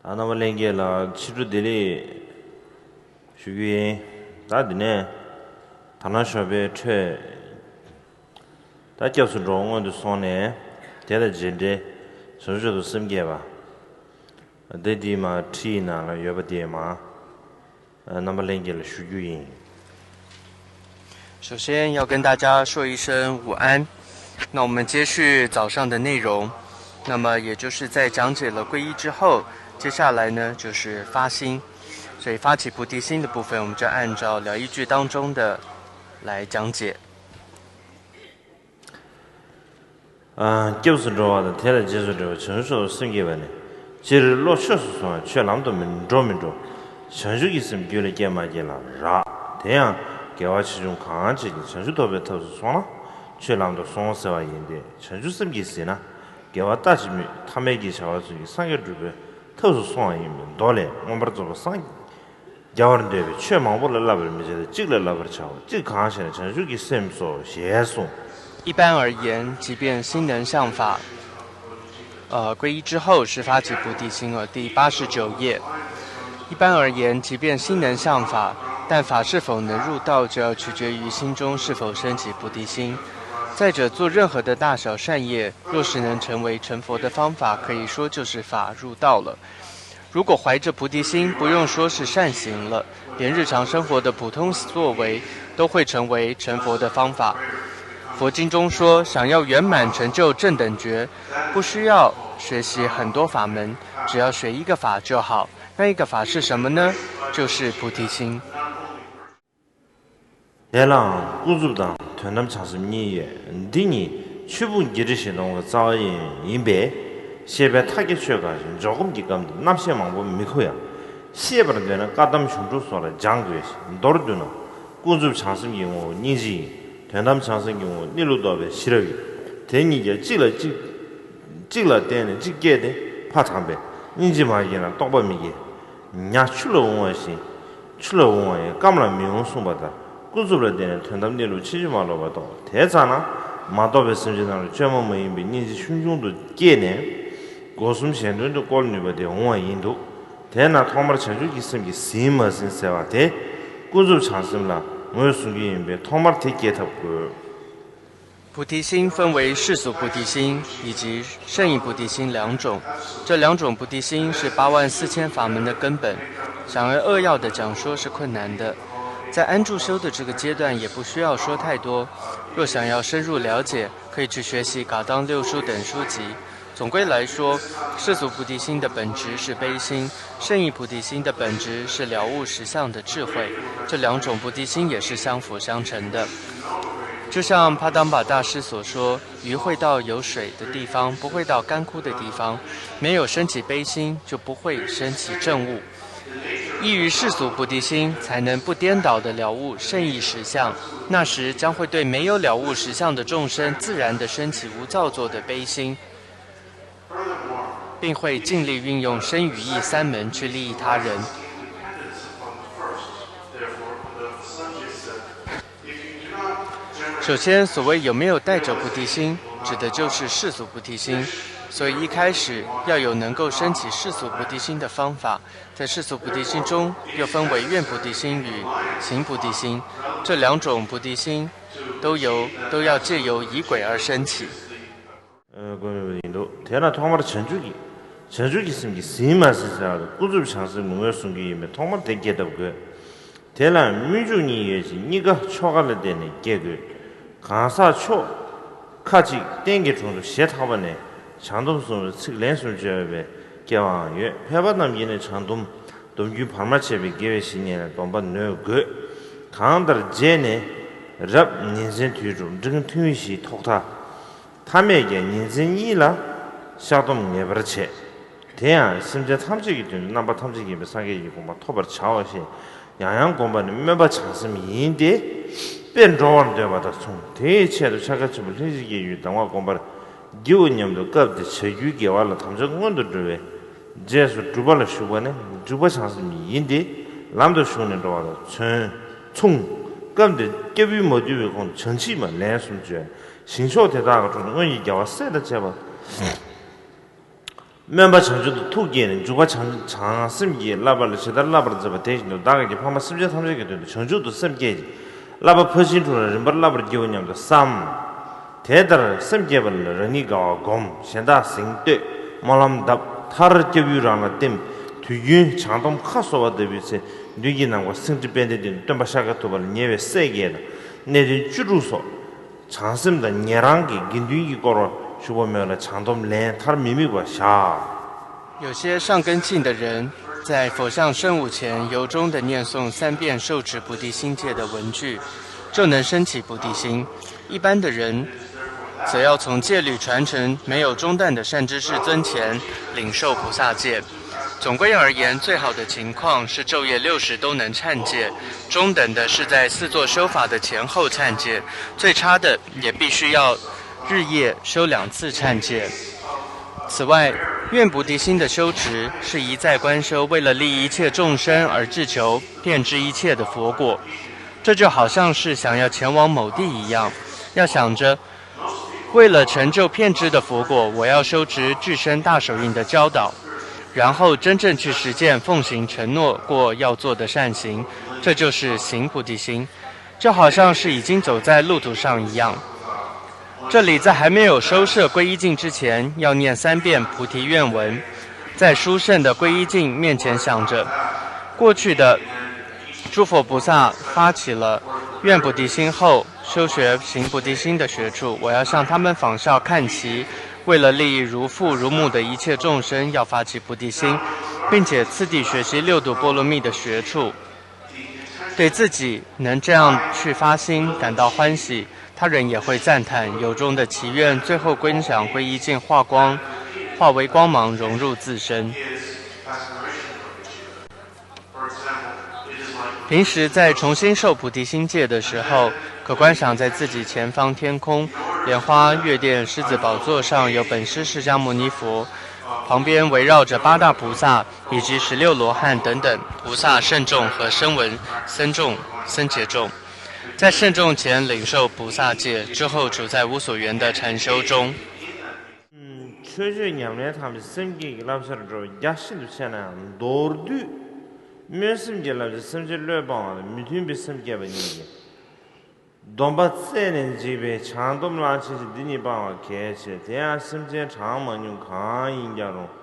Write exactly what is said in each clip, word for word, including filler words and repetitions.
ཨ། རྣམ་པ་ལྷན་རྒྱས་ལ་ཕྱི་དྲོ་བདེ་ལེགས་ཞུ་རྒྱུ་ཡིན། ད་འདི་ནས་དར་ནག་ཞོགས་པའི་འཕྲོས། ད་སྐྱབས་སུ་འགྲོ་བ་སྔོན་དུ་སོང་ནས། དེ་དང་རྗེས་འབྲེལ་བྱང་ཆུབ་མཆོག་ཏུ་སེམས་བསྐྱེད་པ། འདི་འདི་མ་ཁྲིད་ནང་ལ་ཡོད་པ་དེ་མ། རྣམ་པ་ལྷན་རྒྱས་ལ་ཞུ་རྒྱུ་ཡིན། 首先要跟大家说一声午安。那我们接续早上的内容，那么也就是在讲解了皈依之后，接下来呢就是发心，所以发起菩提心的部分，我们就按照疗愈句当中的来讲解。 སྐྱབས་སུ་འགྲོ་བ་དང་། དེ་ལ་རྗེས་སུ་འབྲེལ་བ་བྱང་ཆུབ་མཆོག་ཏུ་སེམས་བསྐྱེད་པ་ནི། སྤྱིར་བློ་ཆོས་སུ་སོང་བས་ཆོས་ལམ་དུ་མི་འགྲོ་མི་འགྲོ། བྱང་ཆུབ་ཀྱི་སེམས་རྒྱུད་ལ་སྐྱེས་མ་སྐྱེས་ལ་རག། དེ་ཡང་དགེ་བ་ཆེ་ཆུང་གང་བྱས་ཀྱང་བྱང་ཆུབ་ཐོབ་པའི་ཐབས་སུ་སོང་ན་ཆོས་ལམ་དུ་སོང་ཟེར་བ་ཡིན་ཏེ། བྱང་ཆུབ་སེམས་ཀྱིས་ཟིན་ན་དགེ་བ་ལྟ་ཅི་སྨོས། ཐ་མལ་གྱི་བྱ་བ་ཚུན་ཆད་སངས་རྒྱས་འགྲུབ་པའི་ཐབས་སུ་སོང་བ་ཡིན་པས། མདོ་ལས། མངོན་པར་རྫོགས་པར་སངས་རྒྱ་བར་འདོད་པས་ཆོས་མང་པོ་ལ་བསླབ་པར་མི་བྱ་སྟེ། གཅིག་ལ་བསླབ་པར་བྱའོ། གཅིག་གང་ཞེ་ན། བྱང་ཆུབ་ཀྱི་སེམས་སོ། ཞེས་གསུངས། 一般而言，即便心能向法，呃，皈依之后是发起菩提心了，第八十九页。一般而言，即便心能向法，但法是否能入道，就要取决于心中是否升起菩提心。再者，做任何的大小善业，若是能成为成佛的方法，可以说就是法入道了。 如果怀着菩提心，不用说是善行了，连日常生活的普通作为都会成为成佛的方法。佛经中说，想要圆满成就正等觉，不需要学习很多法门，只要学一个法就好。那一个法是什么呢？就是菩提心。 དེ་ལའང་ཀུན་རྫོབ་དང་དོན་དམ་བྱང་སེམས་གཉིས་ཡོད། འདི་གཉིས་ཆོས་ཕུང་བརྒྱད་ཁྲི་བཞི་སྟོང་གི་རྩ་བ་ཡིན་པས། བཤད་པའི་མཐའ་རྒྱ་ཆོས་གང་ཞིག་འཇོག་སྒོམ་གྱི་སྐབས་འདིར་རྣམ་བཤད་མང་པོ་མི་མཁོ་ཡང་། ཤེས་པར་འདོད་ན་བཀའ་གདམས་གཞུང་སྒྲུབ་སོགས་ལ་སྦྱང་དགོས་ཤིང་། མདོར་བསྡུ་ན། ཀུན་རྫོབ་བྱང་སེམས་ཀྱི་ངོ་བོ་སྙིང་རྗེ་ཡིན། དོན་དམ་བྱང་སེམས་ཀྱི་ངོ་བོ་གནས་ལུགས་རྟོགས་པའི་ཤེས་རབ་ཡིན། དེ་གཉིས་ཀྱང་གཅིག་ལ་གཅིག་གཅིག་ལ་བརྟེན་ནས་གཅིག་སྐྱེས་ཏེ་ཕ་དམ་པས། སྙིང་རྗེ་མ་སྐྱེས་ན་རྟོགས་པ་མི་སྐྱེ། ཉ་ཆུ་ལ་འོང་བ་བཞིན། ཆུ་ལ་འོང་བ་ཡང་སྐམ་ལ་མི་འོང་གསུངས་པ་ལྟར། ཀུན་རྫོབ་ལ་བརྟེན་ནས་དོན་དམ་གནས་ལུགས་ཕྱིན་ཅི་མ་ལོག་པ་རྟོགས། དེ་ཙམ་ན་མ་རྟོགས་པའི་སེམས་ཅན་རྣམས་ལ་བཅོས་མ་མ་ཡིན་པའི་སྙིང་རྗེ་ཆུང་ཆུང་དུ་སྐྱེས་ནས། སྒོ་གསུམ་གཞན་དོན་དུ་བཀོལ་ནུས་པ་དེ་འོང་བ་ཡིན་འདུག། དེས་ན་ཐོག་མར་བྱང་ཆུབ་ཀྱི་སེམས་ཀྱིས་ཟིན་མ་ཟིན་ཟེར་བ་དེ། ཀུན་རྫོབ་བྱང་སེམས་ལ་ངོས་བཟུང་རྒྱུ་ཡིན་པས། ཐོག་མར་དེ་སྐྱེ་ཐབས་དགོས། 菩提心分为世俗菩提心以及圣意菩提心两种。这两种菩提心是八万四千法门的根本，想要扼要的讲说是困难的。在安住修的这个阶段，也不需要说太多。若想要深入了解，可以去学习《噶当六书》等书籍。总归来说，世俗菩提心的本质是悲心， 圣意菩提心的本质是了悟实相的智慧，这两种菩提心也是相辅相成的。就像帕当巴大师所说，鱼会到有水的地方，不会到干枯的地方。没有升起悲心，就不会升起证悟。依于世俗菩提心，才能不颠倒地了悟圣意实相。那时将会对没有了悟实相的众生，自然地升起无造作的悲心。 并会尽力运用身语意三门去利益他人。首先，所谓有没有带着菩提心，指的就是世俗菩提心。所以一开始要有能够升起世俗菩提心的方法。在世俗菩提心中，又分为愿菩提心与行菩提心，这两种菩提心都由都要借由仪轨而升起。 དགོས་ཡིན་འདུག། དེས་ན་ཐོག་མར་བྱང་ཆུབ་ཀྱི། བྱང་ཆུབ་ཀྱི་སེམས་ཀྱིས་ཟིན་མ་ཟིན་ཟེར་བ་དེ་ཀུན་རྫོབ་བྱང་སེམས་ཀྱི་ངོས་བཟུང་རྒྱུ་ཡིན་པས། ཐོག་མར་དེ་སྐྱེ་ཐབས་དགོས། དེ་ལ་སྨོན་འཇུག་གཉིས་ཡོད་ཅིང་། གཉིས་ཀ་ཆོ་ག་ལ་བརྟེན་ནས་སྐྱེ་དགོས། གང་ཟག་ཆོ་ག་གཅིག་རྟེན་གྱི་དྲུང་དུ་ཞེ་ཐག་པ་ནས་བྱང་སྡོམ་གསུངས་པའི་ཚིག་ལན་གསུམ་བརྗོད་པས་སྐྱེ་བའང་ཡོད། ཕལ་པ་རྣམས་ཀྱིས་ནི་བྱང་སྡོམ། སྡོམ་རྒྱུན་བར་མ་ཆད་པའི་དགེ་བའི་བཤེས་གཉེན་ལ་སྡོམ་པ་ནོད་དགོས། གང་ལྟར་རྗེས་ནས་རབ་ཉིན་མཚན་དུས་དྲུག་འབྲིང་ཐུང་བཞིའི་ཐོག་མཐའ། ཐ་མས་ཀྱང་ཉིན་མཚན་གཉིས་ལ་བཤགས་སྡོམ་ངེས་པར་བྱེད། དེ་ཡང་སེམས་ཅན་ཐམས་ཅད་ཀྱི་དོན་དུ་རྣམ་པ་ཐམས་ཅད་མཁྱེན་པའི་སངས་རྒྱས་ཀྱི་གོ་འཕང་ཐོབ་པར་བྱའོ་ཞེས་ཡང་ཡང་བསྒོམ་པ་ནི་སྨོན་པ་བྱང་སེམས་ཡིན་ཏེ། དཔེར་འགྲོ་བར་འདོད་པ་དང་མཚུངས། དེའི་ཆེད་དུ་འཆད་ཁ་ཆེན་པོ་ལྷན་ཅིག་སྐྱེས་ཡུལ་གདམས་ངག་སྒོམ་པར་བགྱིའོ་སྙམ་དུ་སྐབས་དེ་བྱ་རྒྱུའི་དགེ་བ་ལ་དམ་བཅའ་སྔོན་དུ་འགྲོ་བའི་རྗེས་སུ་སྒྲུབ་པ་ལ་ཞུགས་པ་ནི་འཇུག་པ་བྱང་སེམས་ཡིན་ཏེ། ལམ་དུ་ཞུགས་ནས་འགྲོ་བ་དང་མཚུངས། མཚུངས། སྐབས་འདིར་སྐྱབས་ཡུལ་མ་དུལ་བའི་གོང་དུ་བྱང་ཆུབ་མ་ལན་གསུམ་བརྗོད། ཞིང་མཆོག་དེ་དག་གི་དྲུང་དུ་སྔོན་གྱི་རྒྱལ་བ་སྲས་དང་བཅས་པ། སྨོན་པ་བྱང་ཆུབ་ཏུ་ཐུགས་བསྐྱེད་ནས། འཇུག་པ་བྱང་བྱང་སེམས་ཀྱིས་བསླབ་པ་ལ་ཇི་ལྟར་བསླབ་པར་མཛད་པ་དེ་བཞིན་དུ་བདག་གིས་ཕ་མ་སེམས་ཅན་ཐམས་ཅད་ཀྱི་དོན་དུ་བྱང་ཆུབ་ཏུ་སེམས་བསྐྱེད་ཅིང་། བསླབ་པ་ཕར་ཕྱིན་དྲུག་ལ་རིམ་པར་བསླབ་པར་བགྱིའོ་སྙམ་དུ་བསམ། དེ་ལྟར་སེམས་བསྐྱེད་པ་ལ་རང་ཉིད་དགའ་བ་བསྒོམ། གཞན་དག་གཟེངས་བསྟོད། སྨོན་ལམ་གདབ། མཐར་སྐྱབས་ཡུལ་རང་ལ་བསྟིམ། དུས་རྒྱུན་བྱང་སྡོམ་ཁ་གསོ་བ་ལྟ་བུའི་ཚེ། མདུན་གྱི་ནམ་མཁར་སེང་ཁྲི་དཔལ་ལྡན་འདི་ནི་སྟོན་པ་ཤཱཀྱ་ཐུབ་པ་ལ་ཉེ་བའི་སྲས་བརྒྱད་དང་གནས་བརྟན་བཅུ་དྲུག་སོགས། བྱང་སེམས་དང་ཉན་རང་གི་དགེ་འདུན་གྱིས་བསྐོར་བར་བཞུགས་པ་མོད་ལ། བྱང་སྡོམ་ལན་མཐར་མི་དམིགས་པར་བཞག 有些善根性的人，在佛像圣物前由衷地念诵三遍受持菩提心戒的文句，就能升起菩提心。一般的人，则要从戒律传承没有中断的善知识尊前领受菩萨戒。总归而言，最好的情况是昼夜六时都能忏戒，中等的是在四座修法的前后忏戒，最差的也必须要日夜修两次忏戒。此外，愿菩提心的修持是一再观修，为了利益一切众生而志求遍知一切的佛果。这就好像是想要前往某地一样，要想着为了成就遍知的佛果，我要修持俱生大手印的教导，然后真正去实践奉行承诺过要做的善行，这就是行菩提心，就好像是已经走在路途上一样。这里在还没有收摄皈依境之前，要念三遍菩提愿文，在殊胜的皈依境面前想着，过去的诸佛菩萨发起了愿菩提心后，修学行菩提心的学处，我要向他们仿效看齐，为了利益如父如母的一切众生，要发起菩提心，并且次第学习六度波罗蜜的学处。对自己能这样去发心感到欢喜，他人也会赞叹由衷的祈愿，最后观想皈依境化光，化为光芒融入自身。平时在重新受菩提心戒的时候，可观想在自己前方天空，莲花、月殿、狮子宝座上有本师释迦牟尼佛，旁边围绕着八大菩萨以及十六罗汉等等菩萨圣众和声闻僧众、僧伽众，在圣众前领受菩萨戒之后，处在无所缘的禅修中。 ཆོས་སྤྱོད་ཉམས་ལེན་ཐམས་ཅད་སེམས་བསྐྱེད་ཀྱི་བསླབ་བྱར་འགྲོ་བའི་རྒྱ་ཤིན་ཏུ་ཆེ་ན་ཡང་། མདོར་བསྡུས་སྨོན་སེམས་ཀྱི་བསླབ་བྱ་སེམས་ཅན་བློས་སྤང་བ་དང་མི་མཐུན་པའི་སེམས་བསྐྱེད་པ་གཉིས་ཀྱི་སྡོམ་པ་རྩད་ནས་འཇིག་པའི་བྱང་སྡོམ་གླང་ཆེན་གྱི་འདི་གཉིས་སྤང་བ་གལ་ཆེ། དེ་ཡང་སེམས་ཅན་གྲངས་མང་ཉུང་གང་ཡིན་ཀྱང་རུང་།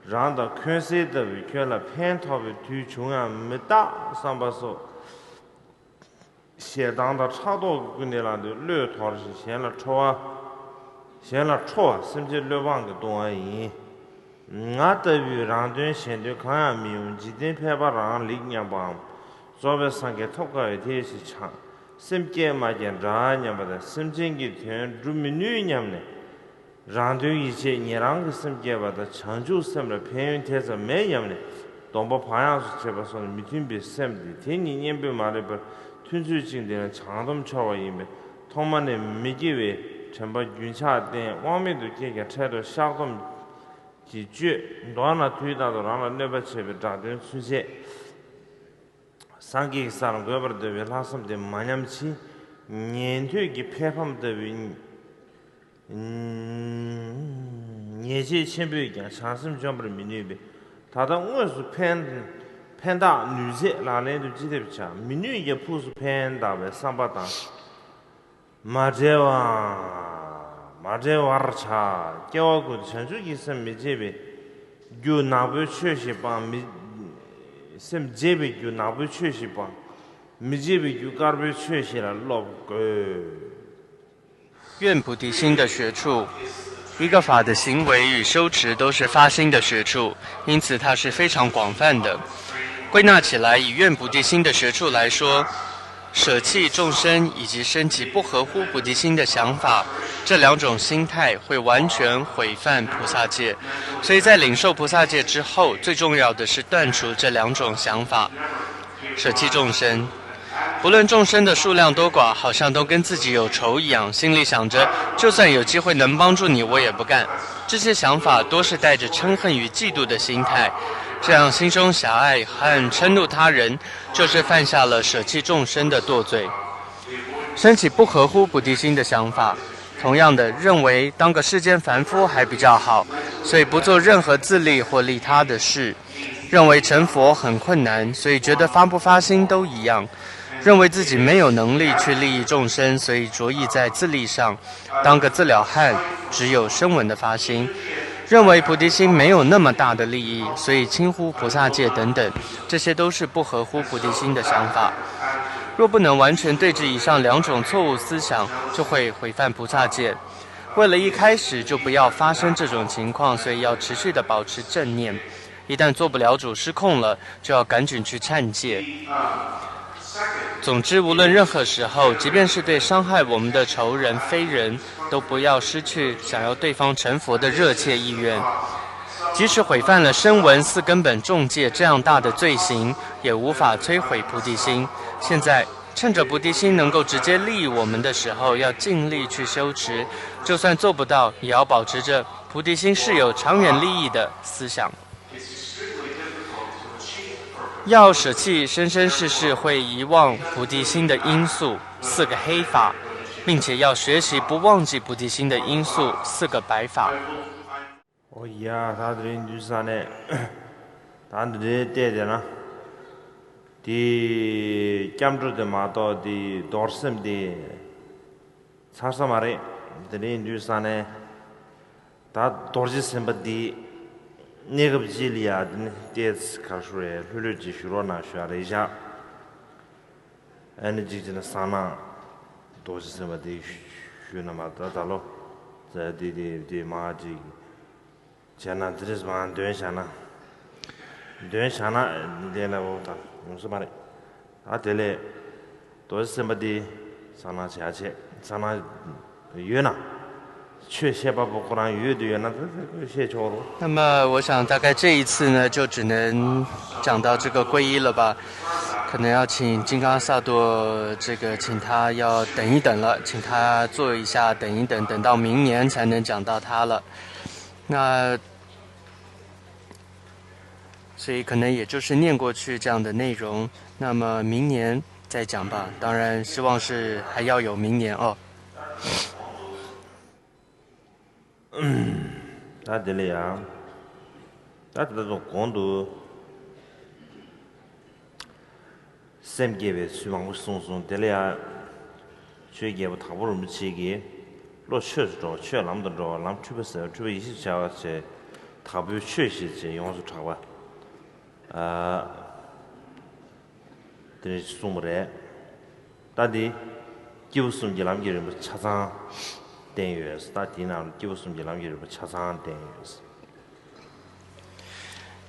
རང་དང་འཁོན་སེལ་ལྟ་བུའི་ཁྱོད་ལ་ཕན་ཐོགས་པའི་དུས་བྱུང་ཡང་མི་རྟག་བསམ་པ་སོགས། ཞེ་སྡང་དང་ཕྲག་དོག་གི་ཀུན་ནས་བསླངས་ཏེ་བློས་དོར་ཞིང་གཞན་ལ་ཁྲོ་བ། གཞན་ལ་ཁྲོ་བ་སེམས་ཅན་བློས་སྤང་གིས་ལྟུང་བ་ཡིན། ང་ལྟ་བུའི་རང་དོན་གཞན་དོན་གང་ཡང་མི་ཡོང་། འཇིག་རྟེན་ཕལ་པ་རང་ལེགས་སྙམ་པའམ། རྫོགས་པའི་སངས་རྒྱས་ཐོབ་དཀའ་བས་དེ་ཞེས་བྱ། སེམས་བསྐྱེད་མ་བསྐྱེད་འདྲ་སྙམ་པ་དང་སེམས་ཅན་གྱི་དོན་སྒྲུབ་མི་ནུས་སྙམ་ནས། རང་དོན་ཡིད་བྱེད་ཉེ་རང་གི་སེམས་བསྐྱེད་པ་དང་བྱང་ཆུབ་སེམས་ལ་ཕན་ཡོན་དེ་ཙམ་མེད་སྙམ་ནས་སྡོམ་པ་བག་ཡངས་སུ་བྱེད་པ་སོགས་ནི་མི་མཐུན་པའི་སེམས་ཏེ། དེ་གཉིས་གཉེན་པོས་མ་རིག་པར་མཐུན་ཚུལ་གཅིག་འདི་ནི་བྱང་སྡོམ་འཆོལ་བ་ཡིན་པས། ཐོག་མ་ནས་མི་དགེ་བའི་དྲན་པ་རྒྱུན་ཆགས་བསྟེན། དབང་མེད་དུ་སྐྱེས་ཀྱང་འཕྲལ་དུ་བཤགས་སྡོམ་གྱིས་གཅོད། མདོར་ན་དུས་རྟག་ཏུ་རང་ལ་གནོད་པ་བྱེད་པའི་དགྲ་གདོན་ཚུན་ཆད། སངས་རྒྱས་ཀྱི་སར་འགོད་པར་འདོད་པའི་ལྷག་བསམ་དེ་མ་ཉམས་ཕྱིན། ཉན་ཐོས་ཀྱི་ཕས་ཕམ་ལྟ་བུའི་ཉེས་བྱས་ཆེན་པོས་ཀྱང་བྱང་སེམས་འཇོམས་པར་མི་ནུས་པས། ད་ལྟ་དངོས་སུ་ཕན་ཕན་བཏགས་ནུས་ཚད་ལག་ལེན་དུ་ཅི་ཐེབས་བྱ་མི་ནུས་ཀྱང་ཕུགས་སུ་ཕན་བཏགས་པའི་བསམ་པ་དང་། མ་བྲལ་བ། མ་བྲལ་བར་བྱ། སྐྱེ་བ་ཀུན་ཏུ་བྱང་ཆུབ་ཀྱི་སེམས་མི་བརྗེད་པའི་རྒྱུ་ནག་པོའི་ཆོས་ཤིག་སྤང་། མི། སེམས་བརྗེད་པའི་རྒྱུ་ནག་པོའི་ཆོས་ཤིག་སྤང་། མི་བརྗེད་པའི་རྒྱུ་དཀར་པོའི་ཆོས་ཤིག་ལ་སློབ་དགོས། 愿菩提心的学处，一个法的行为与修持都是发心的学处，因此它是非常广泛的。归纳起来，以愿菩提心的学处来说，舍弃众生以及升起不合乎菩提心的想法，这两种心态会完全毁犯菩萨戒。所以在领受菩萨戒之后，最重要的是断除这两种想法，舍弃众生。无论众生的数量多寡，好像都跟自己有仇一样，心里想着，就算有机会能帮助你，我也不干。这些想法多是带着嗔恨与嫉妒的心态，这样心胸狭隘和嗔怒他人，就是犯下了舍弃众生的堕罪。升起不合乎菩提心的想法，同样的，认为当个世间凡夫还比较好，所以不做任何自利或利他的事。认为成佛很困难，所以觉得发不发心都一样。认为自己没有能力去利益众生，所以着意在自利上，当个自了汉，只有声闻的发心。认为菩提心没有那么大的利益，所以轻忽菩萨戒等等，这些都是不合乎菩提心的想法。若不能完全对治以上两种错误思想，就会毁犯菩萨戒。为了一开始就不要发生这种情况，所以要持续的保持正念。一旦做不了主失控了，就要赶紧去忏戒。总之，无论任何时候，即便是对伤害我们的仇人、非人，都不要失去想要对方成佛的热切意愿。即使毁犯了声闻四根本众戒这样大的罪行，也无法摧毁菩提心。现在，趁着菩提心能够直接利益我们的时候，要尽力去修持，就算做不到，也要保持着菩提心是有长远利益的思想。要舍弃生生世世会遗忘菩提心的因素四个黑法，并且要学习不忘记菩提心的因素四个白法。 ཨོ་ཡ། ད་དེ་རིང་འདུག་ས་ནས་ད་འདི་འདྲའི་བལྟས་བསྡད་ན། དེ་སྐྱབས་འགྲོ་དེ་མ་གཏོགས་དེ་རྡོར་སེམས་དེ་ཚར་ས་མ་རེད། དེ་རིང་འདུག་ས་ནས་ད་རྡོ་རྗེ་སེམས་དཔའ་དེ་གནས་སྐབས་གཅིག་ལ་ཡ་དེ་ནི་བལྟས་ག་ཤོར་རེད། ལྷོད་ལྷོད་ཅིག་ཞུ་རོགས་གནང་ཞུ་ཡ་རེད་བཞག་ཨ་ནི་གཅིག་བྱས་ན་གསང་སྔགས་རྡོ་རྗེ་སེམས་དཔའ་དེ་ཞུས་ན་མ་ད་ད་ལོ་ཙ་དེ་དེ་དེ་མ་གཅིག་བྱས་ན་དེ་རིང་མ་འདོན་བྱས་ན། འདོན་བྱས་ན་དེ་ལ་འོ་ད་ཡོང་ས་མ་རེད། ད་དེ་ལས་རྡོ་རྗེ་སེམས་དཔའ་དེ་གསང་སྔགས་བྱ་བྱེད་གསང་སྔགས་ཡོད་ན། ཆོས་བཤད་པ་པོ་ཁོ་རང་ཡོད་དུ་ཡོད་ན་ད་ད་ཁོས་བཤད་ཆོག་རོ། 那么我想大概这一次呢，就只能讲到这个皈依了吧。可能要请金刚萨埵，这个请他要等一等了，请他坐一下，等一等，等到明年才能讲到他了。那所以可能也就是念过去这样的内容，那么明年再讲吧。当然，希望是还要有明年哦。 ད་དེ་ལ་ཡང་། ད་དེ་ལ་གོང་དུ་སེམས་བསྐྱེད་པའི་ཚུལ་མང་པོ་གསུངས་སོང་། དེ་ལ་ཡང་ཆོས་རྒྱལ་པོ་དྭགས་པོ་རིན་པོ་ཆེ་གིས་བློ་ཆོས་སུ་འགྲོ་བ་ཆོས་ལམ་དུ་འགྲོ་བ་ལམ་འཁྲུལ་པ་སེལ་བ་འཁྲུལ་པ་ཡེ་ཤེས་བྱ་བ་བྱས། དྭགས་པོའི་ཆོས་ཞེས་བྱས་ཡོངས་སུ་གྲགས་པ། ཨ། དེ་འདྲ་གསུངས་པ་རེད། ད་འདི་སྐྱེས་བུ་གསུམ་གྱི་ལམ་གྱི་རིམ་པ་ཆ་ཚང་བསྟན་ཡོད། ད་དེའི་ནང་སྐྱེས་བུ་གསུམ་གྱི་ལམ་གྱི་རིམ་པ་ཆ་ཚང་བསྟན་ཡོད།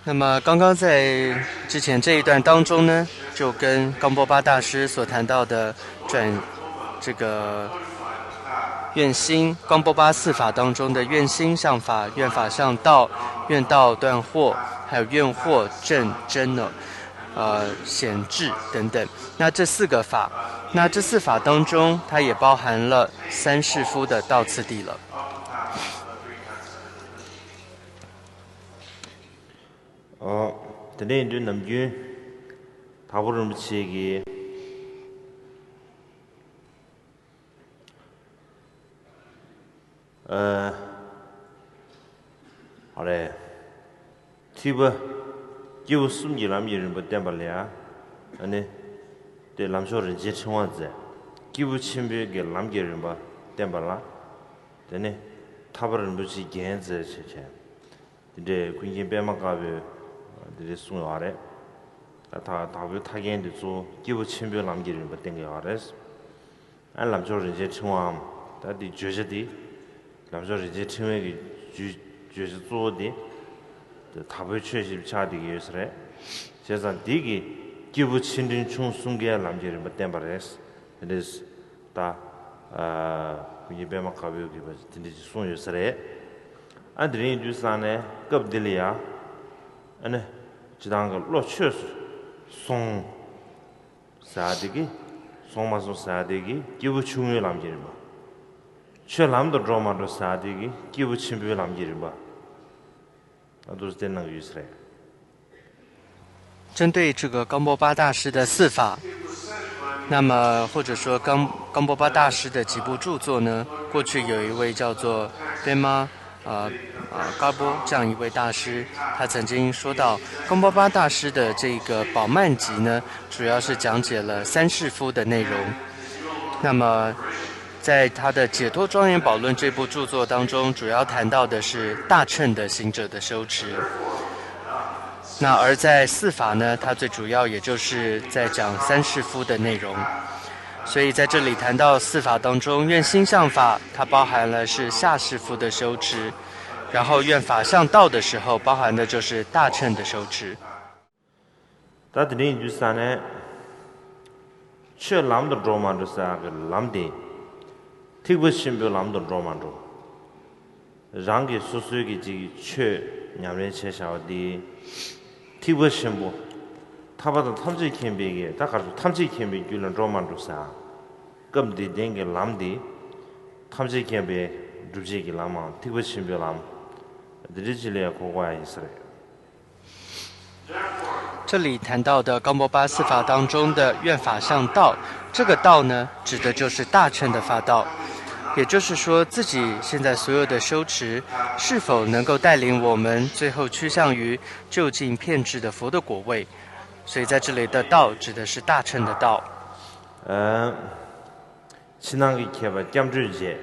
那么刚刚在之前这一段当中呢，就跟冈波巴大师所谈到的转这个愿心，冈波巴四法当中的愿心向法、愿法向道、愿道断惑，还有愿惑正真呢，呃，显智等等。那这四个法，那这四法当中，它也包含了三世夫的道次第了。 ཨོ། དེ་འདྲ་ཡིན་དུས་ནམ་རྒྱུན་དྭགས་པོ་རིན་པོ་ཆེ་གིས། ཨ། ཨ་རེ། ཐོས་པ། སྐྱེས་བུ་གསུམ་གྱི་ལམ་གྱི་རིམ་པ་བསྟན་པ་ལ་ཡ། ཨ་ནི། དེ་ལམ་མཆོག་རིན་ཆེན་ཕྲེང་བ་མཛད། སྐྱེས་བུ་ཆེན་པོའི་གི་ལམ་གྱི་རིམ་པ་བསྟན་པ་ལ། དེ་ནི། ཐར་པ་རིན་པོ་ཆེའི་རྒྱན་མཛད་བྱས་བྱས། དེ་འདྲའི་ཀུན་མཁྱེན་པད་མ་དཀར་པོས་དེ་འདྲའི་གསུངས་ཡོད་རེད། ད་དྭགས་པོའི་ཐར་རྒྱན་འདི་གཙོ་བོ་སྐྱེས་བུ་ཆེན་པོའི་ལམ་གྱི་རིམ་པ་བསྟན་གྱི་ཡོད་རེད། ཨ་ལམ་མཆོག་རིན་ཆེན་ཕྲེང་བའམ་ད་འདི་བརྗོད་བྱ་འདི། ལམ་མཆོག་རིན་ཆེན་ཕྲེང་བའི་གི་བརྗོད་བརྗོད་བྱ་གཙོ་བོ་འདི། དེ་དྭགས་པོའི་ཆོས་ཞེས་ཆགས་བསྡད་ཀྱི་ཡོད་ས་རེད། བྱས་ཙང་འདི་གི་སྐྱེས་བུ་ཆེ་འབྲིང་ཆུང་གསུམ་ཀའི་ལམ་གྱི་རིམ་པ་བསྟན་པ་རེད། དེ་འདྲའི། ད། ཨ། ཀུན་མཁྱེན་པད་མ་དཀར་པོའི་གི་བ་དེ་འདྲ་ཅིག་གསུངས་ཡོད་ས་རེད། ཨ་དེ་རིང་དུས་སང་ནས་སྐབས་འདི་ལ་ཡ། ཨ་ནི། སྤྱི་བཏང་གི་བློ་ཆོས་སུ་སོང་ཟེར་དེ་གི། སོང་མ་སོང་ཟེར་དེ་གི་སྐྱེས་བུ་ཆུང་ངུའི་ལམ་གྱི་རིམ་པ། ཆོས་ལམ་དུ་འགྲོ་མ་འགྲོ་ཟེར་དེ་གི་སྐྱེས་བུ་ཆེན་པོའི་ལམ་གྱི་རིམ་པ། ཨ་འདུག་སེ་གནང་གི་ཡོད་ས་རེད། 针对这个冈波巴大师的四法，那么，或者说冈冈波巴大师的几部著作呢，过去有一位叫做 Pema 呃呃 Karpo 这样一位大师，他曾经说到，冈波巴大师的这个宝曼集呢，主要是讲解了三世夫的内容。那么，在他的《解脱庄严宝论》这部著作当中，主要谈到的是大乘的行者的修持。那而在四法呢，它最主要也就是在讲三世夫的内容。所以在这里谈到四法当中，愿心相法，它包含了是下士夫的修持，然后愿法相道的时候，包含的就是大乘的修持。 ད་དེ་འདྲ་ཡིན་དུས་ས་ནས། ཆོས་ལམ་དུ་འགྲོ་མ་འགྲོ་ཟེར་ཡག་གི་ལམ་དེ། ཐེག་པ་ཆེན་པོའི་ལམ་དུ་འགྲོ་མ་འགྲོ། རང་གི་སོ་སོའི་གི་ཅིག་ཆོས་ཉམས་ལེན་བྱས་བཞག་པ་དེ། ཐེག་པ་ཆེན་པོ། ཐར་པ་དང་ཐམས་ཅད་མཁྱེན་པའི་གི་ད་ག་རེ་ཟེར་ཐམས་ཅད་མཁྱེན་པའི་རྒྱུ་ལ་འགྲོ་མ་འགྲོ་ཟེར། སྐབས་འདི་ལྡན་གྱི་ལམ་འདི། ཐམས་ཅད་མཁྱེན་པའི་སྒྲུབ་བྱེད་ཀྱི་ལམ་མམ་ཐེག་པ་ཆེན་པོའི་ལམ། འདི་འདྲ་ཅིག་ལ་གོ་དགོས་ཡ་ཡིན་ས་རེད། 这里谈到的冈波巴四法当中的愿法相道，这个道呢，指的就是大乘的法道。也就是说，自己现在所有的修持，是否能够带领我们最后趋向于究竟遍智的佛的果位？所以在这里的道指的是大乘的道。 ཕྱི་ནང་གི་མཁས་པ་སྐྱབས་འགྲོའི་རྗེ།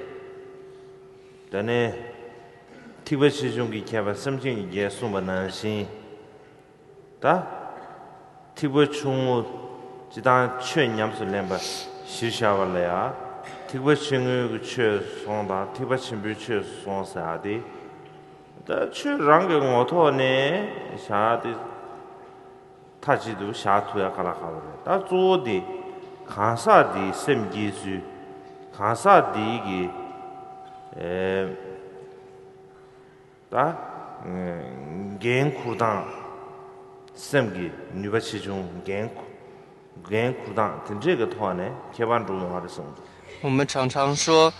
དེ་ནས་ཐེག་པ་ཆེ་ཆུང་གི་མཁས་པ་སེམས་ཅན་གྱི་རྗེ་གསུངས་པ་ནང་བཞིན། ད་ཐེག་པ་ཆུང་ངུ་སྤྱི་བཏང་ཆོས་ཉམས་སུ་ལེན་པ་གཞིར་བཞག་པ་ལ་ཡང་ཐེག་པ་ཆེ་ངུའི་གི་ཆོས་སོང་དང་ཐེག་པ་ཆེན་པོའི་ཆོས་སོང་ཟེར་ཡག་དེ། ད་ཆོས་རང་གི་ངོ་ཐོག་ནས་བཞག་དེ། མཐའ་གཅིག་ཏུ་བཞག་ཐུབ་ཡ་ག་ལ་ག་བ་རེད། ད་གཙོ་བོ་དེ་གང་ཟག་དེའི་སེམས་བསྐྱེད་ཚུལ། གང་ཟག་དེའི་གི་ཨེ་ད་འགན་འཁུར་སྟངས། སེམས་ཀྱི་ནུས་པ་ཆེ་ཆུང་འགན་འཁུར་འགན་འཁུར་སྟངས་དེ་འདྲས་ཀྱི་ཐོག་ནས་ཁྱད་པར་འགྲོ་ཡོང་བ་རེད་གསུངས་འདུག 我们常常说，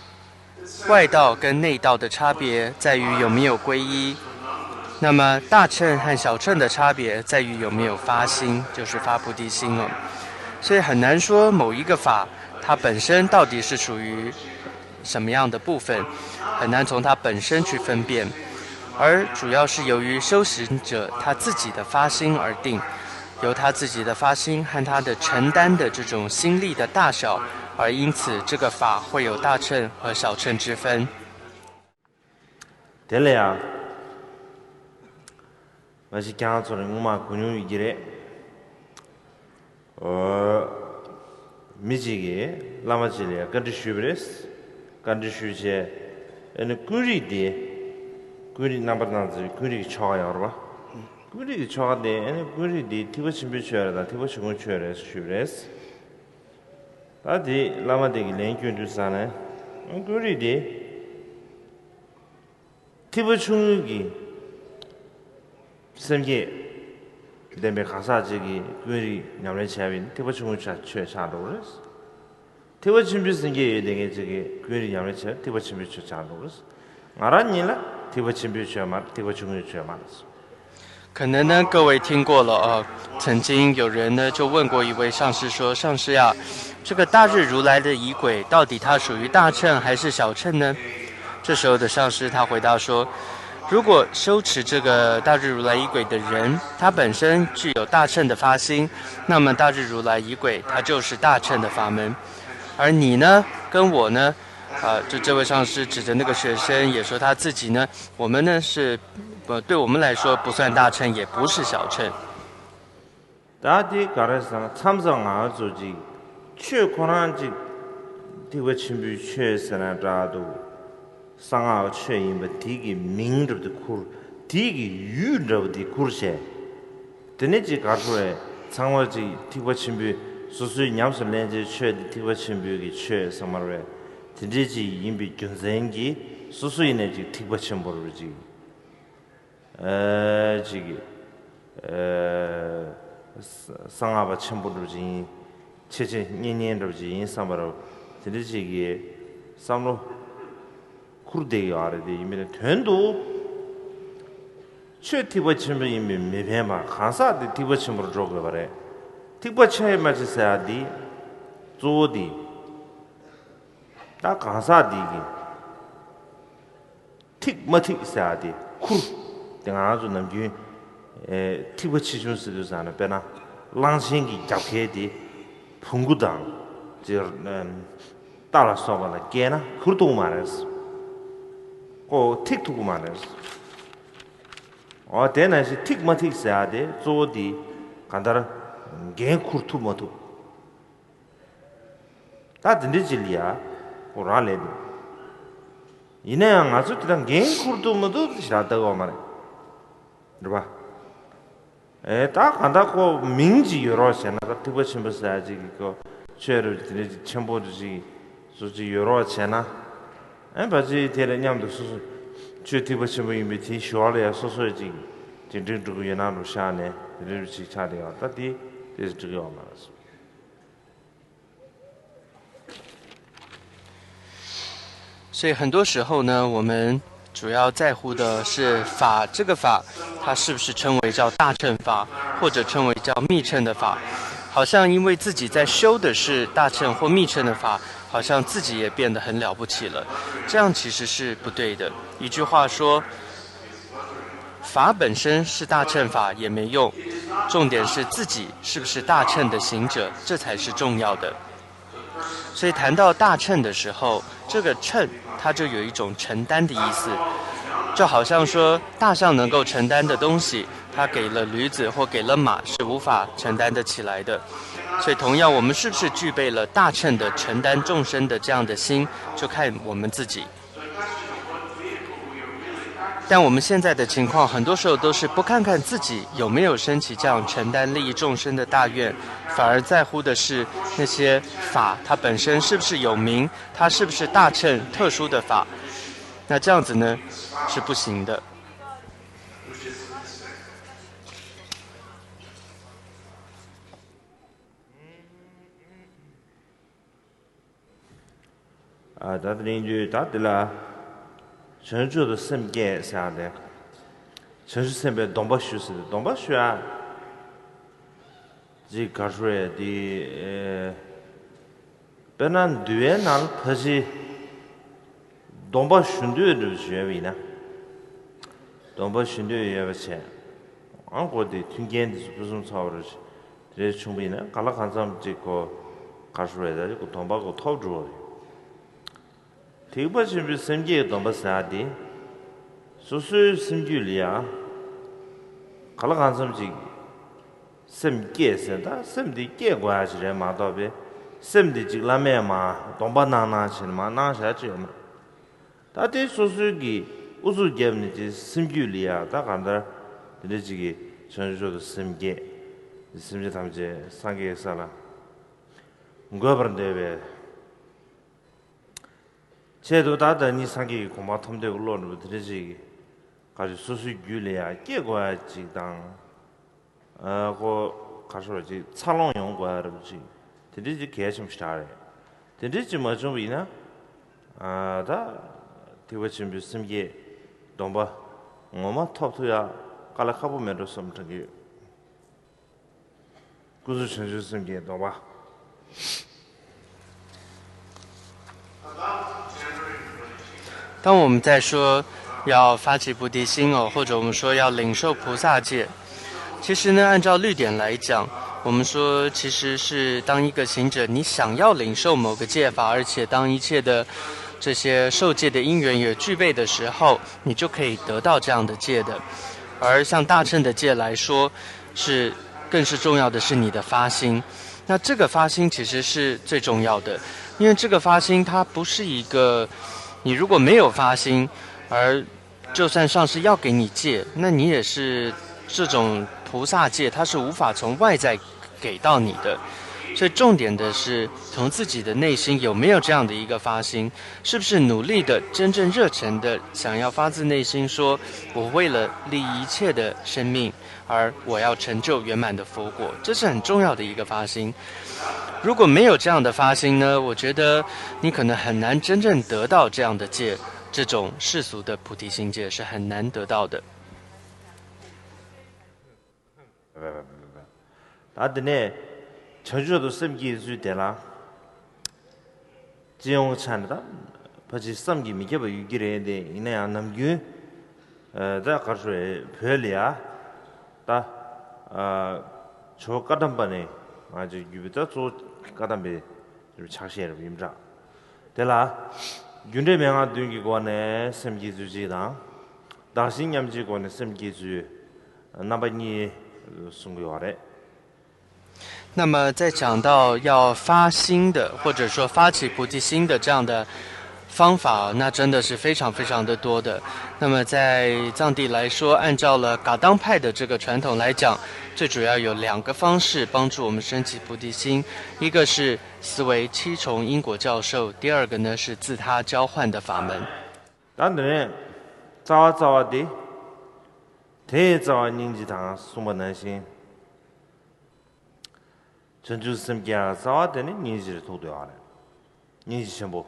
外道跟内道的差别在于有没有皈依。那么大乘和小乘的差别在于有没有发心，就是发菩提心了。所以很难说某一个法它本身到底是属于什么样的部分，很难从它本身去分辨，而主要是由于修行者他自己的发心而定。 由他自己的发心和他的承担的这种心力的大小，而因此这个法会有大乘和小乘之分。 དེ་ལ་ཡང་། ང་ཞིག་ཀྱང་ཚོར་ངོ་མ་གོ་མྱོང་ཡོད་ཀྱི་རེད། ཨོ། མི་གཅིག་གིས་བླ་མ་གཅིག་ལ་ཡང་བཀའ་འདྲི་ཞུས་པ་རེད། བཀའ་འདྲི་ཞུས་བྱས། ཨ་ནི་ཀུན་རིག་དེ། ཀུན་རིག་རྣམ་པར་སྣང་མཛད་ཀུན་རིག་གི་ཆོ་ག་ཡོད་རེད་པ། ཀུན་རིག་གི་ཆོ་ག་དེ་ཨ་ནི་ཀུན་རིག་དེ་ཐེག་པ་ཆེན་པོའི་ཆོས་རེད་དང་ཐེག་པ་ཆུང་ངུའི་ཆོས་རེད་ཞུས་པ་རེད། ད་དེ་བླ་མ་དེ་གིས་ལན་སྐྱོན་དུས་ཙང་ནས། ཀུན་རིག་དེ། ཐེག་པ་ཆུང་ངུའི་གི་སེམས་བསྐྱེད་ལྡན་པའི་གང་ཟག་ཅིག་གིས་ཀུན་རིག་ཉམས་ལེན་བྱས་པ་ཡིན་ན་ཐེག་པ་ཆུང་ངུའི་ཆ་ཆོས་ཆགས་འགྲོ་གི་རེད། ཐེག་པ་ཆེན་པོའི་སེམས་བསྐྱེད་ཡོད་བསྡད་མཁན་ཅིག་གིས་ཀུན་རིག་ཉམས་ལེན་བྱས་ན་ཐེག་པ་ཆེན་པོའི་ཆོས་ཆགས་འགྲོ་གི་རེད། ང་རང་ཉིད་ལ་ཐེག་པ་ཆེན་པོའི་ཆོས་མ་རེད་ཐེག་པ་ཆུང་ངུའི་ཆོས་མ་རེད། 可能呢，各位听过了哦。曾经有人呢就问过一位上师说：“上师呀，这个大日如来的仪轨到底它属于大乘还是小乘呢？”这时候的上师他回答说：“如果修持这个大日如来仪轨的人，他本身具有大乘的发心，那么大日如来仪轨它就是大乘的法门。而你呢，跟我呢，啊，就这位上师指着那个学生，也说他自己呢，我们呢是，呃，对我们来说不算大乘，也不是小乘。” ད་དེ་ག་རེ་ཟེར་ན་མཚམས་མཚམས་ང་ཚོ་ཅིག་ཆོས་ཁོ་རང་ཅིག་ཐེག་པ་ཆེན་པོའི་ཆོས་ཟེར་ན་འདྲ་འདུག་གསང་སྔགས་ཆོས་ཡིན་པ་དེ་གི་མིང་འདྲ་པོ་དེ་ཁུར། དེ་གི་ཡུལ་འདྲ་པོ་དེ་ཁུར་བྱས། དེ་ནས་ཅིག་ག་རེ་ཟེར་རེད། ཚང་མ་ཅིག་ཐེག་པ་ཆེན་པོའི་སོ་སོའི་ཉམས་སུ་ལེན་བྱའི་ཆོས་དེ་ཐེག་པ་ཆེན་པོའི་གི་ཆོས་ཟེར་མ་རེད། དེ་འདྲའི་ཅིག་ཡིན་པའི་རྒྱུ་མཚན་གྱིས་སོ་སོ་ཡིན་ནའི་ཅིག་ཐེག་པ་ཆེན་པོ་རེད་ཅིག་ཨ་ཅིག་ཨ་གསང་སྔགས་པ་ཆེན་པོ་འདྲ་པོ་ཅིག་ཡིན། ཆེ་ཆེ་གཉན་གཉན་འདྲ་པོ་ཅིག་ཡིན་བསམ་པ་རེད། དེ་འདྲ་ཅིག་གི་བསམ་བློ་ཁུར་བསྡད་ཡོད་རེད། དེ་ཡིན་པའི་དོན་དུ་ཆོས་ཐེག་པ་ཆེན་པོ་ཡིན་པས་མི་ཕན་པ་གང་ཟག་དེ་ཐེག་པ་ཆེན་པོར་འགྲོ་དགོས་པ་རེད། ཐེག་པ་ཆེ་མ་ཆེ་ཟེར་ཡ་འདི་ གཙོ་བོ་དེ་ད་གང་ཟག་དེ་གི་ཐིག་མ་ཐིག་ཟེར་ཡ་དེ་ཁུར་དེ་ང་རང་ཚོ་ནམ་རྒྱུན་ཨེ་ཐིགས་པ་ཆེ་ཆུང་ཟེར་དུས་ཙང་ནས། དཔེར་ན་གླང་ཆེན་གྱི་རྒྱབ་ཁལ་དེ་བོང་གུ་དང་ཅིག་ཨམ་རྟ་ལ་སོགས་པ་ལ་བཀལ་ན་ཁུར་ཐུབ་མ་རེད། ཁོ་ཐིག་ཐུབ་ཀྱི་མ་རེད། འོ་དེ་ནང་བཞིན་ཐིག་མ་ཐིག་ཟེར་ཡ་དེ་གཙོ་བོ་དེ་གང་ལྟར་འགན་འཁུར་ཐུབ་མ་ཐུབ། ད་དེ་འདྲ་ཅིག་ལ་ཡ་ཁོ་རང་ལས་འདུག་ཡིན་ན་ཡང་ང་ཚོ་དེ་དག་འགན་འཁུར་ཐུབ་མ་ཐུབ་ཞེ་དྲག་ལྟ་གི་ཡོད་མ་རེད། རེད་པ། ཨེ་ད་གང་ལྟར་ཁོ་མིང་ཅིག་ཡོད་རོགས་བྱས་ན། ད་ཐིགས་པ་ཆེན་པོ་ཟེར་ཡ་ཅིག་གི་ཁོ་ཆོས་རེད་དེ་འདྲ་ཅིག་ཆེན་པོ་རེ་ཅིག་བཟོ་ཅིག་ཡོད་རོགས་བྱས་ན། ཨེ་ཕལ་ཆེར་དེ་ལ་མཉམ་དུ་སོ་སོ་ཆོས་ཐིགས་པ་ཆེན་པོ་ཡིན་པའི་དེའི་ཞུ་བ་ལ་ཡ་སོ་སོས་ཅིག་ཅིག་འགྲིག་འགྲིག་གི་ཡོད་ན་རུ་བཞག་ནས་དེ་འདྲ་ཅིག་ཆགས་བསྡད་ཡོད། ད་དེ་དེ་འགྲིག་གི་ཡོད་མ་རེད། 所以很多时候呢，我们主要在乎的是法，这个法，它是不是称为叫大乘法，或者称为叫密乘的法？好像因为自己在修的是大乘或密乘的法，好像自己也变得很了不起了，这样其实是不对的。一句话说，法本身是大乘法也没用，重点是自己是不是大乘的行者，这才是重要的。所以谈到大乘的时候，这个乘它就有一种承担的意思，就好像说大象能够承担的东西，它给了驴子或给了马是无法承担得起来的。所以同样，我们是不是具备了大乘的承担众生的这样的心，就看我们自己。但我们现在的情况，很多时候都是不看看自己有没有升起这样承担利益众生的大愿，反而在乎的是那些法它本身是不是有名，它是不是大乘特殊的法。那这样子呢，是不行的。ད་དེ་རིང་རྒྱུད་ད་དེ་ལ་བྱང་ཆུབ་ཏུ་སེམས་བསྐྱེད་ཟེར་ཡ་དེ། བྱང་ཆུབ་སེམས་དཔའི་སྡོམ་པ་ཞུ་ཟེར་ཏེ། སྡོམ་པ་ཞུ་ཡ་ཅིག་ག་རེ་ཟེར་དེ། དཔེར་ན་འདུལ་བའི་ནང་ལ་ཕལ་ཆེར་སྡོམ་པ་ཞུ་འདོད་འདྲ་ཞུ་ཡ་ཡིན་ན། སྡོམ་པ་ཞུ་འདོད་ཡོད་པ་བྱས། ཨང་གོ་དེ་མཐུན་རྐྱེན་དེ་ཚོ་ཕུན་སུམ་ཚོགས་པ་རེད། དེ་འདྲ་བྱུང་བ་ཡིན་ན་གང་ལ་གང་འཚམ་ཅིག་གོ་ག་རེ་ཟེར་དེ་སྡོམ་པ་གོ་ཐོབ་འགྲོ་བ་རེད། ཐེག་པ་ཆེན་པོའི་སེམས་བསྐྱེད་སྡོམ་པ་ཟེར་ཡ་དེ། སོ་སོའི་སེམས་རྒྱུད་ལ་ཡ་གང་ལ་གང་འཚམ་ཅིག་སེམས་བསྐྱེད་ཟེར། ད་སེམས་དེ་བསྐྱེད་དགོས་ཡ་ཞིག་རེད་མ་གཏོགས་པའི་སེམས་དེ་ཅིག་བླ་མས་མར་སྡོམ་པ་གནང་གནང་བྱས་ནས་མར་གནང་བཞག་ཅིག་ཡོད་མ་རེད། ད་དེ་སོ་སོའི་གི་ཨུ་ཚུགས་བརྒྱབ་ནས་ཀྱི་སེམས་རྒྱུད་ལ་ཡ་ད་གང་ལྟར་དེ་འདྲ་ཅིག་གི་བྱང་ཆུབ་ཏུ་སེམས་བསྐྱེད། སེམས་ཅན་ཐམས་ཅད་སངས་རྒྱས་ས་ལ་འགོད་པར་འདོད་པའི་ཆེད་དུ་ད་ལྟ་ཉིད་སངས་རྒྱས་ཀྱི་གོ་འཕང་ཐོབ་འདོད་ཀྱི་བློ་འདྲ་པོ་དེ་འདྲ་ཅིག་ག་རེ་སོ་སོའི་རྒྱུད་ལ་ཡ་སྐྱེ་དགོས་ཡ་ཅིག་དང་། ཨ་ཁོ་ག་རེ་ཟེར་ཅིག་འཚར་ལོངས་ཡོང་དགོས་ཡ་འདྲ་པོ་ཅིག་དེ་འདྲ་ཅིག་གལ་ཆེན་པོ་ཞེ་དྲག་རེད། དེ་འདྲ་ཅིག་མ་བྱུང་བ་ཡིན་ན། ཨ་ད་ཐེག་པ་ཆེན་པོའི་སེམས་བསྐྱེད་སྡོམ་པ་ངོ་མ་ཐོབ་ཐུབ་ཡ་དཀའ་ལས་ཁག་པོ་མེད་འགྲོ་བསམ་དྲན་གྱི་ཡོད། སྐུ་གཟུགས་བྱང་ཆུབ་སེམས་བསྐྱེད་སྡོམ་པ། 当我们在说要发起菩提心哦，或者我们说要领受菩萨戒，其实呢，按照律典来讲，我们说其实是当一个行者，你想要领受某个戒法，而且当一切的这些受戒的因缘也具备的时候，你就可以得到这样的戒的。而像大乘的戒来说，是更是重要的是你的发心。那这个发心其实是最重要的，因为这个发心它不是一个，你如果没有发心，而就算上师要给你戒，那你也是这种菩萨戒，它是无法从外在给到你的。所以重点的是从自己的内心有没有这样的一个发心，是不是努力的、真正热忱的想要发自内心说，我为了利益一切的生命，而我要成就圆满的佛果，这是很重要的一个发心。如果没有这样的发心呢，我觉得你可能很难真正得到这样的戒，这种世俗的菩提心戒是很难得到的。 ད་དེ་ནས་བྱང་ཆུབ་ཏུ་སེམས་བསྐྱེད་ཚུལ་དེ་ལ། སྤྱི་ཡོངས་ཆ་ནས་ད་ཕལ་ཆེར་བསམ་གྱིས་མི་ཁྱབ་པ་ཡོད་ཀྱི་རེད་དེ། ཡིན་ན་ཡང་ནམ་རྒྱུན་ཨ་ད་ག་རེ་ཟེར་བོད་ལ་ཡ་ད་ཨ་ཇོ་བོ་བཀའ་གདམས་པ་ནས་ང་ཚོའི་བརྒྱུད་པའི་ད་གཙོ་བོ་བཀའ་གདམས་པའི་ཕྱག་བཞེས་རེད་ཡིན་འདྲ། དེ་ལ་རྒྱུ་འབྲས་མན་ངག་བདུན་གྱི་སྒོ་ནས་སེམས་བསྐྱེད་ཚུལ་གཅིག་དང་། བདག་གཞན་མཉམ་བརྗེའི་སྒོ་ནས་སེམས་བསྐྱེད་ཚུལ་རྣམ་པ་གཉིས་གསུང་གི་ཡོད་རེད།那么在讲到要发心的，或者说发起菩提心的这样的方法，那真的是非常非常的多的。那么在藏地来说，按照了噶当派的这个传统来讲，最主要有两个方式帮助我们升起菩提心，一个是思维七重因果教授，第二个呢是自他交换的法门。ད་འདི་ནས་རྩ་བ་རྩ་བ་དེ། དེའི་རྩ་བ་སྙིང་རྗེ་དང་གསུངས་པ་ནང་བཞིན། བྱང་ཆུབ་སེམས་ཀྱི་རྩ་བ་དེ་ནི་སྙིང་རྗེ་རུ་ཐུག་འདུག་ཡོད་རེད། སྙིང་རྗེ་ཆེན་པོ།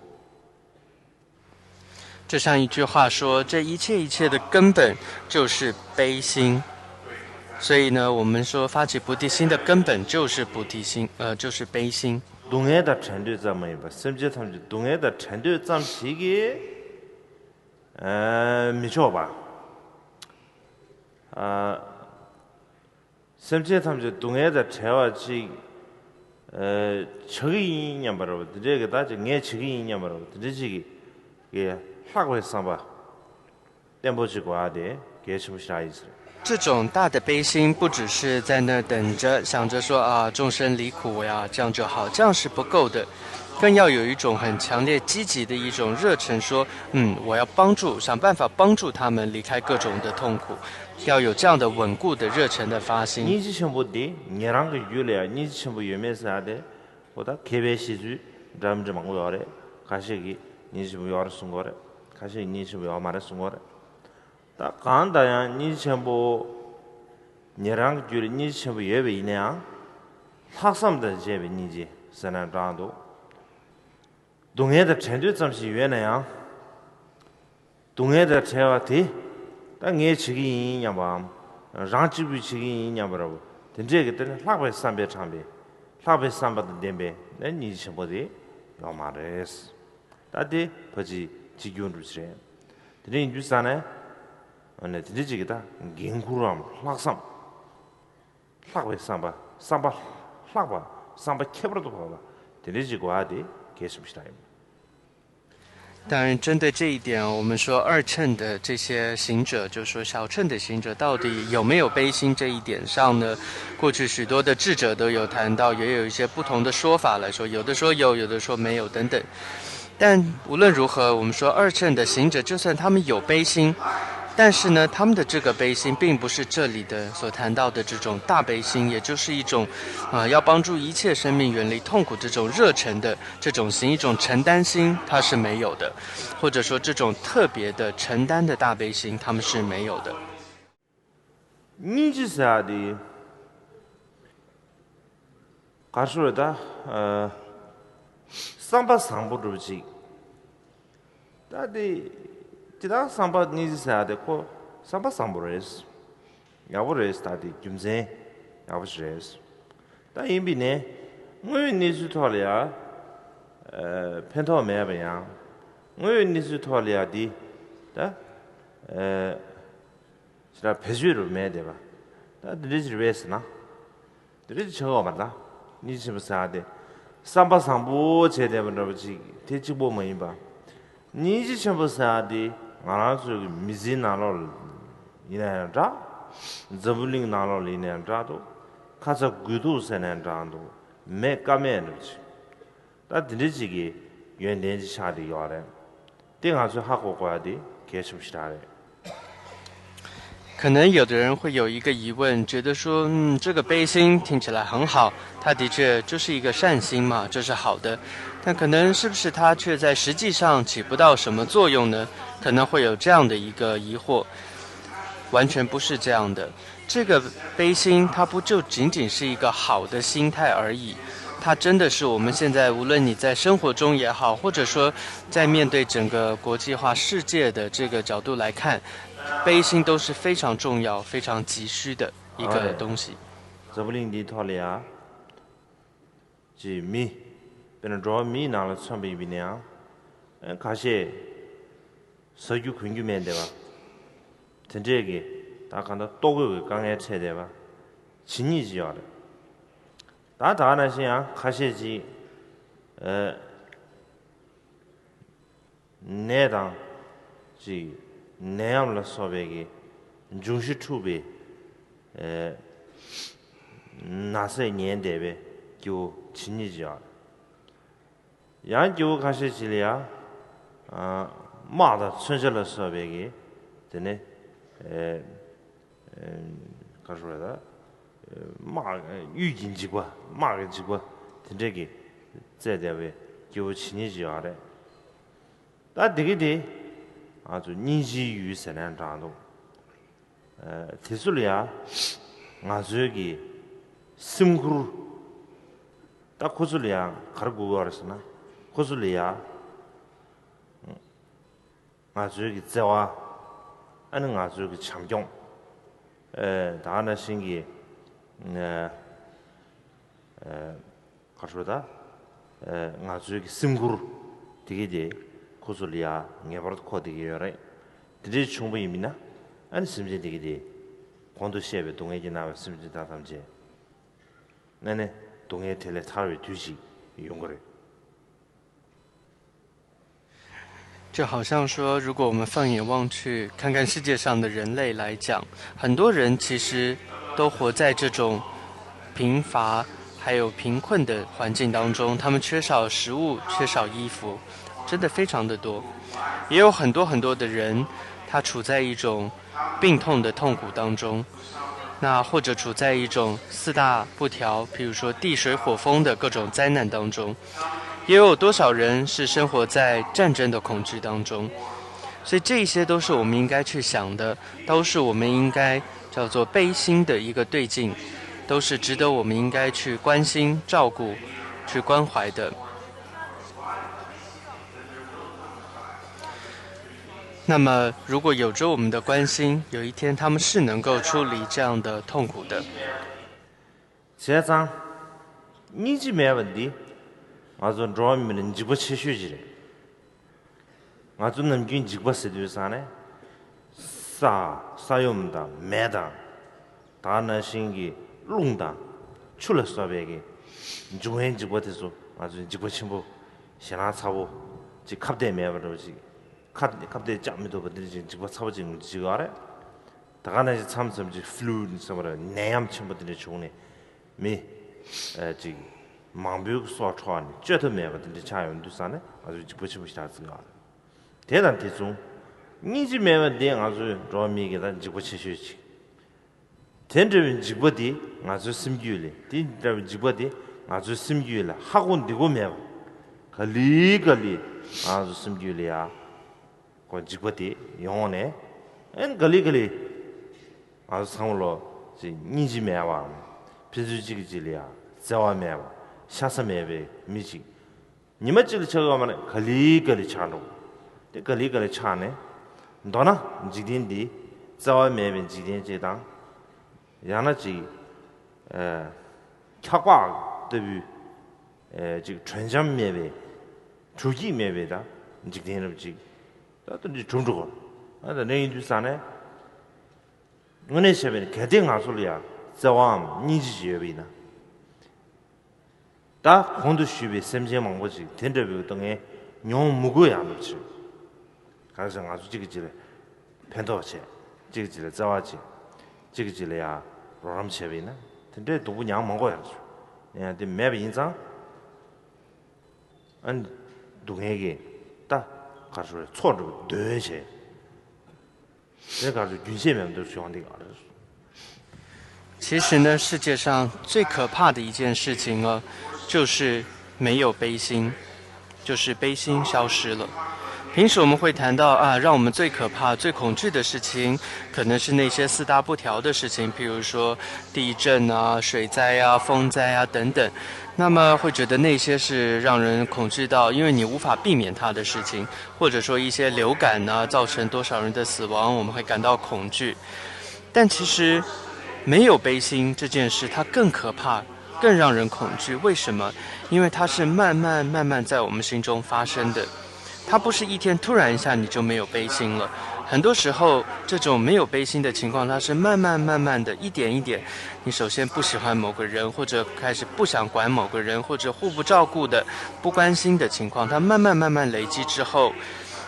就像一句话说，这一切一切的根本就是悲心。所以呢，我们说发起菩提心的根本就是菩提心，呃，就是悲心。སྡུག་བསྔལ་དང་བྲལ་འདོད་ཙམ་མ་ཡིན་པར་སེམས་ཅན་ཐམས་ཅད་སྡུག་བསྔལ་དང་བྲལ་འདོད་ཙམ་ཞིག་གིས་ཨ་མི་ཆོག་པ། ཨ་སེམས་ཅན་ཐམས་ཅད་སྡུག་བསྔལ་དང་བྲལ་བ་ཅིག་ཨ་བྱ་གི་ཡིན་སྙམ་པ་རེད་པ། དེ་འདྲས་ཀྱི་ད་ཅིག་ངས་བྱེད་ཀྱི་ཡིན་སྙམ་པ་རེད་པ། དེ་འདྲས་ཅིག་གི་གི་ལྷག་པའི་བསམ་པ་བརྟན་པོ་ཅིག་དགོས་ཡ་དེ་གལ་ཆེན་པོ་ཞིག་རག་ཡིན་ཟེར། 这种大的悲心，不只是在那等着，想着说啊，众生离苦呀，这样就好，这样是不够的。更要有一种很强烈、积极的一种热忱，说，嗯，我要帮助，想办法帮助他们离开各种的痛苦，要有这样的稳固的热忱的发心。 སྙིང་རྗེ་ཆེན་པོ་འདི་ཉན་རང་གི་རྒྱུད་ལ་ཡང་སྙིང་རྗེ་ཆེན་པོ་ཡོད་མེད་ཟེར་ཡ་དེ། འོ་ད་མཁས་པའི་བཤད་ཚུལ་འདྲ་མི་འདྲ་མང་པོ་ཡོད་རེད། ཁ་ཤས་ཀྱིས་སྙིང་རྗེ་ཆེན་པོ་ཡོད་རེད་གསུང་གི་ཡོད་རེད། ཁ་ཤས་ཀྱིས་སྙིང་རྗེ་ཆེན་པོ་ཡོད་མ་རེད་གསུང་གི་ཡོད་རེད། ད་གང་ལྟར་ཡང་སྙིང་རྗེ་ཆེན་པོ། ཉན་རང་གི་རྒྱུད་ལ་སྙིང་རྗེ་ཆེན་པོ་ཡོད་པ་ཡིན་ན་ཡང་། ལྷག་བསམ་དང་བཅས་པའི་སྙིང་རྗེ་ཟེར་ན་འདྲ་འདུག་སྡུག་བསྔལ་དང་བྲལ་འདོད་ཙམ་ཞིག་ཡོད་ན་ཡང་། སྡུག་བསྔལ་དང་བྲལ་བ་དེ། ད་ངས་བྱེད་ཀྱི་ཡིན་སྙམ་པའམ། རང་གཅིག་པུས་བྱེད་ཀྱི་ཡིན་སྙམ་པ་འདྲ་པོ་དེ་འདྲས་ཀྱི་དེ་ནི་ལྷག་པའི་བསམ་པས་དྲངས་པའི། ལྷག་པའི་བསམ་པ་དང་ལྡན་པའི་ནི་སྙིང་རྗེ་ཆེན་པོ་དེ་ཡོད་མ་རེད། ད་དེ་ཕལ་ཆེར་གཅིག་གྱུར་འགྲུབ་ཀྱི་རེད། དེ་འདྲ་ཡིན་དུས་ཙང་ནས། ཨ་ནི་དེ་འདྲ་ཅིག་གི་ད་འགན་ཁུར་རམ་ལྷག་བསམ། ལྷག་པའི་བསམ་པ། བསམ་པ་ལྷག་པ། བསམ་པ་ཁྱད་པར་དུ་འཕགས་པ། དེ་འདྲ་ཅིག་དགོས་ཡ་དེ་གལ་ཆེན་པོ་ཞིག་རང་ཡིན། 当然，针对这一点，我们说二乘的这些行者，就说小乘的行者到底有没有悲心这一点上呢？过去许多的智者都有谈到，也有一些不同的说法来说，有的说有，有的说没有等等。但无论如何，我们说二乘的行者，就算他们有悲心，但是呢，他们的这个悲心并不是这里的所谈到的这种大悲心，也就是一种，呃，要帮助一切生命远离痛苦这种热忱的这种心，一种承担心，他是没有的，或者说这种特别的承担的大悲心，他们是没有的。 སྙིང་རྗེ་ཟེར་ཡ་དེ། ག་རེ་ཟེར་ད། ཨ། བསམ་པ་བཟང་པོ་འདྲ་པོ་ཅིག་ད་དེ། དེ་དག་བསམ་པ་སྙིང་རྗེ་ཟེར་ཡ་དེ་ཁོ་བསམ་པ་བཟང་པོ་རེད། ཡག་པོ་རེད། ད་དེ་རྒྱུ་མཚན་ཡག་པོ་ཞིག་རེད། ད་ཡིན་པས་ནས་དངོས་ཡོད་གནས་ཚུལ་ཐོག་ལ་ཡ། ཨ། ཕན་ཐོགས་མེད་པ་ཡང་། དངོས་ཡོད་གནས་ཚུལ་ཐོག་ལ་ཡ་དེ། ད། ཨ། ཞེ་དྲག་བེད་སྤྱོད་རུ་མེད་བསྡད་པ། ད་འདི་འདྲ་ཅིག་རེད་ཟེར་ན། འདི་འདྲ་ཅིག་ཆགས་ཡོད་མ་རེད་ད། སྙིང་རྗེ་ཆེན་པོ་ཟེར་ཡ་དེ། བསམ་པ་བཟང་པོ་བྱས་བསྡད་པ་འདྲ་པོ་ཅིག་དེ་གཅིག་པོ་མ་ཡིན་པ། སྙིང་རྗེ་ཆེན་པོ་ཟེར་ཡ་དེ་ང་རང་ཚོའི་གི་མི་ཚེའི་ནང་ལོགས་ལ་ཡིན་ན་ཡང་འདྲ། འཛམ་བུ་གླིང་ནང་ལོགས་ལ་ཡིན་ན་ཡང་འདྲ་འདུག་ཁ་ཚ་དགོས་གཏུགས་ཟེར་ན་ཡང་འདྲ་འདུག་མེད་ཀ་མེད་འདྲ་པོ་ཅིག་ད་དེ་འདྲ་ཅིག་གི་ཡོན་ཏན་ཅིག་ཆགས་བསྡད་ཡོད་རེད། དེ་ང་ཚོས་ཧ་གོ་དགོས་ཡ་དེ་གལ་ཆེན་པོ་ཞིག་རང་རེད། 可能有的人会有一个疑问，觉得说，嗯，这个悲心听起来很好，它的确就是一个善心嘛，这是好的。但可能是不是它却在实际上起不到什么作用呢？可能会有这样的一个疑惑。完全不是这样的。这个悲心，它不就仅仅是一个好的心态而已，它真的是我们现在无论你在生活中也好，或者说在面对整个国际化世界的这个角度来看，悲心都是非常重要、非常急需的一个东西。 འཛམ་བུ་གླིང་འདིའི་ཐོག་ལ་ཡ། ཅིག་མི། དཔེར་ན་འགྲོ་བ་མིའི་ནང་ལ་མཚོན་པ་ཡིན་པ་ཡིན་ན་ཡང་ཁ་ཤས་ཟ་རྒྱུ་གོན་རྒྱུ་མེད་བསྡད་པ། དེ་འདྲས་ཀྱི་ད་གང་ལྟར་ལྟོ་གོས་ཀྱི་དཀའ་ངལ་འཕྲད་བསྡད་པ་ཇི་སྙེད་ཅིག་ཡོད་རེད། ད་ད་ག་ནང་བཞིན་ཡང་ཁ་ཤས་ཅིག་ཨ་ནད་དང་ཅིག་ནད་ཡམས་ལ་སོགས་པའི་གི་འབྱུང་བཞི་འཁྲུགས་པའི་ཨ་ན་ཚས་ཉེན་བསྡད་པའི་སྐྱེ་བོ་ཇི་སྙེད་ཅིག་ཡོད་རེད། ཡང་སྐྱེ་བོ་ཁ་ཤས་ཅིག་ལ་ཡང་དམག་དང་མཚོན་ཆ་ལ་སོགས་པའི་གི་དེ་ནས་ཨེ་ཨེ་ག་རེ་ཞུ་དགོས་རེད་ད། དམག་གཡུལ་གྱི་འཇིགས་པ། དམག་གི་འཇིགས་པ་དེ་འདྲས་ཀྱི་བསྩལ་བསྡད་པའི་སྐྱེ་བོ་ཇི་སྙེད་ཅིག་ཡོད་རེད། ད་དེ་གི་དེ་ང་ཚོ་སྙིང་རྗེའི་ཡུལ་ཟེར་ནའང་འདྲ་འདུག་ཨ་དེ་ཚོ་ལ་ཡང་ང་ཚོའི་གི་སེམས་ཁུར། ད་ཁོ་ཚོ་ལ་ཡང་ག་རེ་དགོས་ཀྱི་ཡོད་རེད་ཟེར་ན། ཁོ་ཚོ་ལ་ཡང་ང་ཚོའི་གི་བརྩེ་བ། ཨ་ནི་ང་ཚོའི་གི་བྱམས་སྐྱོང་། ཨེ་ད་ག་ནང་བཞིན་གི་ཨ་ཨ་ག་རེ་ཞུ་དགོས་རེད་ད། ཨེ་ང་ཚོའི་གི་སེམས་ཁུར་དེ་གི་དེ་ཁོ་ཚོ་ལ་ཡང་ངེས་པར་དུ་འཁོར་བསྡད་ཀྱི་ཡོད་རེད། དེ་འདྲའི་བྱུང་བ་ཡིན་ན་ཨ་ནི་སེམས་ཅན་དེ་གི་དེ་གོང་དུ་བཤད་པའི་སྡུག་བསྔལ་གྱིས་མནར་བའི་སེམས་ཅན་དག་ཐམས་ཅད་ཨ་ནི་སྡུག་བསྔལ་དེ་ལས་ཐར་བའི་དུས་ཤིག་ཡོང་གི་རེད། 就好像说，如果我们放眼望去，看看世界上的人类来讲，很多人其实都活在这种贫乏还有贫困的环境当中，他们缺少食物，缺少衣服，真的非常的多。也有很多很多的人，他处在一种病痛的痛苦当中，那或者处在一种四大不调，比如说地水火风的各种灾难当中，也有多少人是生活在战争的恐惧当中。所以这一些都是我们应该去想的，都是我们应该叫做悲心的一个对境，都是值得我们应该去关心、照顾、去关怀的。那么，如果有着我们的关心，有一天他们是能够处理这样的痛苦的。 བྱས་ཙང་། སྙིང་རྗེ་མེད་པ་འདི་ང་ཚོ་འགྲོ་བ་མི་ལ་འཇིགས་པ་ཆེ་ཤོས་ཅིག་རེད། ང་ཚོ་ནམ་རྒྱུན་འཇིགས་པ་ཟེར་དུས་ཙང་ནས་ས་ས་ཡོམ་དང་མེ་དང་། ད་ག་ནང་བཞིན་གྱི་རླུང་དང་ཆུ་ལ་སོགས་པའི་གི་འབྱུང་བའི་འཇིགས་པ་དེ་ཚོ་ང་ཚོའི་འཇིགས་པ་ཆེན་པོ་ཞེད་སྣང་ཚ་པོ་ཅིག་ཁ་གཏད་མེད་པ་འདྲ་བོ་ཅིག་ཁ་ཁ་གཏད་བཅག་མི་ཐུབ་པ་འདི་འདྲ་ཅིག་འཇིགས་པ་ཚ་པོ་ཅིག་འཇིགས་ཡོད་རེད། ད་ག་ནང་བཞིན་མཚམས་མཚམས་ཅིག་ཕུ་ལུ་ཟེར་བ་རེད། ནད་ཡམས་ཆེན་པོ་འདི་འདྲ་བྱུང་ནས་མི་ཨ་ཅིག་མང་པོའི་སྲོག་འཕྲོག་ནས་བཅོས་ཐབས་མེད་པ་འདི་འདྲ་ཆགས་ཡོང་དུས་ཙང་ནས་ང་ཚོས་འཇིགས་པ་ཆེན་པོ་ཞིག་ཆགས་ཟིན་ཡོད་རེད། དེ་དང་དེ་མཚུངས་སྙིང་རྗེ་མེད་པ་འདི་ང་ཚོའི་འགྲོ་བ་མིའི་གི་ད་འཇིགས་པ་ཆེ་ཤོས་ཅིག་དེ་འདྲ་བའི་འཇིགས་པ་འདི་ང་ཚོའི་སེམས་རྒྱུད་ལ། དེ་འདྲ་བའི་འཇིགས་པ་འདི་ང་ཚོའི་སེམས་རྒྱུད་ལ་ཧ་གོ་འདི་གོ་མེད་པ། ག་ལེ་ག་ལེ་ང་ཚོའི་སེམས་རྒྱུད་ལ་ཡ་ཁོ་འཇིགས་པ་དེ་ཡོང་ནས། ཨན་ག་ལེ་ག་ལེ་ང་ཚོ་ཚང་མ་ལོ་ཅིག་སྙིང་རྗེ་མེད་པའམ། ཕན་ཚུན་གཅིག་གིས་གཅིག་ལ་ཡ་བརྩེ་བ་མེད་པ། ཤ་ཚ་མེད་པའི་མི་ཅིག་ཉི་མ་གཅིག་ལ་ཆགས་ཡོད་མ་རེད། ག་ལེ་ག་ལེ་ཆགས་འགྲོ། དེ་ག་ལེ་ག་ལེ་ཆགས་ནས། མདོར་ན་འཇིག་རྟེན་འདི་བརྩེ་བ་མེད་པའི་འཇིག་རྟེན་ཅིག་དང་། ཡང་ན་ཅིག་ཨ་འཁྱག་པ་ལྟ་བུའི་ཨ་ཅིག་དྲོད་འཇམ་མེད་པའི། དྲོ་སྐྱིད་མེད་པའི་ད་འཇིག་རྟེན་རབ་ཅིག་ད་ལྟ་འདི་གྲུབ་འགྲོ་གི། ཨ་ད་ནས་ཡིན་དུས་ཙང་ནས། དངོས་གནས་བྱས་པ་ཡིན་ན་གལ་ཏེ་ང་ཚོ་ལ་ཡང་བརྩེ་བའམ་སྙིང་རྗེ་ཅིག་ཡོད་པ་ཡིན་ན། ད་གོང་དུ་ཞུས་པའི་སེམས་ཅན་མང་པོ་ཅིག་དེ་འདྲ་བའི་སྡུག་བསྔལ་མྱོང་མི་དགོས་ཡག་འགྲོ་ཕྱིར། གང་ཟེར་ང་ཚོ་གཅིག་གིས་གཅིག་ལ་ཕན་ཐོགས་བྱས། གཅིག་གིས་གཅིག་ལ་བརྩེ་བ་བྱས། གཅིག་གིས་གཅིག་ལ་ཡང་རོགས་རམ་བྱས་པ་ཡིན་ན་དེ་འདྲའི་སྡུག་པོ་མྱངས་མ་དགོས་ཡག་ཡང་དེ་མེད་པ་ཡིན་ཙང་། ཨ་ནི་སྡུག་བསྔལ་གྱི་ད་ག་རེ་ཟེར་ཚོགས་འདྲ་བོ་བརྡོལ་བྱས། དེ་ག་ཚོད་རྒྱུན་ཆད་མེད་པ་འདུག་བྱུང་འདི་ག་རེད། 其实呢，世界上最可怕的一件事情呢，就是没有悲心，就是悲心消失了。平时我们会谈到啊，让我们最可怕、最恐惧的事情，可能是那些四大不调的事情，比如说地震啊、水灾啊、风灾啊等等。那么会觉得那些是让人恐惧到，因为你无法避免它的事情，或者说一些流感啊，造成多少人的死亡，我们会感到恐惧。但其实没有悲心这件事，它更可怕，更让人恐惧。为什么？因为它是慢慢慢慢在我们心中发生的，它不是一天突然一下你就没有悲心了。很多时候，这种没有悲心的情况，它是慢慢慢慢的，一点一点，你首先不喜欢某个人，或者开始不想管某个人，或者互不照顾的、不关心的情况，它慢慢慢慢累积之后，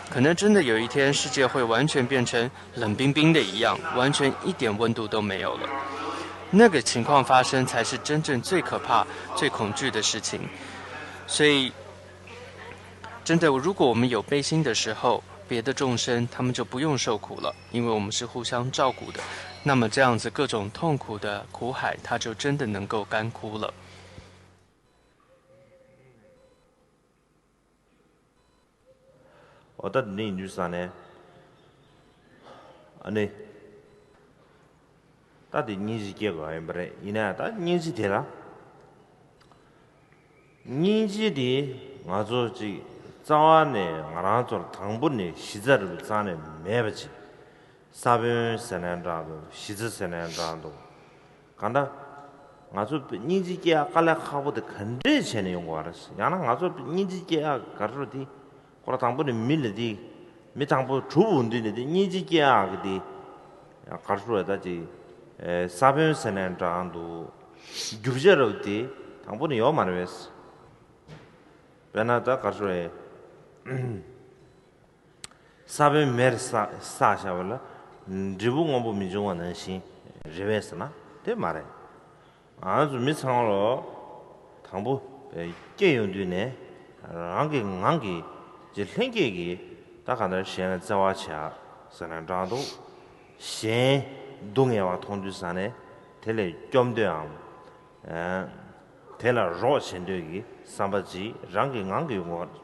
可能真的有一天，世界会完全变成冷冰冰的一样，完全一点温度都没有了。那个情况发生，才是真正最可怕、最恐惧的事情。所以，真的，如果我们有悲心的时候，别的众生他们就不用受苦了，因为我们是互相照顾的。那么这样子，各种痛苦的苦海，它就真的能够干枯了。འོ་ད་འདི་ཡིན་དུས་ཙང་ནས། ཨ་ནི། ད་དེ་སྙིང་རྗེ་སྐྱེ་དགོས་ཡིན་པ་རེད། ཡིན་ན་ད་སྙིང་རྗེ་དེ་ལ། སྙིང་རྗེ་དེ་ང་ཚོ་ཅིག་རྩ་བ་ནས་ང་རང་ཚོར་དང་པོ་ནས་གཞི་རྩ་རུ་རྩ་ནས་མེད་པ་ཅིག་ས་བོན་ཟེར་ནའི་འདྲ་འདུག་གཞི་རྩ་ཟེར་ནའི་འདྲ་འདུག་གང་ལྟར། ང་ཚོ་སྙིང་རྗེ་སྐྱེ་ཡག་དཀའ་ལས་ཁག་པོ་དེ་ག་འདྲས་བྱས་ནས་ཡོང་དགོས་རེད། ཡང་ན་ང་ཚོ་སྙིང་རྗེ་སྐྱེ་ཡག་ག་རེ་རེད་དེ། ཁོ་རང་དང་པོ་ནས་མི་ལ་དེ། མི་དང་པོ་གྲུབ་འོང་དུས་ནས་དེ་སྙིང་རྗེ་སྐྱེ་ཡག་གི་དེ། ག་རེ་རེད་ད་ཅིག་ས་བོན་ཟེར་ནའི་འདྲ་འདུག་རྒྱུ་ཆ་རབ་དེ་དང་པོ་ནས་ཡོད་མ་རེད་པས། དཔེར་ན་ད་ག་རེ་རེད། ས་བོན་མེར་བསྲེགས་བཞག་པ་ལ་འབྲས་བུ་སྔོན་པོ་མི་འབྱུང་བ་ནང་བཞིན་རེད་པས་ཟེར་ན་དེ་མ་རེད། ང་ཚོ་མི་ཚང་མ་ལོ་དང་པོ་སྐྱེ་ཡོང་དུས་ནས་རང་གི་ངང་གིས་ཀྱི་ལྷན་སྐྱེས་ཀྱིས་ད་ག་འདྲ་གཞན་ལ་བརྩེ་བ་བྱེད་ཟེར་ན་འདྲ་འདུག་གཞན་སྡུག་བསྔལ་བ་མཐོང་དུས་ཙང་ནས་དེ་ལས་སྐྱོབ་འདོད་འམ། དེ་ལ་རོགས་བྱེད་འདོད་ཀྱི་བསམ་པ་ཅིག་རང་གི་ངང་གིས་ཡོང་གི་ཡོད་རེད།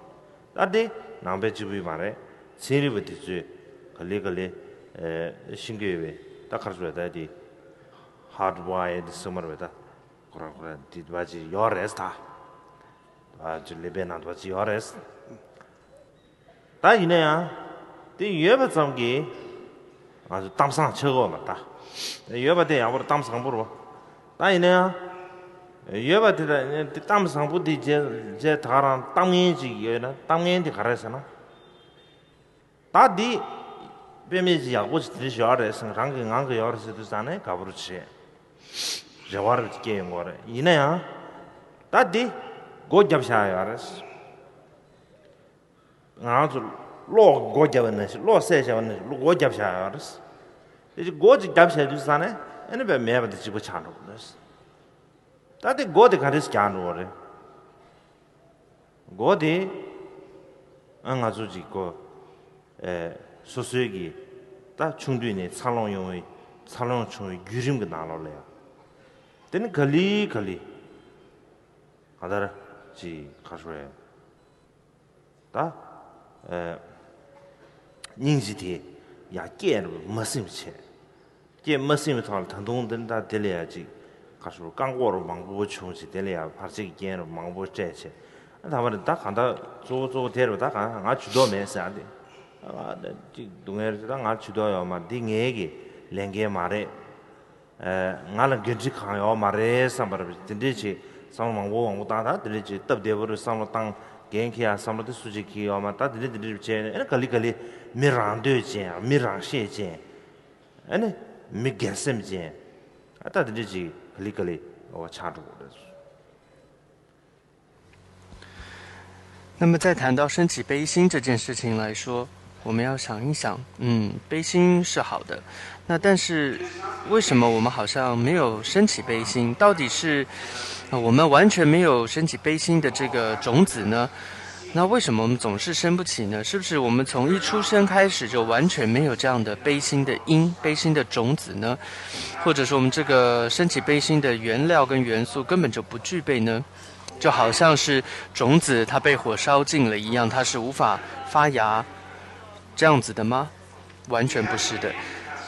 ད་དེ་ནང་པའི་གཅིག་པུ་མ་རེད། ཚན་རིག་པ་དེ་ཚོས་ག་ལེ་ག་ལེ་ཤེས་ཀྱི་ཡོད་པས། ད་ག་རེ་ཟེར་བས་ད་དེ་hardwired ཟེར་མ་རེད་པས། ད་ཁོ་རང་ཁོ་རང་དེ་འདྲ་ཅིག་ཡོད་རེད། ད་ད་ཅིག་ཀླད་པའི་ནང་དུ་ཅིག་ཡོད་རེད། ད་ཡིན་ན་ཡང་དེ་ཡོད་པ་ཙམ་གྱིས་ང་ཚོ་གཏམ་བཟང་ཆགས་ཀྱི་ཡོད་མ་རེད། ད་ཡོད་པ་དེ་ཡག་པོ་རེད། གཏམ་བཟང་པོ་རེད། ད་ཡིན་ན་ཡང་ཡོད་པ་དེ་ད་དེ་གཏམ་བཟང་པོ་དེ་རྗེས་རྗེས་ད་ག་རང་གཏམ་ངན་ཅིག་ཡོད་ན། གཏམ་ངན་དེ་ག་རེ་ཟེར་ན། ད་འདི་དཔེ་མེད་ཅིག་ཡག་པོ་ཅིག་དེ་འདྲ་ཞིག་ཡོད་རེད་ཟེར། རང་གི་ངང་གིས་ཡོད་རེད་ཟེར་དུས་ཙང་ནས་དགའ་པོ་བྱེད། རེ་བ་རེ་སྐྱེ་ཡོང་གི་རེད། ཡིན་ན་ཡང་ད་འདི་སྒོ་བརྒྱབ་བཞག་ཡོད་རེད། ང་རང་ཚོ་གློག་སྒོ་བརྒྱབ་པ་ནང་བཞིན། གློག་བསྲེགས་བཞག་པ་ནང་བཞིན་སྒོ་བརྒྱབ་བཞག་ཡོད་རེད། དེ་ཅིག་སྒོ་ཅིག་བརྒྱབ་བཞག་དུས་ཙང་ནས་ཨ་ནི་དཔེ་མེད་པ་དེ་གཅིག་པ་ཆགས་འགྲོ་གི་རེད། ད་དེ་སྒོ་དེ་ག་འདྲས་རྒྱག་འགྲོ་བ་རེད། སྒོ་དེ་ཨ་ང་ཚོ་ཅིག་གོ་ཨེ་སོ་སོའི་གི་ད་ཆུང་དུས་ནས་འཚར་ལོངས་ཡོང་བའི་འཚར་ལོངས་བྱུང་བའི་བརྒྱུད་རིམ་གྱི་ནང་ལོགས་ལ་ཡང་། དེ་ནི་ག་ལེ་ག་ལེ་གང་ལྟར་ཅིག་ག་རེ་ཟེར། ད་ཨེ་སྙིང་རྗེ་དེ་ཡང་སྐྱེས་མ་ཟིན་པ་བྱས། སྐྱེས་མ་ཟིན་པའི་ཐོག་ལ་ད་དུང་འདི་ད་དེ་ལ་ཡང་ཅིག་ག་རེ་ཟེར། བཀག་འགོག་མང་པོ་བྱུང་བྱས། དེ་ལ་ཡང་བར་ཆད་ཀྱི་རྐྱེན་རུ་མང་པོ་སྤྲད་བྱས། ཨ་ད་བར་ད་གང་ལྟར་གཙོ་བོ་གཙོ་བོ་དེ་རུ་ད་གང་ང་ཇུས་གཏོགས་མེད་ཟེར། ཨ་དེ་ཨ་ད་ཅིག་སྡུག་བསྔལ་རེད། ད་ང་ཇུས་གཏོགས་ཡོད་མ་རེད། འདི་ངའི་གི་ལས་འགན་མ་རེད། ང་ལ་འགན་འཁྲི་གང་ཡོད་མ་རེད་བསམ་པ་རེད། དེ་འདྲས་ཅིག་བསམ་བློ་མང་པོ་མང་པོ་བཏང་། ད་དེ་འདྲས་ཅིག་སྟབས་བདེ་པོ་རེད་བསམ་བློ་བཏང་། འགན་འཁྱེར་ཡག་བསམ་བློ་དེ་སུ་ཅིག་འཁྱེར་ཡོད་མ་རེད། ད་དེ་འདྲས་དེ་འདྲས་བྱས་ནས་ཨ་ནི་ག་ལེ་ག་ལེ་མི་རང་འདོད་ཅན། མི་རང་ཤེད་ཅན། ཨ་ནི་མི་སྒེར་སེམས་ཅན། ཨ་ད་དེ་འདྲས་ཅིག་ག་ལེ་ག་ལེ་འོ་ཆགས་འགྲོ་གི་རེད། 那么，在谈到升起悲心这件事情来说，我们要想一想，嗯，悲心是好的，那但是为什么我们好像没有升起悲心？到底是，呃，我们完全没有升起悲心的这个种子呢？那为什么我们总是升不起呢？是不是我们从一出生开始就完全没有这样的悲心的因、悲心的种子呢？或者说，我们这个升起悲心的原料跟元素根本就不具备呢？ 就好像是种子它被火烧尽了一样，它是无法发芽这样子的吗？完全不是的。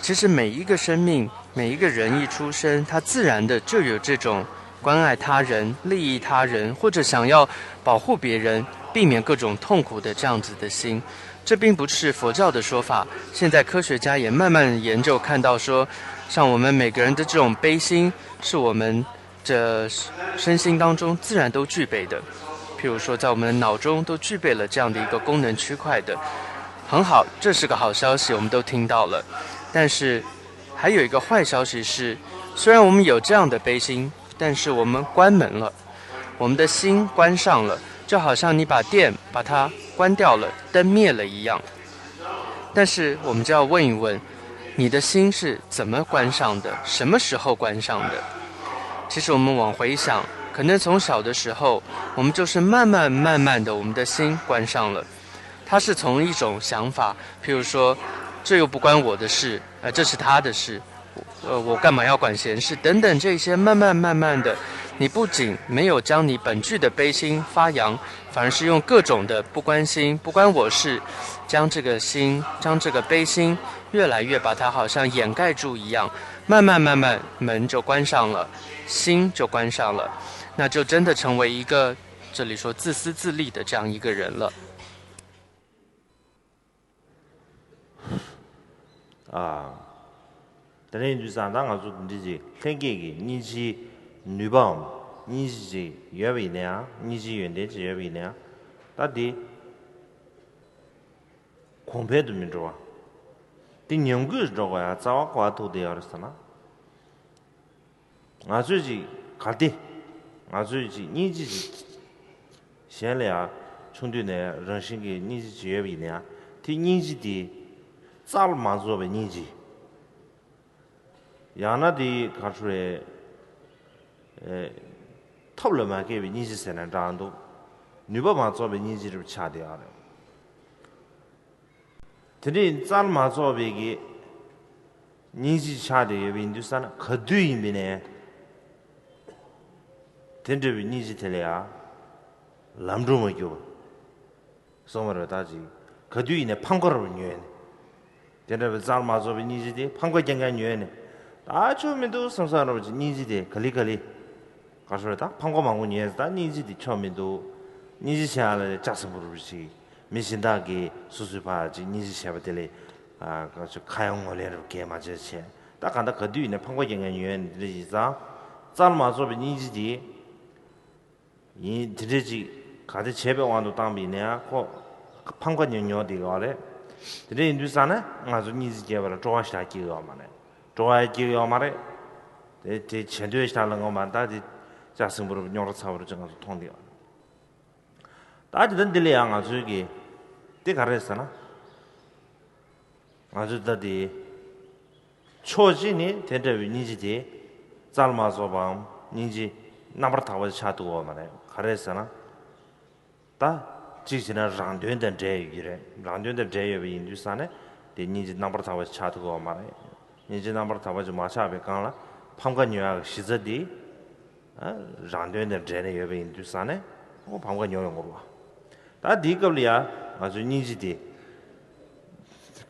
其实每一个生命，每一个人一出生，他自然的就有这种关爱他人、利益他人，或者想要保护别人、避免各种痛苦的这样子的心。这并不是佛教的说法。现在科学家也慢慢研究看到说，像我们每个人的这种悲心，是我们这身心当中自然都具备的，譬如说在我们的脑中都具备了这样的一个功能区块的，很好，这是个好消息，我们都听到了。但是还有一个坏消息是，虽然我们有这样的悲心，但是我们关门了，我们的心关上了，就好像你把电把它关掉了，灯灭了一样。但是我们就要问一问，你的心是怎么关上的？什么时候关上的？其实我们往回想，可能从小的时候，我们就是慢慢慢慢的，我们的心关上了。它是从一种想法，譬如说，这又不关我的事，呃，这是他的事，呃，我干嘛要管闲事等等这些，慢慢慢慢的，你不仅没有将你本具的悲心发扬，反而是用各种的不关心、不关我事，将这个心，将这个悲心越来越把它好像掩盖住一样，慢慢慢慢门就关上了，心就关上了，那就真的成为一个这里说自私自利的这样一个人了。ཨ། དེ་ནས་ཡིན་དུས་ཙང་ད་ང་ཚོ་འདི་འདྲ་ཅིག་ལྷན་སྐྱེས་ཀྱི་སྙིང་རྗེའི་ནུས་པའམ་སྙིང་རྗེ་ཅིག་ཡོད་པ་ཡིན་ན་ཡང་། སྙིང་རྗེའི་ཡོན་ཏན་ཅིག་ཡོད་པ་ཡིན་ན་ཡང་། ད་འདི་གོང་འཕེལ་དུ་མི་འགྲོ་བ། འདི་ཉམས་རྒུད་འགྲོ་དགོས་ཡ་རྩ་བ་ག་པར་ཐུག་བསྡད་ཡོད་རེད་ཟེར་ན། ང་ཚོས་ཅིག་གལ་ཏེ་ང་ཚོས་ཅིག་སྙིང་རྗེ་ཅིག་གཞན་ལ་ཡང་ཆུང་དུས་ནས་རང་བཞིན་གྱི་སྙིང་རྗེ་ཅིག་ཡོད་པ་ཡིན་ན་ཡང་། དེ་སྙིང་རྗེ་དེ་རྩལ་མ་རྫོགས་པའི་སྙིང་རྗེ། ཡང་ན་དེ་ག་རེ་ཟེར་རེད། ཨེ། ཐབས་ལ་མ་མཁས་པའི་སྙིང་རྗེ་ཟེར་ན་འདྲ་འདུག་ནུས་པ་མ་རྫོགས་པའི་སྙིང་རྗེ་རེད་པ་ཆགས་བསྡད་ཡོད་རེད། དེ་འདྲའི་རྩལ་མ་རྫོགས་པའི་གི་སྙིང་རྗེ་ཆགས་བསྡད་ཡོད་པ་ཡིན་དུས་ཙ་ན། ག་དུས་ཡིན་པ་ཡིན་ནའི་དེ་འདྲ་བའི་སྙིང་རྗེ་དེ་ལ་ཡང་ལམ་འགྲོ་མ་གྱུར་པ་སོང་བ་རེད། ད་ཅིག་ག་དུས་ཡིན་ནའི་ཕམ་ཁ་རུ་ཉོས་ནས། དེ་འདྲ་བའི་རྩལ་མ་རྫོགས་པའི་སྙིང་རྗེ་དེ་ཕམ་ཁ་རྐྱང་རྐྱང་ཉོས་ནས། ད་ཆོ་མི་འདུག་བསམ་བསམ་རེད་པ་ཅིག་སྙིང་རྗེ་དེ་ག་ལེ་ག་ལེ། ག་རེ་ཟེར་རེད། ད་ཕམ་ཁ་མང་པོ་ཉོས་ཟེར། ད་སྙིང་རྗེ་དེ་ཆོ་མི་འདུག་སྙིང་རྗེ་ཆེ་ཡ་ལ་ལྕགས་སྲིན་པོ་རུ་ཅིག་མི་གཞན་དག་གིས་སོ་སོའི་ཕར་ཅིག་སྙིང་རྗེ་བྱས་པ་དེ་ལས། ཨ། ག་ཚོད་ཁ་ཡང་ངོ་ལེན་རུ་གས་མ་བྱས་བྱས། ད་གང་ལྟར་ག་དུས་ཡིན་ནའི་ཕམ་ཁ་རྐྱང་རྐྱང་ཉོས་ནས་འདི་འདྲ་ཡིན་ཙང་། རྩལ་མ་རྫོགས་པའི་སྙིང་རྗེ་དེ་ཡིན། དེ་འདྲ་ཅིག་ག་དེ་བྱས་པའི་དབང་དུ་བཏང་པ་ཡིན་ན་ཡང་ཁོ་ཕམ་ཁ་ཉོ་ཉོ་བསྡད་ཡོད་རེད། དེ་འདྲ་ཡིན་དུས་ཙ་ན་ང་ཚོ་སྙིང་རྗེ་སྐྱེ་བ་ལ་སྤྲོ་བ་ཞེ་དྲག་སྐྱེ་གི་ཡོད་མ་རེད། སྤྲོ་བ་སྐྱེ་གི་ཡོད་མ་རེད། དེ་དེ་བྱེད་འདོད་ཞེ་དྲག་ལ་ངོ་མ། ད་དེ་ལྕགས་སྲིན་པོ་རུ་རྙོག་དྲ་ཚ་པོ་རུ་ཅིག་ང་ཚོ་མཐོང་བསྡད་ཡོད་རེད། ད་དེ་ལྟ་འདི་ལ་ཡང་ང་ཚོའི་གི་དེ་ག་རེ་ཟེར་ན། ང་ཚོས་ད་དེ་ཕྱོགས་གཅིག་ནས་དེ་འདྲ་བའི་སྙིང་རྗེ་དེ་རྩལ་མ་རྫོགས་པའམ་སྙིང་རྗེ་རྣམ་པར་དག་པ་ཆགས་ཐུབ་ཀྱི་ཡོད་མ་རེད། ག་རེ་ཟེར་ན། ད་གཅིག་བྱས་ན་རང་དོན་དང་འབྲེལ་ཡོད་ཀྱི་རེད། རང་དོན་དང་འབྲེལ་ཡོད་པ་ཡིན་དུས་ཙ་ན་དེ་སྙིང་རྗེ་རྣམ་པར་དག་པ་ཆགས་ཐུབ་ཀྱི་ཡོད་མ་རེད། སྙིང་རྗེ་རྣམ་པར་དག་པ་ཅིག་མ་ཆགས་པའི་སྒང་ལ་ཕམ་ཁ་ཉོ་ཡག་གི་གཞི་རྩ་དེ། ཨ། རང་དོན་དང་འབྲེལ་ནས་ཡོད་པ་ཡིན་དུས་ཙ་ན་ཁོ་ཕམ་ཁ་ཉོ་ཡོང་གི་རེད་པ། ད་དེའི་སྐབས་ལ་ཡང་ང་ཚོས་སྙིང་རྗེ་དེ་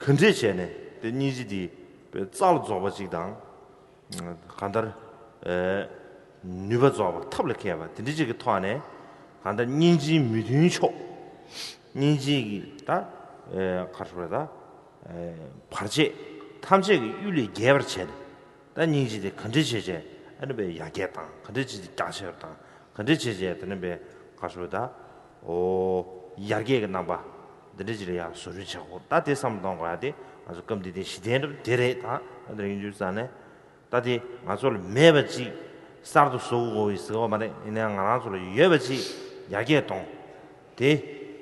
ག་འདྲས་བྱས་ནས་དེ་སྙིང་རྗེ་དེ་རྩལ་རྫོགས་པ་ཅིག་དང་། གང་ལྟར། ཨེ། ནུས་པ་རྫོགས་པ། ཐབས་ལ་མཁས་པ་དེ་འདྲ་ཅིག་གི་ཐོག་ནས། གང་ལྟར་སྙིང་རྗེའི་མི་མཐུན་ཕྱོགས། སྙིང་རྗེ་གི་ད། ཨེ། ག་རེ་ཟེར་དགོས་རེད། ད། ཨེ། བར་ཆད་ཐམས་ཅད་ཀྱི་གཡུལ་ལས་རྒྱལ་བར་བྱས་ནས། ད་སྙིང་རྗེ་དེ་ག་འདྲས་བྱས་བྱས་ཨ་ནི་བས་ཡར་རྒྱས་བཏང་། ག་འདྲས་བྱས་བྱས་རྒྱ་ཆེ་བར་བཏང་། ག་འདྲས་བྱས་བྱས་དེ་ནི་བས་ག་རེ་ཟེར་དགོས་རེད། ད། ཨོ། ཡར་རྒྱས་ཀྱི་རྣམ་པ་འདི་འདྲ་ཅིག་ལ་ཡང་བཟོ་སྐྲུན་བྱེད་དགོས། ད་དེ་བསམ་བློ་གཏོང་དགོས་ཡ་དེ་ང་ཚོ་སྐབས་འདི་དེ་གཞི་རྟེན་འདྲ་པོ་དེ་རེད། ད་ད་ལྟ་ཡིན་དུས་ཙ་ན། ད་དེ་ང་ཚོ་ལ་མེད་པ་ཅིག་གསར་དུ་བཟོ་དགོས་ཡོད་ཟེར་བ་མ་རེད། ཡིན་ནའང་ང་རང་ཚོ་ལ་ཡོད་པ་ཅིག་ཡར་རྒྱས་གཏོང་། དེ་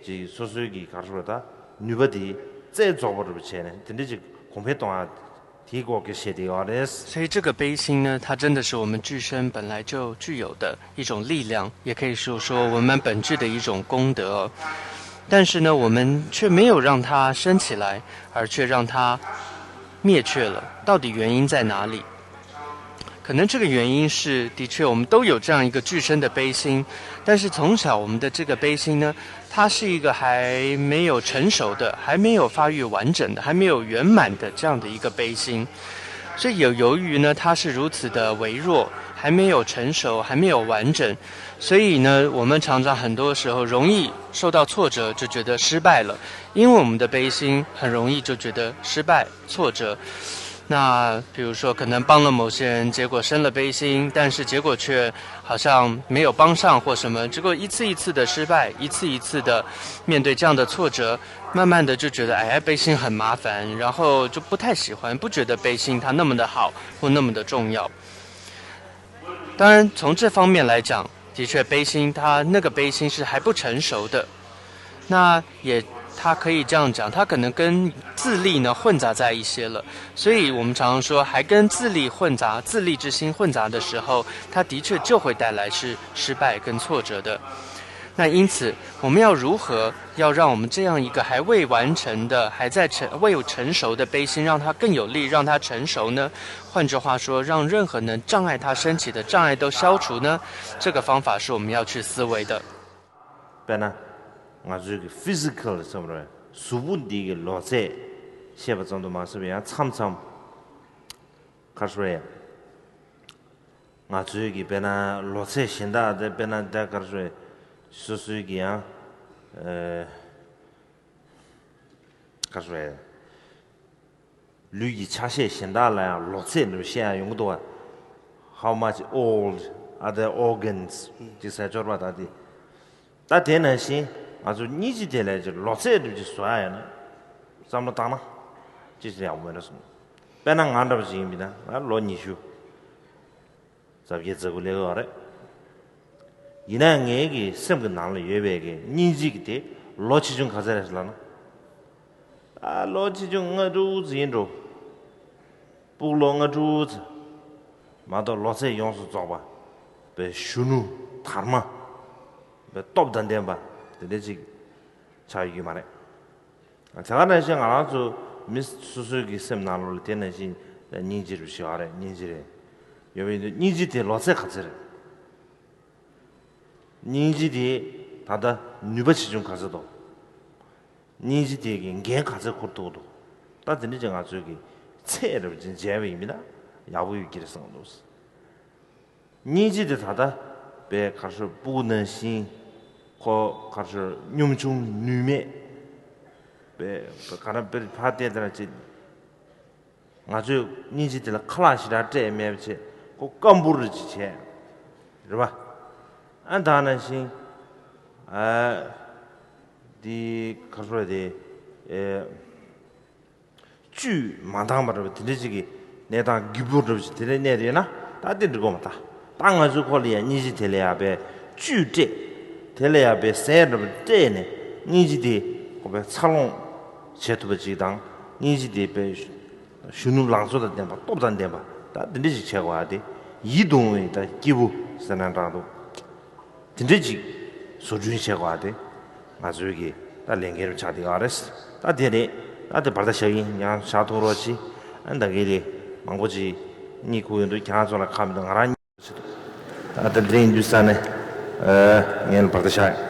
ཅིག་སོ་སོའི་གི་ག་རེ་ཟེར་དགོས་རེད། ད་ནུས་པ་དེ་རྩལ་རྫོགས་པ་འདྲ་པོ་བྱས་ནས་དེ་འདྲ་ཅིག་གོང་འཕེལ་གཏོང་ཡ་དེའི་སྐོར་གྱི་བཤད་བསྡད་ཡོད་རེད། 所以这个悲心呢，它真的是我们具身本来就具有的一种力量，也可以说说我们本具的一种功德哦。但是呢，我们却没有让它升起来，而却让它灭却了。到底原因在哪里？可能这个原因是，的确我们都有这样一个具身的悲心，但是从小我们的这个悲心呢，它是一个还没有成熟的、还没有发育完整的、还没有圆满的这样的一个悲心。所以有由于呢，它是如此的微弱，还没有成熟，还没有完整，所以呢，我们常常很多时候容易受到挫折，就觉得失败了。因为我们的悲心很容易就觉得失败、挫折。那比如说，可能帮了某些人，结果生了悲心，但是结果却好像没有帮上或什么，结果一次一次的失败，一次一次的面对这样的挫折，慢慢的就觉得，哎，悲心很麻烦，然后就不太喜欢，不觉得悲心它那么的好或那么的重要。当然，从这方面来讲，的确，悲心它那个悲心是还不成熟的。那也，他可以这样讲，他可能跟自利呢混杂在一些了。所以我们常常说，还跟自利混杂、自利之心混杂的时候，它的确就会带来是失败跟挫折的。那因此，我们要如何要让我们这样一个还未完成的、还在成未有成熟的悲心，让它更有力，让它成熟呢？换句话说，让任何能障碍它升起的障碍都消除呢？这个方法是我们要去思维的。 དཔེར་ན། ང་ཚོའི་གི་ཕི་སི་ཀལ་ཟེར་བ་རེད། གཟུགས་པོ་འདི་གི་ལོ་ཚད་བཤད་པ་ཙམ་དུ་མ་ཟད་པའི་ཡང་མཚམས་མཚམས། ག་རེ་ཟེར་ཡ། ང་ཚོའི་གི་དཔེར་ན་ལོ་ཚད་གཞན་དག་དེ་དཔེར་ན་ད་ག་རེ་ཟེར། སོ་སོའི་གི་ཡང་། ཨེ། ག་རེ་ཟེར། ལུས་ཀྱི་ཆ་ཤས་གཞན་དག་ལ་ཡང་ལོ་ཚད་འདྲ་བཤད་ཡ་ཡོང་གི་འདུག་བ། How much old are the organs? ཅེས་ཟེར་སྦྱོར་བ་དག་དེ། ད་དེ་ནང་བཞིན་ང་ཚོ་སྙིང་རྗེ་དེ་ལ་ཅིག་ལོ་ཚད་འདྲ་ཅིག་བཟོ་ཡ་ཡོད་ན། བསམ་བློ་བཏང་ན། ཅི་ཞིག་ཡག་པོ་མེད་ན་གསུངས། དཔེར་ན་ང་འདྲ་བ་ཅིག་ཡིན་པ་ན་ང་ལོ་ཉི་ཤུ། རྩ་བརྒྱད་རྩ་དགུ་སླེབས་ཡོད་རེད། ཡིན་ན་ངའི་གི་སེམས་ཀྱི་ནང་ལ་ཡོད་པའི་གི་སྙིང་རྗེ་གི་དེ་ལོ་ཆེ་ཆུང་ག་ཚད་རེད་ལབ་ན། ཨ་ལོ་ཆེ་ཆུང་ལྔ་དྲུག་ཙམ་ཡིན་འགྲོ། སྤུག་ལོ་ལྔ་དྲུག་ཙམ། མ་གཏོགས་ལོ་ཚད་ཡོངས་སུ་རྫོགས་པ། པའི་གཞོན་ནུ་དར་མ། པའི་སྟོབས་དང་ལྡན་པ། དེ་འདྲ་ཅིག་ཆགས་ཡོད་ཀྱི་མ་རེད། དེ་ག་ནང་བཞིན་ང་རང་ཚོ་མི་སོ་སོའི་གི་སེམས་ནང་ལོགས་ལ་དེ་ནང་བཞིན་སྙིང་རྗེ་རུ་ཞེ་བ་རེད། སྙིང་རྗེ་རེད། ཡོད་པའི་སྙིང་རྗེ་དེ་ལོ་ཚད་ག་ཚད་རེད། སྙིང་རྗེ་དེ་ད་ལྟ་ནུས་པ་ཆེ་ཆུང་ག་ཚད་འདུག་སྙིང་རྗེ་དེ་གི་འགན་ག་ཚད་འཁུར་ཐུབ་འདུག་ད་དེ་འདྲ་ཅིག་ང་ཚོའི་གི་ཚད་རེ་བ་ཅིག་འཇལ་བ་ཡིན་མིན་ན་ཡག་པོ་ཡོད་ཀྱི་རེད་བསམ་འདུག་སྙིང་རྗེ་དེ་ད་ལྟ་པའི་གར་ཤོར་སྤུ་གུ་ནང་བཞིན་ཁོ་གར་ཤོར་གཉོམ་ཆུང་ནུས་མེད་པའི་ག་ར་པའི་ཕ་བལྟས་དེ་ན་ཅིག་ང་ཚོས་སྙིང་རྗེ་དེ་ལ་ཁ་ལག་ཞེ་དྲག་སྤྲད་མེད་པ་བྱས་ཁོ་སྐམ་པོ་རེ་ཅིག་བྱས། རེད་པ། ཨ་ད་ནང་བཞིན་ཨ་དེ་གར་ཤོར་དེ་ཨེ། བཅུད་མ་འདང་བ་འདྲ་བ་དེ་འདྲ་ཅིག་གི་གནས་སྟངས་སྐྱིད་པོ་འདྲ་བ་ཅིག་དེ་འདྲ་གནས་ཡོད་ན་ད་དེ་འགྲིག་གོ་མ་ད། ད་ང་ཚོའི་ཁོ་ལ་ཡང་སྙིང་རྗེ་དེ་ལ་ཡང་པའི་བཅུད་སྤྲད། དེ་ལ་ཡང་པའི་ཟས་འདྲ་བ་སྤྲད་ནས་སྙིང་རྗེ་དེ་ཁོ་པའི་འཚར་ལོངས་བྱེད་ཐུབ་པ་ཅིག་དང་སྙིང་རྗེ་དེ་པའི་གཞོན་ནུ་ལང་ཚོ་དང་ལྡན་པ་སྟོབས་དང་ལྡན་པ་ད་དེ་འདྲ་ཅིག་བྱེད་དགོས་ཨ་དེ་ཡིད་དུ་འོང་བའི་ད་སྐྱིད་པོ་ཟེར་ན་འདྲ་འདུག་དེ་འདྲ་ཅིག་བཟོ་སྐྲུན་བྱེད་དགོས་ཨ་དེ་ང་ཚོའི་གི་ད་ལས་འགན་རུ་ཆགས་བསྡད་ཡོད་རེད། ད་དེ་རེད། ད་དེ་བར་ད་བཞག་ཡིན་ཡང་བཞག་ཐུབ་རོགས་གྱིས། ཨ་ད་གི་རེད། མང་པོ་ཅིག་གཉིད་ཁུག་ཡོང་དུས་ཁྱེད་རང་ཚོ་ལ་ཁ་མི་འདུག་ང་རང་གཉིད་ཁུག་ད་དེ་འདྲ་ཡིན་དུས་ས་ནས་ངས་ལ་བར་ད་བཞག་ཡིན།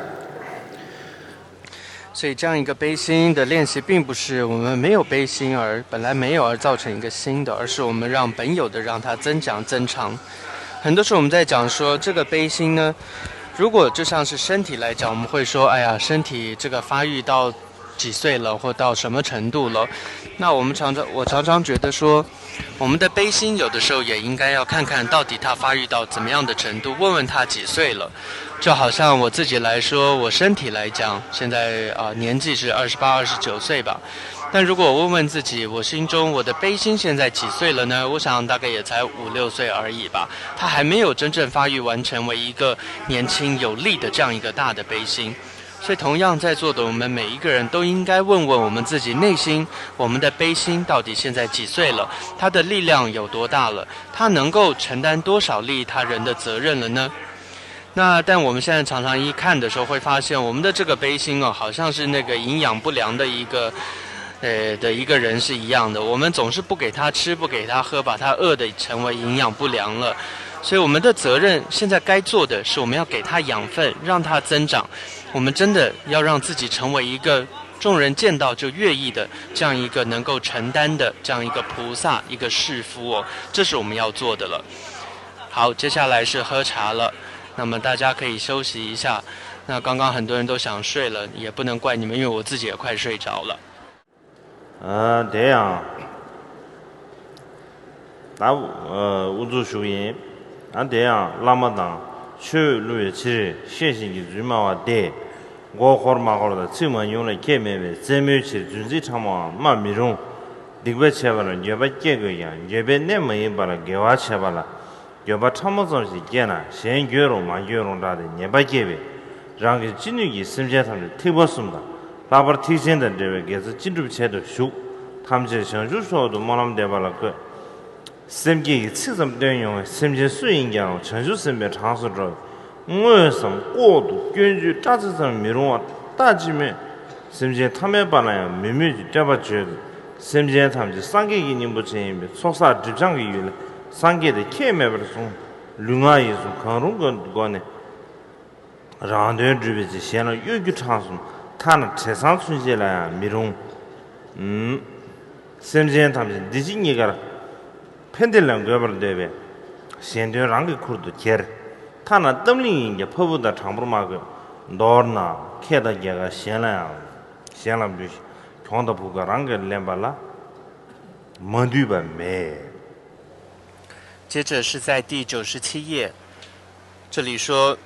所以这样一个悲心的练习，并不是我们没有悲心而本来没有而造成一个新的，而是我们让本有的让它增长增长。很多时候我们在讲说这个悲心呢，如果就像是身体来讲，我们会说，哎呀，身体这个发育到几岁了，或到什么程度了，那我们常常我常常觉得说，我们的悲心有的时候也应该要看看到底它发育到怎么样的程度，问问它几岁了。就好像我自己来说，我身体来讲，现在啊、呃、年纪是二十八、二十九岁吧。但如果我问问自己，我心中我的悲心现在几岁了呢？我想大概也才五六岁而已吧，它还没有真正发育完成为一个年轻有力的这样一个大的悲心。所以同样在座的我们每一个人都应该问问我们自己内心，我们的悲心到底现在几岁了？它的力量有多大了？它能够承担多少利他人的责任了呢？那但我们现在常常一看的时候，会发现我们的这个悲心哦，好像是那个营养不良的一个，呃的一个人是一样的。我们总是不给他吃，不给他喝，把他饿的成为营养不良了。所以我们的责任现在该做的是，我们要给他养分，让他增长。我们真的要让自己成为一个众人见到就悦意的这样一个能够承担的这样一个菩萨，一个士夫哦，这是我们要做的了。好，接下来是喝茶了。那么大家可以休息一下。那刚刚很多人都想睡了，也不能怪你们，因为我自己也快睡着了。ཨ་དེ་ཡང་། ལ་དབུ་འཛུགས་ཞུ་གི་ཡིན། ཨ་དེ་ཡང་བླ་མ་དང་མཆོད་འོས་བླུ་བའི་ཕྱིར། ཤེས་བཞིན་གྱི་རྫུན་སྨྲ་བ་སྟེ། མགོ་འཁོར་མ་འཁོར་དང་ཚིག་མ་ཉུང་ལས་ཁྱད་མེད་པས། རྩེད་མོའི་ཕྱིར་རྫུན་ཚིག་ཕྲ་མོའང་སྨྲ་མི་རུང་། སྡིག་པ་བྱས་པ་ལ་འགྱོད་པ་སྐྱེ་དགོས་ཀྱང་། འགྱོད་པའི་གནས་མ་ཡིན་པ་ལ་དགེ་བ་བྱས་པ་ལ་འགྱོད་པ་ཕྲ་མོ་ཙམ་ཞིག་སྐྱེས་ན། གཞན་འགྱོད་རུང་མ་འགྱོད་རུང་དྲག་སྟེ་ཉེས་པ་སྐྱེས་པས། རང་གི་ཅི་ནུས་ཀྱིས་སེམས་ཅན་ཐམས་ཅད་ཐེག་པ་གསུམ་དང་། ལྷག་པར་ཐེག་ཆེན་དང་འབྲེལ་བའི་དགེ་རྩ་ཅི་སྒྲུབ་བྱེད་དུ་གཞུག་ཐམས་ཅད་བྱང་ཆུབ་མཆོག་ཏུ་སྨོན་ལམ་འདེབས་པ་ལ་བཀོད། སེམས་བསྐྱེད་ཀྱི་ཚིག་ཙམ་བཏོན་མྱོང་བའི་སེམས་ཅན་སུ་ཡིན་ཀྱང་རུང་། བྱང་ཆུབ་སེམས་དཔའི་གྲངས་སུ་འགྲོ། དངོས་སམ་ལྐོག་ཏུ་སྐྱོན་བརྗོད་སྐྲག་ཚིག་ཙམ་མི་རུང་བ་ལྟ་ཅི་སྨོས། སེམས་ཅན་ཐ་མལ་པ་ལ་ཡང་མི་སྨོད་ཅིང་བསྟོད་པ་བརྗོད་དོ། སེམས་ཅན་ཐམས་ཅད་སངས་རྒྱས་ཀྱི་སྙིང་པོ་ཅན་ཡིན་པས། ཚོགས་བསགས་སྒྲིབ་སྦྱང་གི་ཡུལ་ལས་སངས་རྒྱས་དེ་ཁྱད་མེད་པར་གསུངས། ལུས་ངག་ཡིད་གསུམ་གང་རུང་གི་སྒོ་ནས། རང་དོན་སྒྲུབ་པའི་ཕྱིར། གཞན་ལ་གཡོ་སྒྱུ་ཕྲང་གསུམ། ཐ་ན་བྲེ་སྲང་ཚུན་ཆད་ལ་ཡང་མི་རུང་། ཨུམ། སེམས་ཅན་ཐམས་ཅད་འདི་ཕྱི་གཉིས་ཀར་ཕན་བདེ་ལ་འགོད་པར་འདོད་པས། གཞན་དོན་རང་གི་ཁུར་དུ་འཁྱེར། ཐ་ན་གཏམ་གླེང་ཡིན་ཀྱང་ཕ་བུ་དང་དྲང་པོར་སྨྲ་དགོས། མདོར་ན་ཁེ་དང་རྒྱལ་ཁ་གཞན་ལ་ཡང་གཞན་ལ་འབུལ་ཞིང་། གྱོང་དང་བུ་ག་རང་གིས་ལེན་པ་ལ་མ་འདུས་པ་མེད། 接着是在第九十七页，这里说，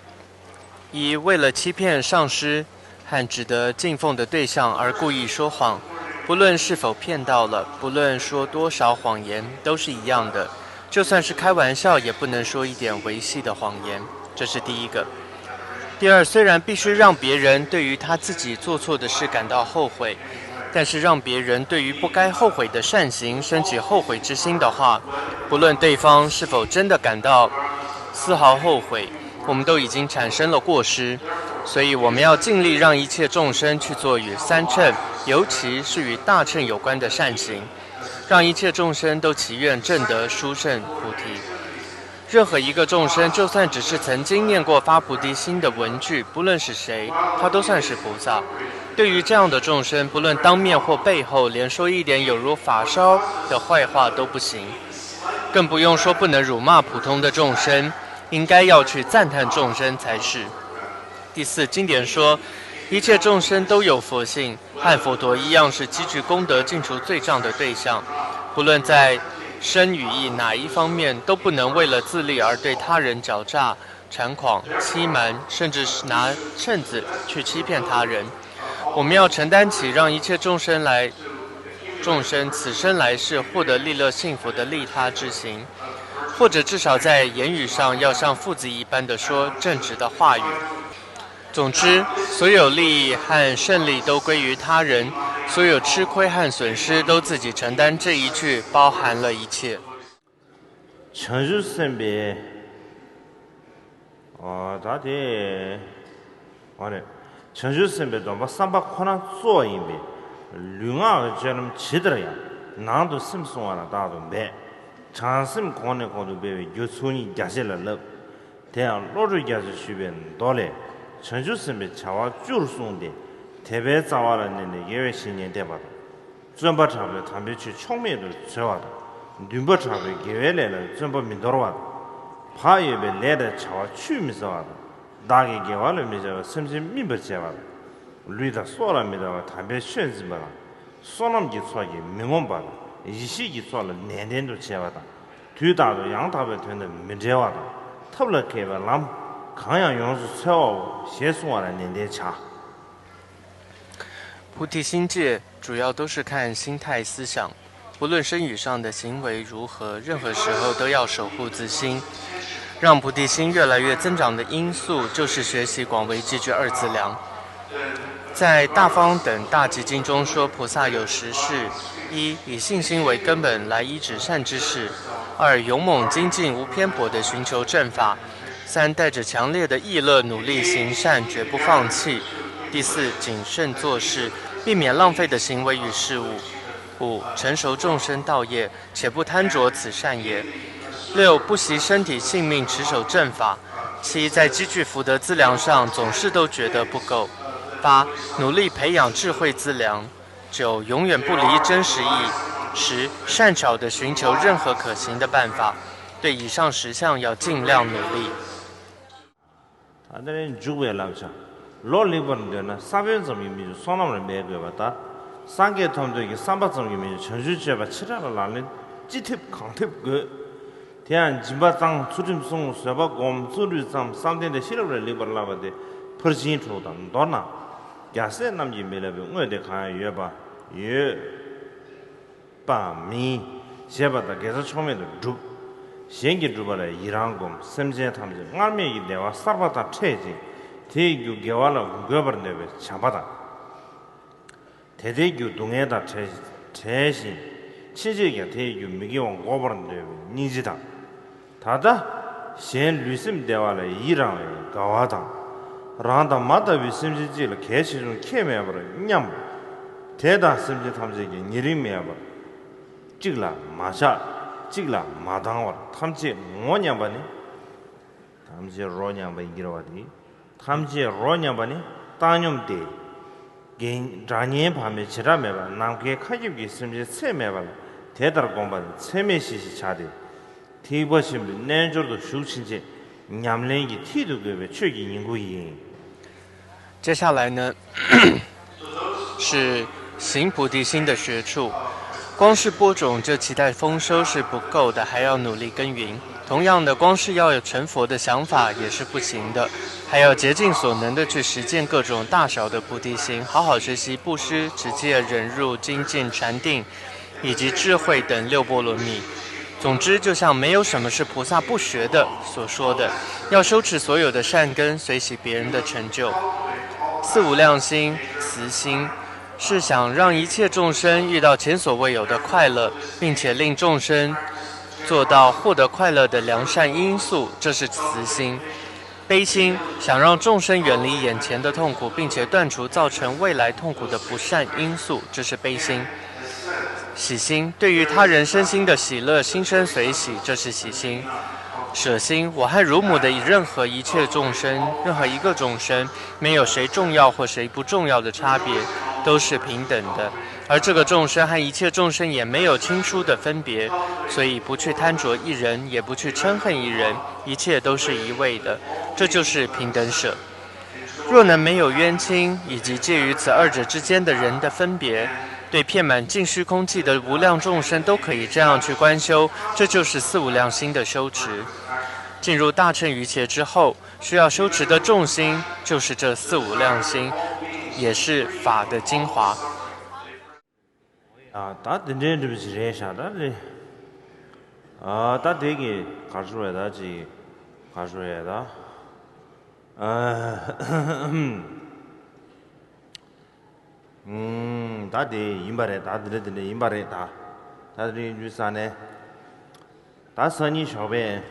一、为了欺骗上司和值得敬奉的对象而故意说谎，不论是否骗到了，不论说多少谎言，都是一样的。就算是开玩笑，也不能说一点维系的谎言。这是第一个。第二，虽然必须让别人对于他自己做错的事感到后悔，但是让别人对于不该后悔的善行升起后悔之心的话，不论对方是否真的感到丝毫后悔，我们都已经产生了过失。所以我们要尽力让一切众生去做与三乘，尤其是与大乘有关的善行，让一切众生都祈愿证得殊胜菩提。任何一个众生，就算只是曾经念过发菩提心的文句，不论是谁，他都算是菩萨。对于这样的众生，不论当面或背后，连说一点有如发烧的坏话都不行，更不用说不能辱骂普通的众生，应该要去赞叹众生才是。第四，经典说，一切众生都有佛性，和佛陀一样是积聚功德、尽除罪障的对象。不论在身语意哪一方面，都不能为了自利而对他人狡诈、 猖狂、欺瞒，甚至是拿秤子去欺骗他人。我们要承担起让一切众生来众生此生来世获得利乐幸福的利他之行，或者至少在言语上要像父子一般的说正直的话语。总之，所有利益和胜利都归于他人，所有吃亏和损失都自己承担。这一句包含了一切。 བྱང་ཆུབ་སེམས་དཔའི། ཨོ་ད་དེ། ཨོ་རེད། བྱང་ཆུབ་སེམས་དཔའི་སྡོམ་པ་བསམ་པ་ཁོ་ན་གཙོ་བོ་ཡིན་པས། ལུས་ངག་གི་སྤྱོད་ལམ་ཇི་ལྟར་ཡང་། ནང་དུ་སེམས་བསྲུང་བ་ལ་རྟག་ཏུ་འབད། བྱང་སེམས་གོང་ནས་གོང་དུ་འཕེལ་བའི་རྒྱུ་ཚོགས་གཉིས་རྒྱ་ཆེ་ལ་བསླབ། དེ་ཡང་བློ་གྲོས་རྒྱ་མཚོས་ཞུས་པའི་མདོ་ལས། བྱང་ཆུབ་སེམས་དཔའི་བྱ་བ་བཅུར་གསུངས་ཏེ། དད་པའི་རྩ་བ་ལ་གནས་ནས་དགེ་བའི་བཤེས་གཉེན་བསྟེན་པ་དང་། བརྩོན་པ་དྲག་པོས་དམ་པའི་ཆོས་ཕྱོགས་མེད་དུ་འཚོལ་བ་དང་། འདུན་པ་དྲག་པོས་དགེ་བའི་ལས་ལ་བརྩོན་པ་མི་འདོར་བ་དང་། བག་ཡོད་པའི་ལས་དང་བྱ་བ་ཆུད་མི་ཟ་བ་དང་། བདག་གིས་དགེ་བ་ལ་མི་བྱ་བར་སེམས་ཅན་སྨིན་པར་བྱེད་པ་དང་། ལུས་དང་སྲོག་ལ་མི་ལྟ་བར་དམ་པའི་ཆོས་འཛིན་པ་དང་། བསོད་ནམས་ཀྱི་ཚོགས་ཀྱིས་མི་ངོམས་པ་དང་། ཡེ་ཤེས་ཀྱི་ཚོགས་ལ་ནན་ཏན་དུ་བྱེད་པ་དང་། དུས་རྟག་ཏུ་ཡང་དག་པའི་དོན་དང་མི་འབྲལ་བ་དང་། ཐབས་ལ་མཁས་པའི་ལམ་གང་ཡང་ཡོངས་སུ་འཚོལ་བའོ་ཞེས་གསུང་བ་ལ་ནན་ཏན་བྱ། 菩提心戒主要都是看心态思想，不论身语上的行为如何，任何时候都要守护自心。让菩提心越来越增长的因素，就是学习广为积聚二资粮。在《大方等大集经》中说，菩萨有十事：一、以信心为根本来依止善知识；二、勇猛精进无偏颇地寻求正法；三、带着强烈的意乐努力行善，绝不放弃；第四，谨慎做事，避免浪费的行为与事物；五、成熟众生道业，且不贪着此善也；六、不惜身体性命持守正法；七、在积聚福德资粮上总是都觉得不够；八、努力培养智慧资粮；九、永远不离真实意；十、善巧地寻求任何可行的办法。对以上十项要尽量努力。 ད་དེ་ནས་འཇུག་པའི་བསླབ་བྱ། ལོ་ལེགས་པར་འདོད་ན་ས་བོན་ཙམ་གྱིས་མི་འཇུག་བསོད་ནམས་ལ་འབད་དགོས་པ་ལྟར། སངས་རྒྱས་ཐོབ་འདོད་ཀྱི་བསམ་པ་ཙམ་གྱིས་མི་འཇུག་བྱང་ཆུབ་སྤྱོད་པ་ཆེ་ཕྲ་ལ་ལག་ལེན་ཅི་ཐེབས་གང་ཐེབས་དགོས། དེ་ཡང་སྦྱིན་པ་བཏང་། ཚུལ་ཁྲིམས་བསྲུང་། བཟོད་པ་སྒོམ། བརྩོན་འགྲུས་བརྩམ། བསམ་གཏན་དང་ཤེས་རབ་ལ་ལེགས་པར་བསླབ་པ་སྟེ། ཕར་ཕྱིན་དྲུག་དང་མདོར་ན། རྒྱལ་སྲས་རྣམས་ཀྱིས་མི་བསླབ་པའི་དངོས་དེ་གང་ཡང་ཡོད་པ་ཡོད་པ་མིན། ཞེས་པ་དང་དགེ་རྩ་ཕྱོགས་མེད་དུ་བསྒྲུབ། གཞན་གྱིས་བསྒྲུབས་པ་ལ་ཡི་རང་སྒོམ། སེམས་ཅན་ཐམས་ཅད་སྔར་མེད་ཀྱི་བདེ་བ་གསར་པ་དང་འཕྲད་ཅིང་། དེའི་རྒྱུ་དགེ་བ་ལ་འགོད་པར་འདོད་པའི་བྱམས་པ་དང་། དེ་ལྟའི་རྒྱུ་སྡུག་བསྔལ་དང་བྲལ་བྲལ་ཞིང་། ཕྱིན་ཆད་ཀྱང་དེའི་རྒྱུ་མི་དགེ་བ་འགོག་པར་འདོད་པའི་སྙིང་རྗེ་དང་། ད་ལྟ་གཞན་ལུས་སེམས་བདེ་བ་ལ་ཡི་རང་བའི་དགའ་བ་དང་། རང་དང་མ་ལྟ་བུའི་སེམས་ཅན་གཅིག་ལ་གལ་ཆེ་ཆུང་ཁྱད་མེད་པར་སྙམ། དེ་དང་སེམས་ཅན་ཐམས་ཅད་ཀྱང་ཉེ་རིང་མེད་པར། གཅིག་ལ་མ་ཆགས། གཅིག་ལ་མ་སྡང་བར་ཐམས་ཅད་ངོ་མཉམ་པ་ནི། ཐམས་ཅད་རོ་མཉམ་པ་ཡིན་གྱི་རེད་བ་དེ། ཐམས་ཅད་རོ་མཉམ་པ་ནི་བཏང་སྙོམས་ཏེ། རྒན་སྒྲ་སྙན་བར་མའི་བྱེ་བྲག་མེད་པ། ནམ་མཁའི་མཁའ་ཁྱབ་ཀྱི་སེམས་ཅན་ཚད་མེད་པ་ལ་དེ་ལྟར་བསྒོམས་པ་ནི་ཚད་མེད་བཞི་ཞེས་བྱ་སྟེ། ཐེག་པ་ཆེན་པོའི་རྣལ་འབྱོར་དུ་ཞུགས་ཕྱིན་ཆད་ཉམས་ལེན་གྱི་མཐིལ་དུ་དགོས་པའི་ཆོས་ཀྱི་ཉིང་ཁུ་ཡིན། 接下来呢，是行菩提心的学处。光是播种就期待丰收是不够的，还要努力耕耘。同样的，光是要有成佛的想法也是不行的，还要竭尽所能的去实践各种大小的菩提心，好好学习布施、持戒、忍辱、精进、禅定，以及智慧等六波罗蜜。总之，就像没有什么是菩萨不学的所说的，要修持所有的善根，随喜别人的成就。四无量心、慈心，是想让一切众生遇到前所未有的快乐，并且令众生做到获得快乐的良善因素，这是慈心。悲心，想让众生远离眼前的痛苦，并且断除造成未来痛苦的不善因素，这是悲心。喜心，对于他人身心的喜乐，心生随喜，这是喜心。舍心，我和乳母的任何一切众生，任何一个众生，没有谁重要或谁不重要的差别，都是平等的。而这个众生和一切众生也没有亲疏的分别，所以不去贪着一人，也不去嗔恨一人，一切都是一味的，这就是平等舍。若能没有冤亲以及介于此二者之间的人的分别，对遍满尽虚空际的无量众生都可以这样去观修，这就是四无量心的修持。进入大乘瑜伽之后，需要修持的重心就是这四无量心，也是法的精华。 ཨ། ད་དེ་འདྲའི་འདྲ་པོ་ཅིག་རེད་ཤག་ད་རེད། ཨ། ད་དེ་གི་ག་རེ་ཞུ་དགོས་རེད། ད་ཅིག་ག་རེ་ཞུ་དགོས་རེད་ད། ཨ། ཨུམ། ད་དེ་ཡིན་པ་རེད། ད་དེ་འདྲ་དེ་འདྲ་ཡིན་པ་རེད། ད་ད་དེ་འདྲ་ཡིན་དུས་ཙང་ནས། ད་སང་ཉིན་ཞོགས་པའི།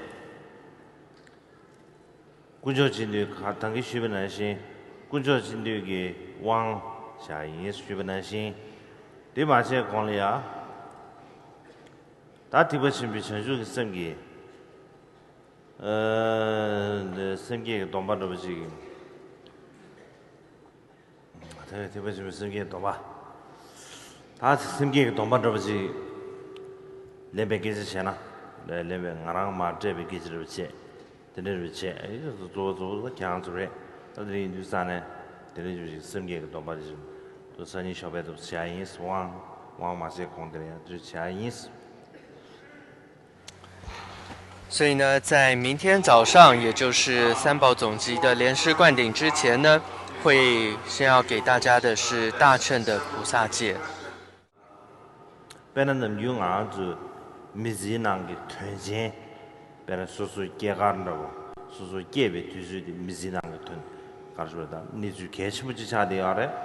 དཀོན་མཆོག་སྤྱི་འདུས་ག་ད་གིན་ཞུས་པ་ནང་བཞིན། དཀོན་མཆོག་སྤྱི་འདུས་ཀྱི་དབང་བཞག་ཡིན་ཞུས་པ་ནང་བཞིན། དེ་མ་བྱས་གོང་ལ་ཡ། ད་ཐེག་པ་ཆེན་པོའི་བྱང་ཆུབ་ཀྱི་སེམས་ཀྱི། ཨ། འདི་སེམས་བསྐྱེད་ཀྱི་སྡོམ་པ་འདྲ་པོ་ཅིག་ཐེག་ཐེག་པ་ཆེན་པོའི་སེམས་བསྐྱེད་སྡོམ་པ། ད་སེམས་བསྐྱེད་ཀྱི་སྡོམ་པ་འདྲ་པོ་ཅིག་ལེན་པའི་སྐད་ཆ་བྱས་ན། ལེན་པའི་ང་རང་མ་སྤྲད་པའི་སྐད་ཆ་འདྲ་པོ་བྱས། དེ་འདྲ་རེ་བྱས། ཨེ། གཙོ་བོ་གཙོ་བོ་ཁྱེད་རང་ཚོ་རེད། ད་དེ་རིང་དུས་ཙང་ནས་དེ་རིང་ཞིག་སེམས་བསྐྱེད་ཀྱི་སྡོམ་པ་རེ་ཞིག་དུ་སང་ཉིན་ཞོགས་པའི་དུ་བྱ་ཡིན། དབང་དབང་མ་བྱས་གོང་དེར་ཡང་དུ་བྱ་ཡིན། 所以呢，在明天早上，也就是三宝总集的莲师灌顶之前呢，会先要给大家的是大乘的菩萨戒。 དཔེར་ན་ནམ་རྒྱུན་ང་རང་ཚོའི་མི་ཚེའི་ནང་གི་དོན་ཆེན། དཔེར་ན་སོ་སོའི་སྐྱེས་སྐར་འདྲ་བོ། སོ་སོ་སྐྱེས་པའི་དུས་ཚོད་དེ་མི་ཚེའི་ནང་གི་དོན་ག་རེ་ཞུ་དགོས་རེད། ད་གནས་ཚུལ་གལ་ཆེན་པོ་ཅིག་ཆགས་བསྡད་ཡོད་རེད།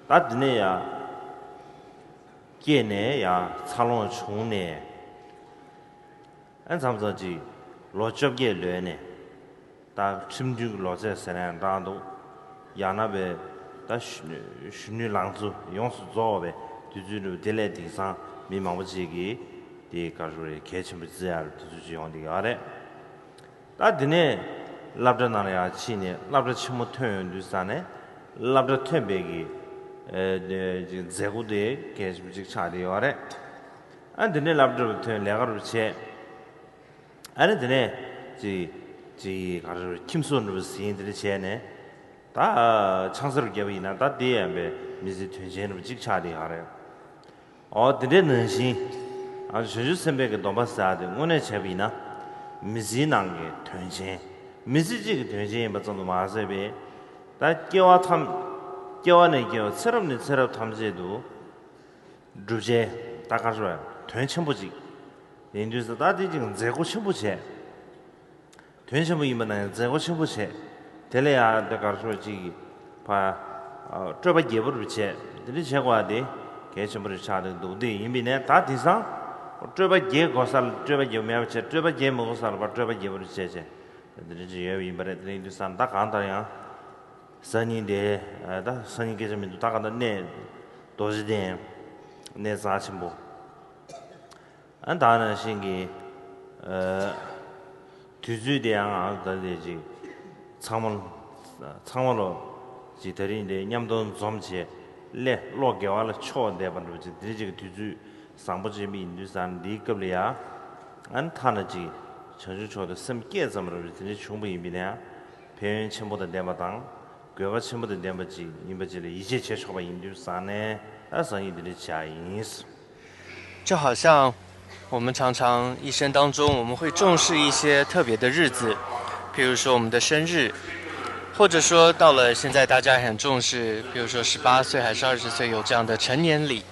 ད་དེ་ནས་ཡ། སྐྱེས་ནས་ཡ་འཚར་ལོངས་བྱུང་ནས། ཨ། མཚམས་མཚམས་ཅིག་ལོ་བཅོ་བརྒྱད་ལོན་ནས། ད་ཁྲིམས་མཐུན་གྱི་ལོ་ཚད་ཟེར་ན་ཡང་འདྲ་འདུག་ཡང་ན་བས་ད་གཞོན་གཞོན་ནུའི་ལང་ཚོ་ཡོངས་སུ་རྫོགས་པའི་དུས་ཚོད་འདྲ་བོ་དེ་ལས་དེང་སང་མི་མང་པོ་ཅིག་གིས་དེ་ག་རེ་ཞུ་དགོས་རེད། གལ་ཆེན་པོ་བརྩི་ཡག་དུས་ཚོད་ཅིག་ཡོང་བསྡད་ཡོད་རེད། ད་དེ་ནས་སློབ་གྲྭ་ནང་ལ་ཡང་ཕྱིན་ནས་སློབ་གྲྭ་ཆེན་མོ་ཐོན་ཡོང་དུས་ཙང་ནས། སློབ་གྲྭ་ཐོན་པའི་གི་ཨེ། མཛད་སྒོ་དེ་གལ་ཆེན་པོ་ཅིག་ཆགས་བསྡད་ཡོད་རེད། ཨ། དེ་ནས་སློབ་གྲྭ་རུ་ཐོན། ལས་ཀ་རུ་བྱས། ཨ་ནི་དེ་ནས་ཅིག་ཅིག་ག་རེ་ཁྱིམ་སོ་འདྲ་བོ་ཟིན། དེ་འདྲ་བྱས་ནས་ད་ཆང་ས་རུ་བརྒྱབ་པ་ཡིན་ན། ད་དེ་ཡང་པའི་མི་ཚེའི་དོན་ཆེན་འདྲ་བོ་ཅིག་ཆགས་བསྡད་ཡོད་རེད། ཨོ། དེ་འདྲའི་ནང་བཞིན། ཨ། བྱང་ཆུབ་སེམས་དཔའི་གི་སྡོམ་པ་ཟེར་ཡ་དེ་དངོས་གནས་བྱས་པ་ཡིན་ན། མི་ཚེའི་ནང་གི་དོན་ཆེན། མི་ཚེ་གཅིག་གི་དོན་ཆེན་ཡིན་པ་ཙམ་དུ་མ་ཟད་པའི། ད་སྐྱེ་བ་ཐམས། སྐྱེ་བ་ནས་སྐྱེ་བ། ཚེ་རབས་ནས་ཚེ་རབས་ཐམས་ཅད་དུ། བསྒྲུབ་བྱའི་ད་ག་རེ་ཟེར་བ། དོན་ཆེན་པོ་ཅིག་ཡིན་དུས་སུ། ད་དེ་ཅིག་མཛད་སྒོ་ཆེན་པོ་བྱས། དོན་ཆེན་པོ་ཡིན་པ་ན་ཡང་མཛད་སྒོ་ཆེན་པོ་བྱས། དེ་ལ་ཡང་དེ་ག་རེ་ཟེར་བ། ཅིག་གི་ཕ། ཨ། སྤྲོས་པ་རྒྱས་པོ་རུ་བྱས། དེ་འདྲ་བྱེད་དགོས་པ་དེ་གལ་ཆེན་པོ་རུ་ཆགས་འདུག་དེ་ཡིན་པས་ན། ད་དེང་སང་སྤྲོས་པ་རྒྱས་དགོས་ས་ལ་སྤྲོས་པ་རྒྱས་པོ་མེད་པ་བྱས། སྤྲོས་པ་རྒྱས་མི་དགོས་ས་ལ་ཕར་སྤྲོས་པ་རྒྱས་པོ་རུ་བྱས་བྱས། དེ་འདྲ་ཅིག་ཡོད་པ་ཡིན་པ་རེད། དེ་ཡིན་དུས་ཙང་ད་གང་ལྟར་ཡང་སང་ཉིན་དེ། ཨ། ད་སང་ཉིན་སྐད་ཆ་མི་འདུག་ད་གང་ལྟར་གནས། རྡོ་རྗེ་གདན། གནས་རྩ་ཆེན་པོ། ཨ། ད་ནང་བཞིན་གྱི། ཨ། དུས་ཚོད་དེ་ཡང་ཨ་ད་དེ་ཅིག་ཚང་མ། ཚང་མ་ལོ་ཅིག་དེ་རིང་དེ་མཉམ་དུ་འཛོམས་བྱས། སླེ་བློ་དགེ་བ་ལ་ཕྱོགས་འདས་པ་འདྲ་བོ་ཅིག་དེ་རིང་ཅིག་གི་དུས་ཚོད་བཟང་པོ་ཅིག་ཡིན་དུས་ཙང་། འདིའི་སྐབས་ལ་ཡང་། ཨ། ཐ་ན་ཅིག་བྱང་ཆུབ་མཆོག་ཏུ་སེམས་བསྐྱེད་ཙམ་རེ་རེ་དེ་འདྲ་བྱུང་བ་ཡིན་པས་ན། ཕན་ཡོན་ཆེན་པོ་དང་ལྡན་པ་དང་། དགོས་པ་ཆེན་པོ་དང་ལྡན་པ་ཅིག་ཡིན་པ་ཅིག་ལ་ཡིད་ཆེས་བྱེད་ཆོག་པ་ཡིན་དུས་ཙང་ནས། ད་སང་ཉིན་དེ་འདྲ་བྱས་ཡིན། 就好像我们常常一生当中，我们会重视一些特别的日子，比如说我们的生日，或者说到了现在大家很重视，比如说十八岁还是二十岁有这样的成年礼，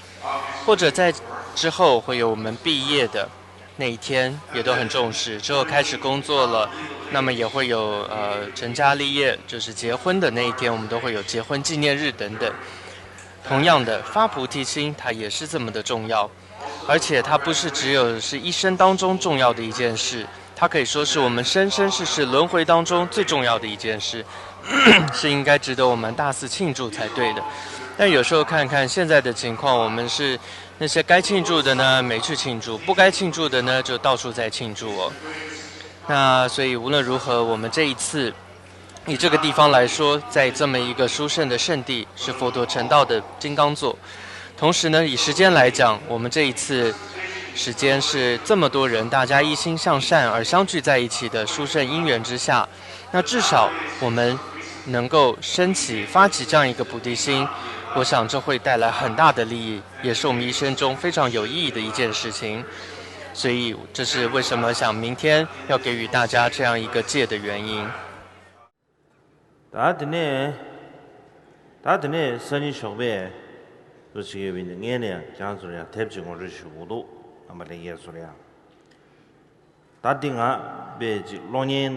或者在之后会有我们毕业的那一天，也都很重视。之后开始工作了，那么也会有呃成家立业，就是结婚的那一天，我们都会有结婚纪念日等等。同样的，发菩提心它也是这么的重要。 而且它不是只有是一生当中重要的一件事，它可以说是我们生生世世轮回当中最重要的一件事，是应该值得我们大肆庆祝才对的。但有时候看看现在的情况，我们是那些该庆祝的呢没去庆祝，不该庆祝的呢就到处在庆祝哦。那所以无论如何，我们这一次 以这个地方来说，在这么一个殊胜的圣地，是佛陀成道的金刚座。同时呢，以时间来讲，我们这一次时间是这么多人大家一心向善而相聚在一起的殊胜因缘之下，那至少我们能够升起、发起这样一个菩提心，我想这会带来很大的利益，也是我们一生中非常有意义的一件事情。所以，这是为什么想明天要给予大家这样一个戒的原因。 ད་དེ་ནས། ད་དེ་ནས་སང་ཉིན་ཞོགས་པའི་ཚོ་བྱེད་ཡོད་པ་ཡིན་ན། ངས་ནས་ཡང་ཁྱེད་རང་ཚོར་ཡང་དེབ་ཅིག་ངོ་སྤྲོད་ཞུ་དགོས་འདུག་རྣམ་པ་ལྷན་རྒྱས་ཚོར་ཡང་། ད་འདི་ང་དཔེ་ཅིག་གློག་བརྙན་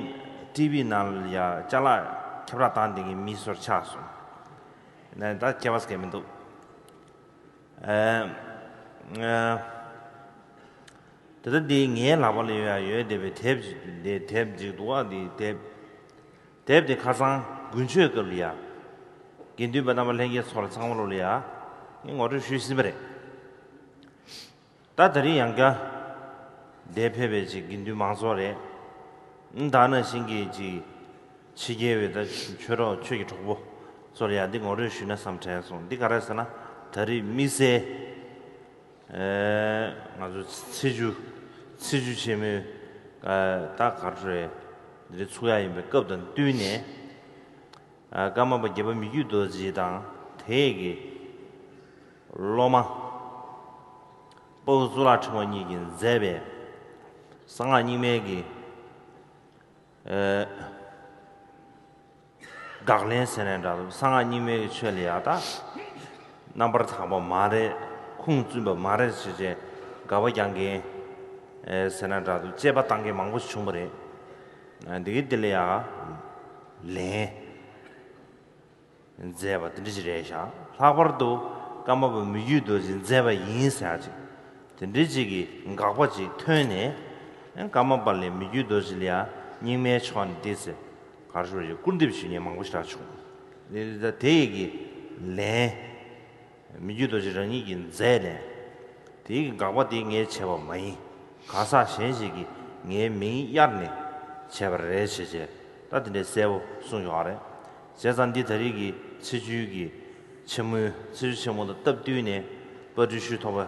ཊི་ཝི་ནང་ལ་ཡང་ཅ་ལག་ཁྱབ་བསྒྲགས་བཏང་བསྡད་མཁན་མི་ཚོར་ཆགས་སོང་། ནས་ད་ཁྱད་པར་གང་མི་འདུག་ཨ། ཨ། དེ་ལྟར་འདི་ངའི་ལག་པ་ལ་ཡོད་ཡ་ཡོད་བསྡད་པའི་དེབ་ཅིག་འདི་དེབ་ཅིག་འདུག་ཨ། འདི་དེབ། དེབ་འདི་ཁ་སང་དགུན་ཆོས་སྐབས་ལ་ཡ། དགེ་འདུན་པ་རྣམ་པ་ལྷན་རྒྱས་ཚོ་ལ་ཚང་མ་ལོ་ལ་ཡ། ངས་ངོ་སྤྲོད་ཞུས་ཟིན་པ་རེད། ད་དེ་རིང་ཡང་བསྐྱར་འདིར་ཕེབས་པའི་ཅིག་དགེ་འདུན་མང་ཚོགས་རེད། ད་ནང་བཞིན་གྱི་ཅིག་ཕྱི་རྒྱལ་བའི་ད་ཆོས་གྲོགས་ཆོས་ཀྱི་གྲོགས་པོ་ཚོ་ལ་ཡང་འདི་ངོ་སྤྲོད་ཞུས་ན་བསམ་དྲན་སོང་། འདི་ག་རེ་ཟེར་ན། ད་རེས་དམིགས་བསལ། ཨེ། ང་ཚོ་ཚེས་བཅུ། ཚེས་བཅུ་ཆེན་མོའི། ཨ། ད་ག་རེ་རེད། འདི་རེད། ཚུགས་ཡ་ཡིན་པའི་སྐབས་དང་བསྟུན་ནས། ཨ། ཀརྨ་པ་དགྱེས་པ་མི་བསྐྱོད་རྡོ་རྗེ་དང་དེའི་གི་སློབ་མ་དཔའ་བོ་གཙུག་ལག་ཕྲེང་བ་གཉིས་ཀྱིས་མཛད་པའི་གསང་སྔགས་རྙིང་མའི་གི། ཨེ། དགག་ལན་ཟེར་ན་འདྲ་འདུག་གསང་སྔགས་རྙིང་མའི་གི་ཆོས་ལ་ཡ་ད་རྣམ་པར་དག་པ་མ་རེད། ཁུངས་བཙུན་པ་མ་རེད་ཟེར་བྱས་དགག་པ་རྒྱག་མཁན། ཨེ། ཟེར་ན་འདྲ་འདུག་དཔྱད་པ་བཏང་མཁན་མང་པོ་ཞིག་བྱུང་བ་རེད། ཨ། འདི་གི་འདི་ལ་ཡ་ལན་མཛད་པ་དེ་འདྲ་ཞིག་རེད་ཤག་ལྷག་པར་དུ་ཀརྨ་པ་མི་བསྐྱོད་རྡོ་རྗེས་མཛད་པ་ཡིན་ཟེར་ཡ་ཅིག་དེ་འདྲ་ཅིག་གི་དགག་པ་ཅིག་ཐོན་ནས། ཀརྨ་པ་ལས་མི་བསྐྱོད་རྡོ་རྗེ་ལ་ཡ་རྙིང་མའི་ཕྱོགས་ནས་འདི་ཟེར་ག་རེ་ཞུ་དགོས་རེད། སྐུར་འདེབས་ཞུ་མཁན་མང་པོ་ཞིག་རག་བྱུང་། དེ་དེ་ཡི་གི་ལན། མི་བསྐྱོད་རྡོ་རྗེ་རང་ཉིད་ཀྱིས་མཛད་ནས། དེའི་གི་དགག་པ་དེ་ངས་བྱས་པ་མ་ཡིན། གང་ཟག་གཞན་ཞིག་གིས་ངའི་མིང་གཡར་ནས་བྱས་པ་རེད་ཟེར་བྱས། ད་དེ་འདྲའི་གསལ་པོ་གསུངས་ཡོད་རེད། བྱས་ཙང་འདི་ད་རེས་ཀྱི་ཚེས་བཅུའི་གི་ཆེན་མོའི། ཚེས་བཅུ་ཆེན་མོ་དང་སྟབས་བསྟུན་ནས་པར་སྐྲུན་ཞུ་ཐུབ་པ།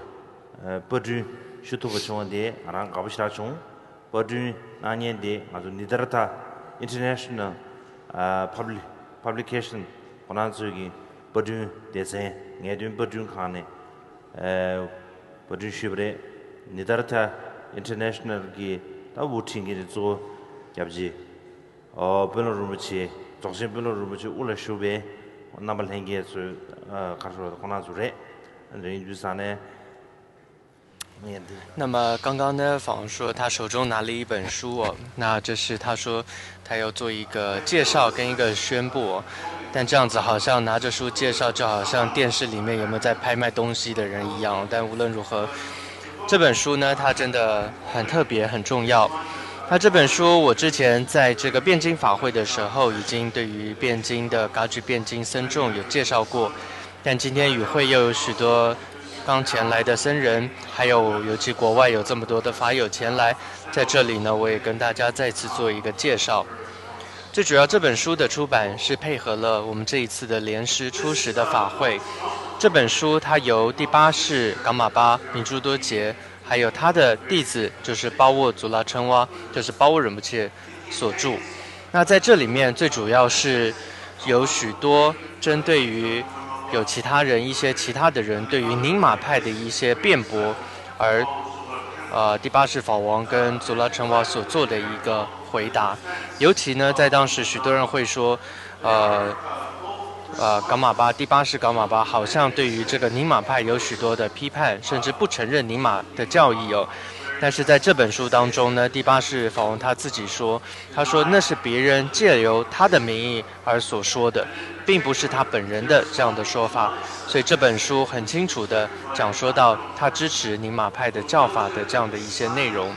ཨ། པར་སྐྲུན་ཞུ་ཐུབ་པ་བྱུང་བ་དེ་ང་རང་དགའ་པོ་ཞེ་དྲག་བྱུང་། པར་སྐྲུན་གནང་མཁན་དེ་ང་ཚོ་ནི་དར་ཐ་International། ཨ། Publi- Publication། ཁོ་རང་ཚོའི་གི་པར་སྐྲུན་སྡེ་ཚན། ངེས་དོན་པར་སྐྲུན་ཁང་ནས། ཨ། པར་སྐྲུན་ཞུས་པ་རེད། Niddhartha International གི་ད་དབུ་ཁྲིད་མཁན་གཙོ་བོ་སྐྱབས་རྗེ་ཨོ་དཔོན་སློབ་རིན་པོ་ཆེ། རྫོགས་ཆེན་དཔོན་སློབ་རིན་པོ་ཆེ་དབུ་ལ་བཞུགས་པའི་རྣམ་པ་ལྷན་རྒྱས་ཚོའི་ཨ་ག་རེ་ཟེར་ཁོང་རྣམ་ཚོ་རེད། རེད་ཡིན་དུས་ཙང་ནས། 那么刚刚呢，访问说他手中拿了一本书哦，那这是他说他要做一个介绍跟一个宣布哦，但这样子好像拿着书介绍，就好像电视里面有没有在拍卖东西的人一样。但无论如何，这本书呢，它真的很特别，很重要。那这本书，我之前在这个辩经法会的时候，已经对于辩经的噶举辩经僧众有介绍过，但今天与会又有许多刚前来的僧人，还有尤其国外有这么多的法友前来，在这里呢，我也跟大家再次做一个介绍。最主要这本书的出版是配合了我们这一次的莲师初识的法会。这本书它由第八世噶玛巴明珠多杰，还有他的弟子就是巴沃祖拉称哇，就是巴沃仁波切所著。那在这里面最主要是有许多针对于有其他人一些其他的人对于宁玛派的一些辩驳，而呃第八世法王跟祖拉陈瓦所做的一个回答，尤其呢在当时许多人会说，呃。呃，噶玛巴第八世噶玛巴好像对于这个宁玛派有许多的批判，甚至不承认宁玛的教义哦。但是在这本书当中呢，第八世法王他自己说，他说那是别人借由他的名义而所说的，并不是他本人的这样的说法。所以这本书很清楚的讲说到他支持宁玛派的教法的这样的一些内容。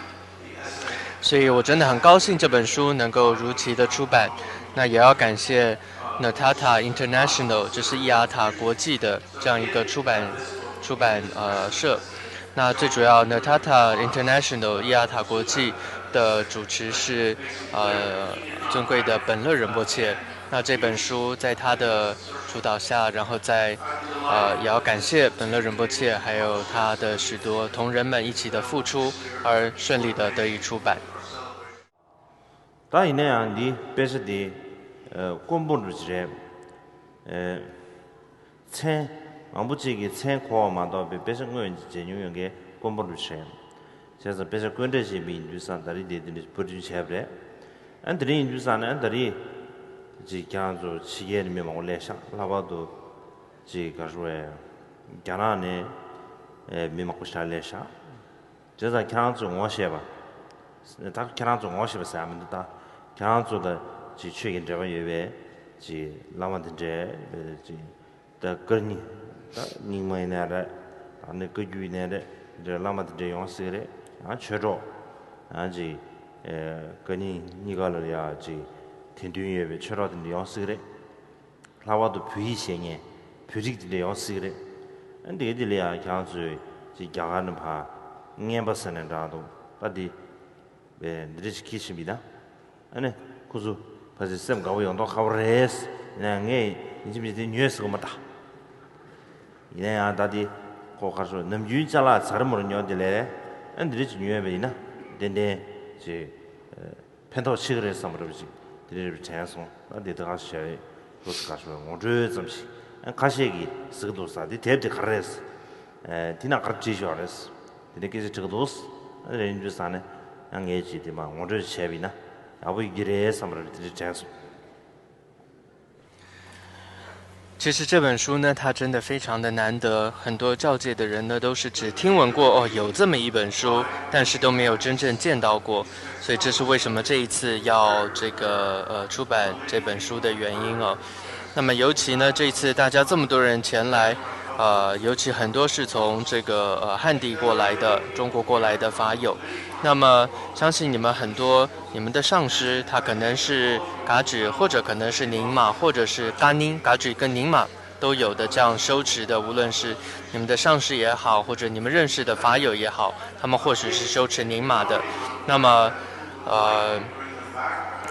所以我真的很高兴这本书能够如期的出版。那也要感谢 Nathata International，就是伊阿塔国际的这样一个出版出版呃社。那最主要 Nathata International 伊阿塔国际的主持是呃尊贵的本乐仁波切。那这本书在他的主导下，然后在呃也要感谢本乐仁波切，还有他的许多同仁们一起的付出，而顺利的得以出版。 ད་ཡིན་ན་ཡང་འདི་དཔེ་ཆ་འདི་ཨ་དཀོན་པོ་འདྲ་ཅིག་རེད། ཨ་མཚན་མང་པོ་ཅིག་གི་མཚན་གོ་བ་མ་གཏོགས་པའི་དཔེ་ཆ་དངོས་མཇལ་མྱོང་ཡོད་མཁན་དཀོན་པོ་འདྲ་ཅིག་རེད། བྱས་ཙང་དཔེ་ཆ་དཀོན་གྲས་ཤིག་ཡིན་དུས་ཙང་ད་རེས་འདི་འདི་འདྲ་ཞིག་པར་སྐྲུན་བྱས་པ་རེད། ཨ་འདི་རེད་ཡིན་དུས་ཙང་ནས་ཨ་ད་རེས་ཅིག་ཁྱེད་རང་ཚོ་ཕྱི་རྒྱལ་ནས་མི་མང་པོ་སླེབས་ཤག་ལྷག་པར་དུ་ཅིག་ག་རེ་ཟེར་རྒྱ་ནག་ནས་ཨ་མི་མང་པོ་ཞིག་སླེབས་ཤག་བྱས་ཙང་ཁྱེད་རང་ཚོས་ངོ་ཤེས་པ། ད་ཁྱེད་རང་ཚོས་ངོ་ཤེས་པ་ཟེར་ཡ་མི་འདུག་ད་ཁྱེད་རང་ཚོ་དང་ཅིག་ཆོས་ཀྱི་འབྲེལ་བ་ཡོད་པའི་ཅིག་བླ་མ་དེ་འདྲས་ཅིག་ད་བཀའ་རྙིང་ད་རྙིང་མ་ཡིན་ནའི་རེད། ད་ནི་བཀའ་བརྒྱུད་ཡིན་ནའི་རེད། དེ་འདྲའི་བླ་མ་དེ་འདྲས་ཡོང་སྲིད་ཀྱི་རེད། ཡང་ཆོས་གྲོགས་ཡང་ཅིག་བཀའ་རྙིང་གཉིས་ཀ་ལ་ཡ་ཅིག་དད་འདུན་ཡོད་པའི་ཆོས་གྲོགས་དེ་འདྲས་ཡོང་སྲིད་ཀྱི་རེད། ལྷག་པར་དུ་བོད་ཡིག་ཤེས་མཁན། བོད་རིགས་དེ་འདྲ་ཡོང་སྲིད་ཀྱི་རེད། ཨ་འདི་ག་དེ་ལ་ཡང་ཁྱེད་རང་ཚོས་ཅིག་རྒྱ་གར་ནས་ཕར་རྔན་པ་ཟེར་ནས་འདྲ་འདུག་ད་འདི་བས་འདི་འདྲ་ཞིག་འཁྱེར་ཕྱིན་པ་ཡིན་ན། ཨ་ནི་ཁོ་ཚོ་ཕལ་ཆེར་སེམས་དགའ་པོ་ཡོང་མདོག་ཁ་པོ་རེད། ཡིན་ན་ངས་ཡིན་གཅིག་མིན་གཅིག་དེ་ཉོས་ཟེར་གི་མ་ད། ཡིན་ན་ཡང་ད་འདི་ཁོ་ག་རེ་ཟེར་ནམ་རྒྱུན་ཅ་ལག་ཚ་རེ་མོ་རེ་ཉོ་དེ་ལས་ཨ་འདི་འདྲ་ཞིག་ཉོས་པ་ཡིན་ན་ཏན་ཏན་ཅིག་ཕན་ཐོགས་ཆེ་གི་རེད་བསམ་པ་འདྲ་པོ་ཅིག་དེ་འདྲ་རེ་དྲན་སོང་། ཨ་འདི་ད་ག་ཞེས་པའི་ལོ་ཙི་ག་ཞེས་པའི་ངོ་སྤྲོད་ཙམ་ཞིག་ཨ་ཁ་ཤས་ཀྱིས་ཟེར་གི་འདུག་ས་འདི་དེབ་དེ་ག་རེ་རེད། ཨ་དེ་ན་ག་རེ་བྲིས་ཡོད་རེད། དེ་འདྲ་སྐད་ཆ་དྲི་གི་འདུག་ཨ་རེ་ཡིན་དུས་ཙང་ནས་ཡང་ངས་ཅིག་དེ་མ་ངོ་སྤྲོད་བྱས་པ་ཡིན་ན་ཡག་པོ་ཡོད་ཀྱི་རེད་བསམ་པ་འདྲ་པོ་དེ་འདྲ་དྲན་སོང་། 其实这本书呢，它真的非常的难得，很多教界的人呢都是只听闻过哦，有这么一本书，但是都没有真正见到过，所以这是为什么这一次要这个呃出版这本书的原因哦。那么尤其呢，这一次大家这么多人前来，呃，尤其很多是从这个呃汉地过来的、中国过来的法友，那么相信你们很多你们的上师他可能是噶举，或者可能是宁玛，或者是噶宁，噶举跟宁玛都有的这样修持的，无论是你们的上师也好，或者你们认识的法友也好，他们或许是修持宁玛的。那么，呃，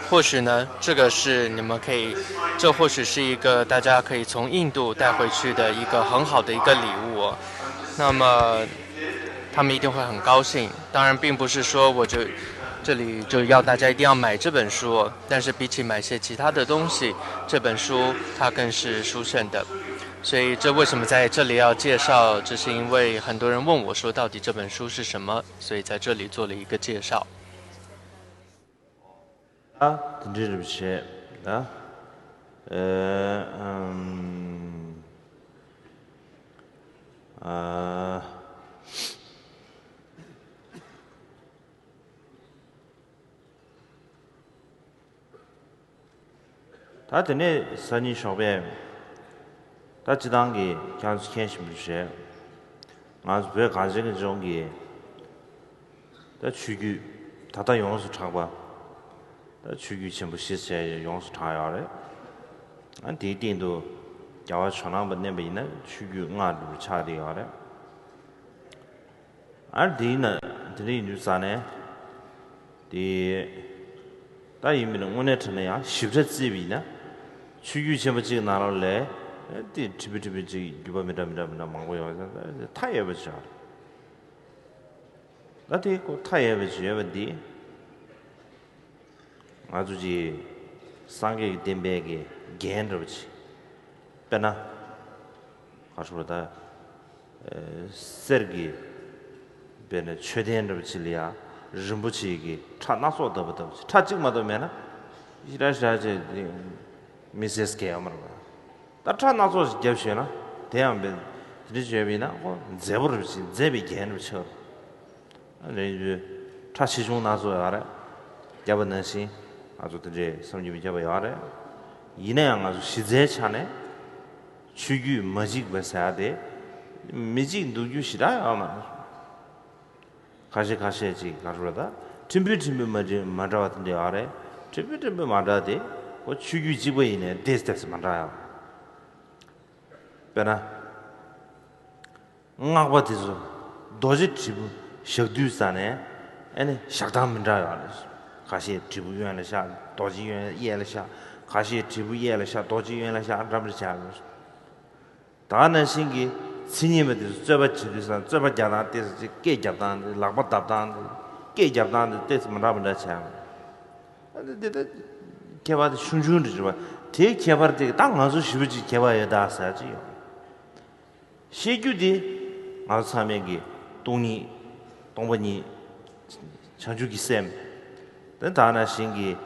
或许呢，这个是你们可以，这或许是一个大家可以从印度带回去的一个很好的一个礼物哦。那么，他们一定会很高兴。当然，并不是说我就这里就要大家一定要买这本书，但是比起买些其他的东西，这本书它更是殊胜的。所以这为什么在这里要介绍？这是因为很多人问我说，到底这本书是什么，所以在这里做了一个介绍。ཨ། དེ་འདྲའི་རེ་བ་བྱེད་ད། ཨ། ཨམ། ཨ། ད་དེ་ནས་སང་ཉིན་ཞོགས་པས་ད་སྤྱི་བཏང་གི་ཁྱེད་ཚོ་མཁྱེན་བཞིན་པ་རེད། ང་ཚོ་བོད་གངས་ཅན་གྱི་ལྗོངས་ཀྱི་ད་ཆོས་བརྒྱུད་ད་ལྟ་ཡོངས་སུ་གྲགས་པ། ད་ཆོས་བརྒྱུད་ཆེན་པོ་བཞི་ཟེར་ཡོངས་སུ་གྲགས་ཡོད་རེད། ཨ། དེའི་སྟེང་དུ་རྒྱལ་བ་ཇོ་ནང་པ་བསྣན་པ་ཡིན་ན་ཆོས་བརྒྱུད་ལྔ་འདྲ་པོ་ཆགས་བསྡད་ཡོད་རེད། ཨ། དེའི་ནང་དེ་འདྲ་ཡིན་དུས་ཙང་ནས་དེ་ད་ཡིན་མིན་དངོས་གནས་དྲང་གནས་ཡང་ཞིབ་ཕྲ་བརྩིས་པ་ཡིན་ན་ཆོས་བརྒྱུད་ཆེན་པོ་གཅིག་ནང་ལོགས་ལ་དེ་ཕྲན་བུ་ཕྲན་བུ་ཅིག་འགྱུར་བ་མི་འདྲ་མི་འདྲ་མི་འདྲ་མང་པོ་ཡོད་ཙང་མཐའ་ཡས་པ་ཅིག་ཡོད་རེད། ད་དེ་ཁོ་མཐའ་ཡས་པ་ཅིག་ཡོད་པ་འདི། ང་ཚོ་གི་སངས་རྒྱས་ཀྱི་བསྟན་པའི་གི་རྒྱན་འདྲ་པོ་ཅིག་དཔེར་ན། ག་རེ་ཟེར་ད། ཨ། གསེར་གྱི། དཔེར་ན་མཆོད་རྟེན་འདྲ་པོ་ཅིག་ལ་ཡ། རིན་པོ་ཆེ་གི་ཁྲ་སྣ་ཚོགས་བཏབ་པ་ལྟ་བུ་ཅིག་ཁྲ་གཅིག་མ་གཏོགས་མེད་ན། ཞེ་དྲག་ཞེ་དྲག་ཅིག་མི་སེར་གས་ཡོད་མ་རེད་པ། ད་ཁྲ་སྣ་ཚོགས་ཤིག་བརྒྱབ་ཤེས་ན། དེ་ཡང་དཔེ་དེ་འདྲ་བརྗོད་པ་ཡིན་ན་ཁོ་མཛེས་པོ་རེད་པ་ཅིག་མཛེས་པའི་རྒྱན་འདྲ་པོ་ཆགས་རེད། རེད་འདུག་ཁྲ་ཆེ་ཆུང་སྣ་ཚོགས་ཡོད་རེད། བརྒྱབ་པ་ནང་བཞིན་ང་ཚོ་དེ་འདྲའི་བསམ་གྱིས་མི་ཁྱབ་པ་ཡོད་རེད། ཡིན་ན་ཡང་ང་ཚོ་གཞི་རྩའི་ཆ་ནས་ཆོས་བརྒྱུད་མ་གཅིག་པ་ཟེར་ཡ་དེ་མི་གཅིག་འདུག་རྒྱུ་ཞེ་དྲག་ཡོད་མ་རེད། ཁ་ཤས་ཁ་ཤས་ཅིག་ག་རེ་ཟེར་ད། ཕྲན་བུ་ཕྲན་བུ་མ་འདྲ་མ་འདྲ་བ་དེ་འདྲ་ཡོད་རེད། ཕྲན་བུ་ཕྲན་བུ་མ་འདྲ་དེ་ཁོ་ཆོས་བརྒྱུད་གཅིག་པ་ཡིན་ནའི་ཏོག་ཙམ་ཏོག་ཙམ་མ་འདྲ་ཡོད་རེད། དཔེར་ན། སྔགས་པ་དེ་ཚོ་རྡོ་རྗེ་དྲིལ་བུ་བཞག་དུས་ཙ་ནས་ཨ་ནི་བཞག་སྟངས་མི་འདྲ་ཡོད་རེད། ཁ་ཤས་དྲིལ་བུ་གཡོན་ལ་བཞག་རྡོ་རྗེ་གཡོན་གཡས་ལ་བཞག་ཁ་ཤས་དྲིལ་བུ་གཡས་ལ་བཞག་རྡོ་རྗེ་གཡོན་ལ་བཞག་འདྲ་མི་འདྲ་བྱས་ཡོད་རེད། ད་ག་ནང་བཞིན་གྱི་མཚན་ཉིད་པ་དེ་ཚོ་རྩོད་པ་བྱེད་དུས་ཙ་ན་རྩོད་པ་རྒྱག་སྟངས་ཏོག་ཙམ་ཅིག་སྐད་རྒྱབ་སྟངས་དེ་ལག་པ་བརྡབ་སྟངས་དེ་སྐད་རྒྱབ་སྟངས་དེ་ཏོག་ཙམ་མི་འདྲ་མི་འདྲ་བྱས་ཡོད་རེད། ཨ་ནི་འདི་ལྟར་ཁྱད་པར་དེ་ཆུང་ཆུང་འདྲ་ཅིག་རེད་པ། དེའི་ཁྱད་པར་དེ་ད་ང་ཚོ་ཞེ་པོ་ཅིག་ཁྱད་པར་ཡོད་ད་ཟེར་ཅིག་ཡོད། ཤེས་རྒྱུད་དེ་ང་ཚོ་ཚང་མས་ཀྱི་སྟོང་ཉིད། སྟོང་པ་ཉིད། བྱང་ཆུབ་ཀྱི་སེམས། དེ་ད་ག་ནང་བཞིན་གྱི་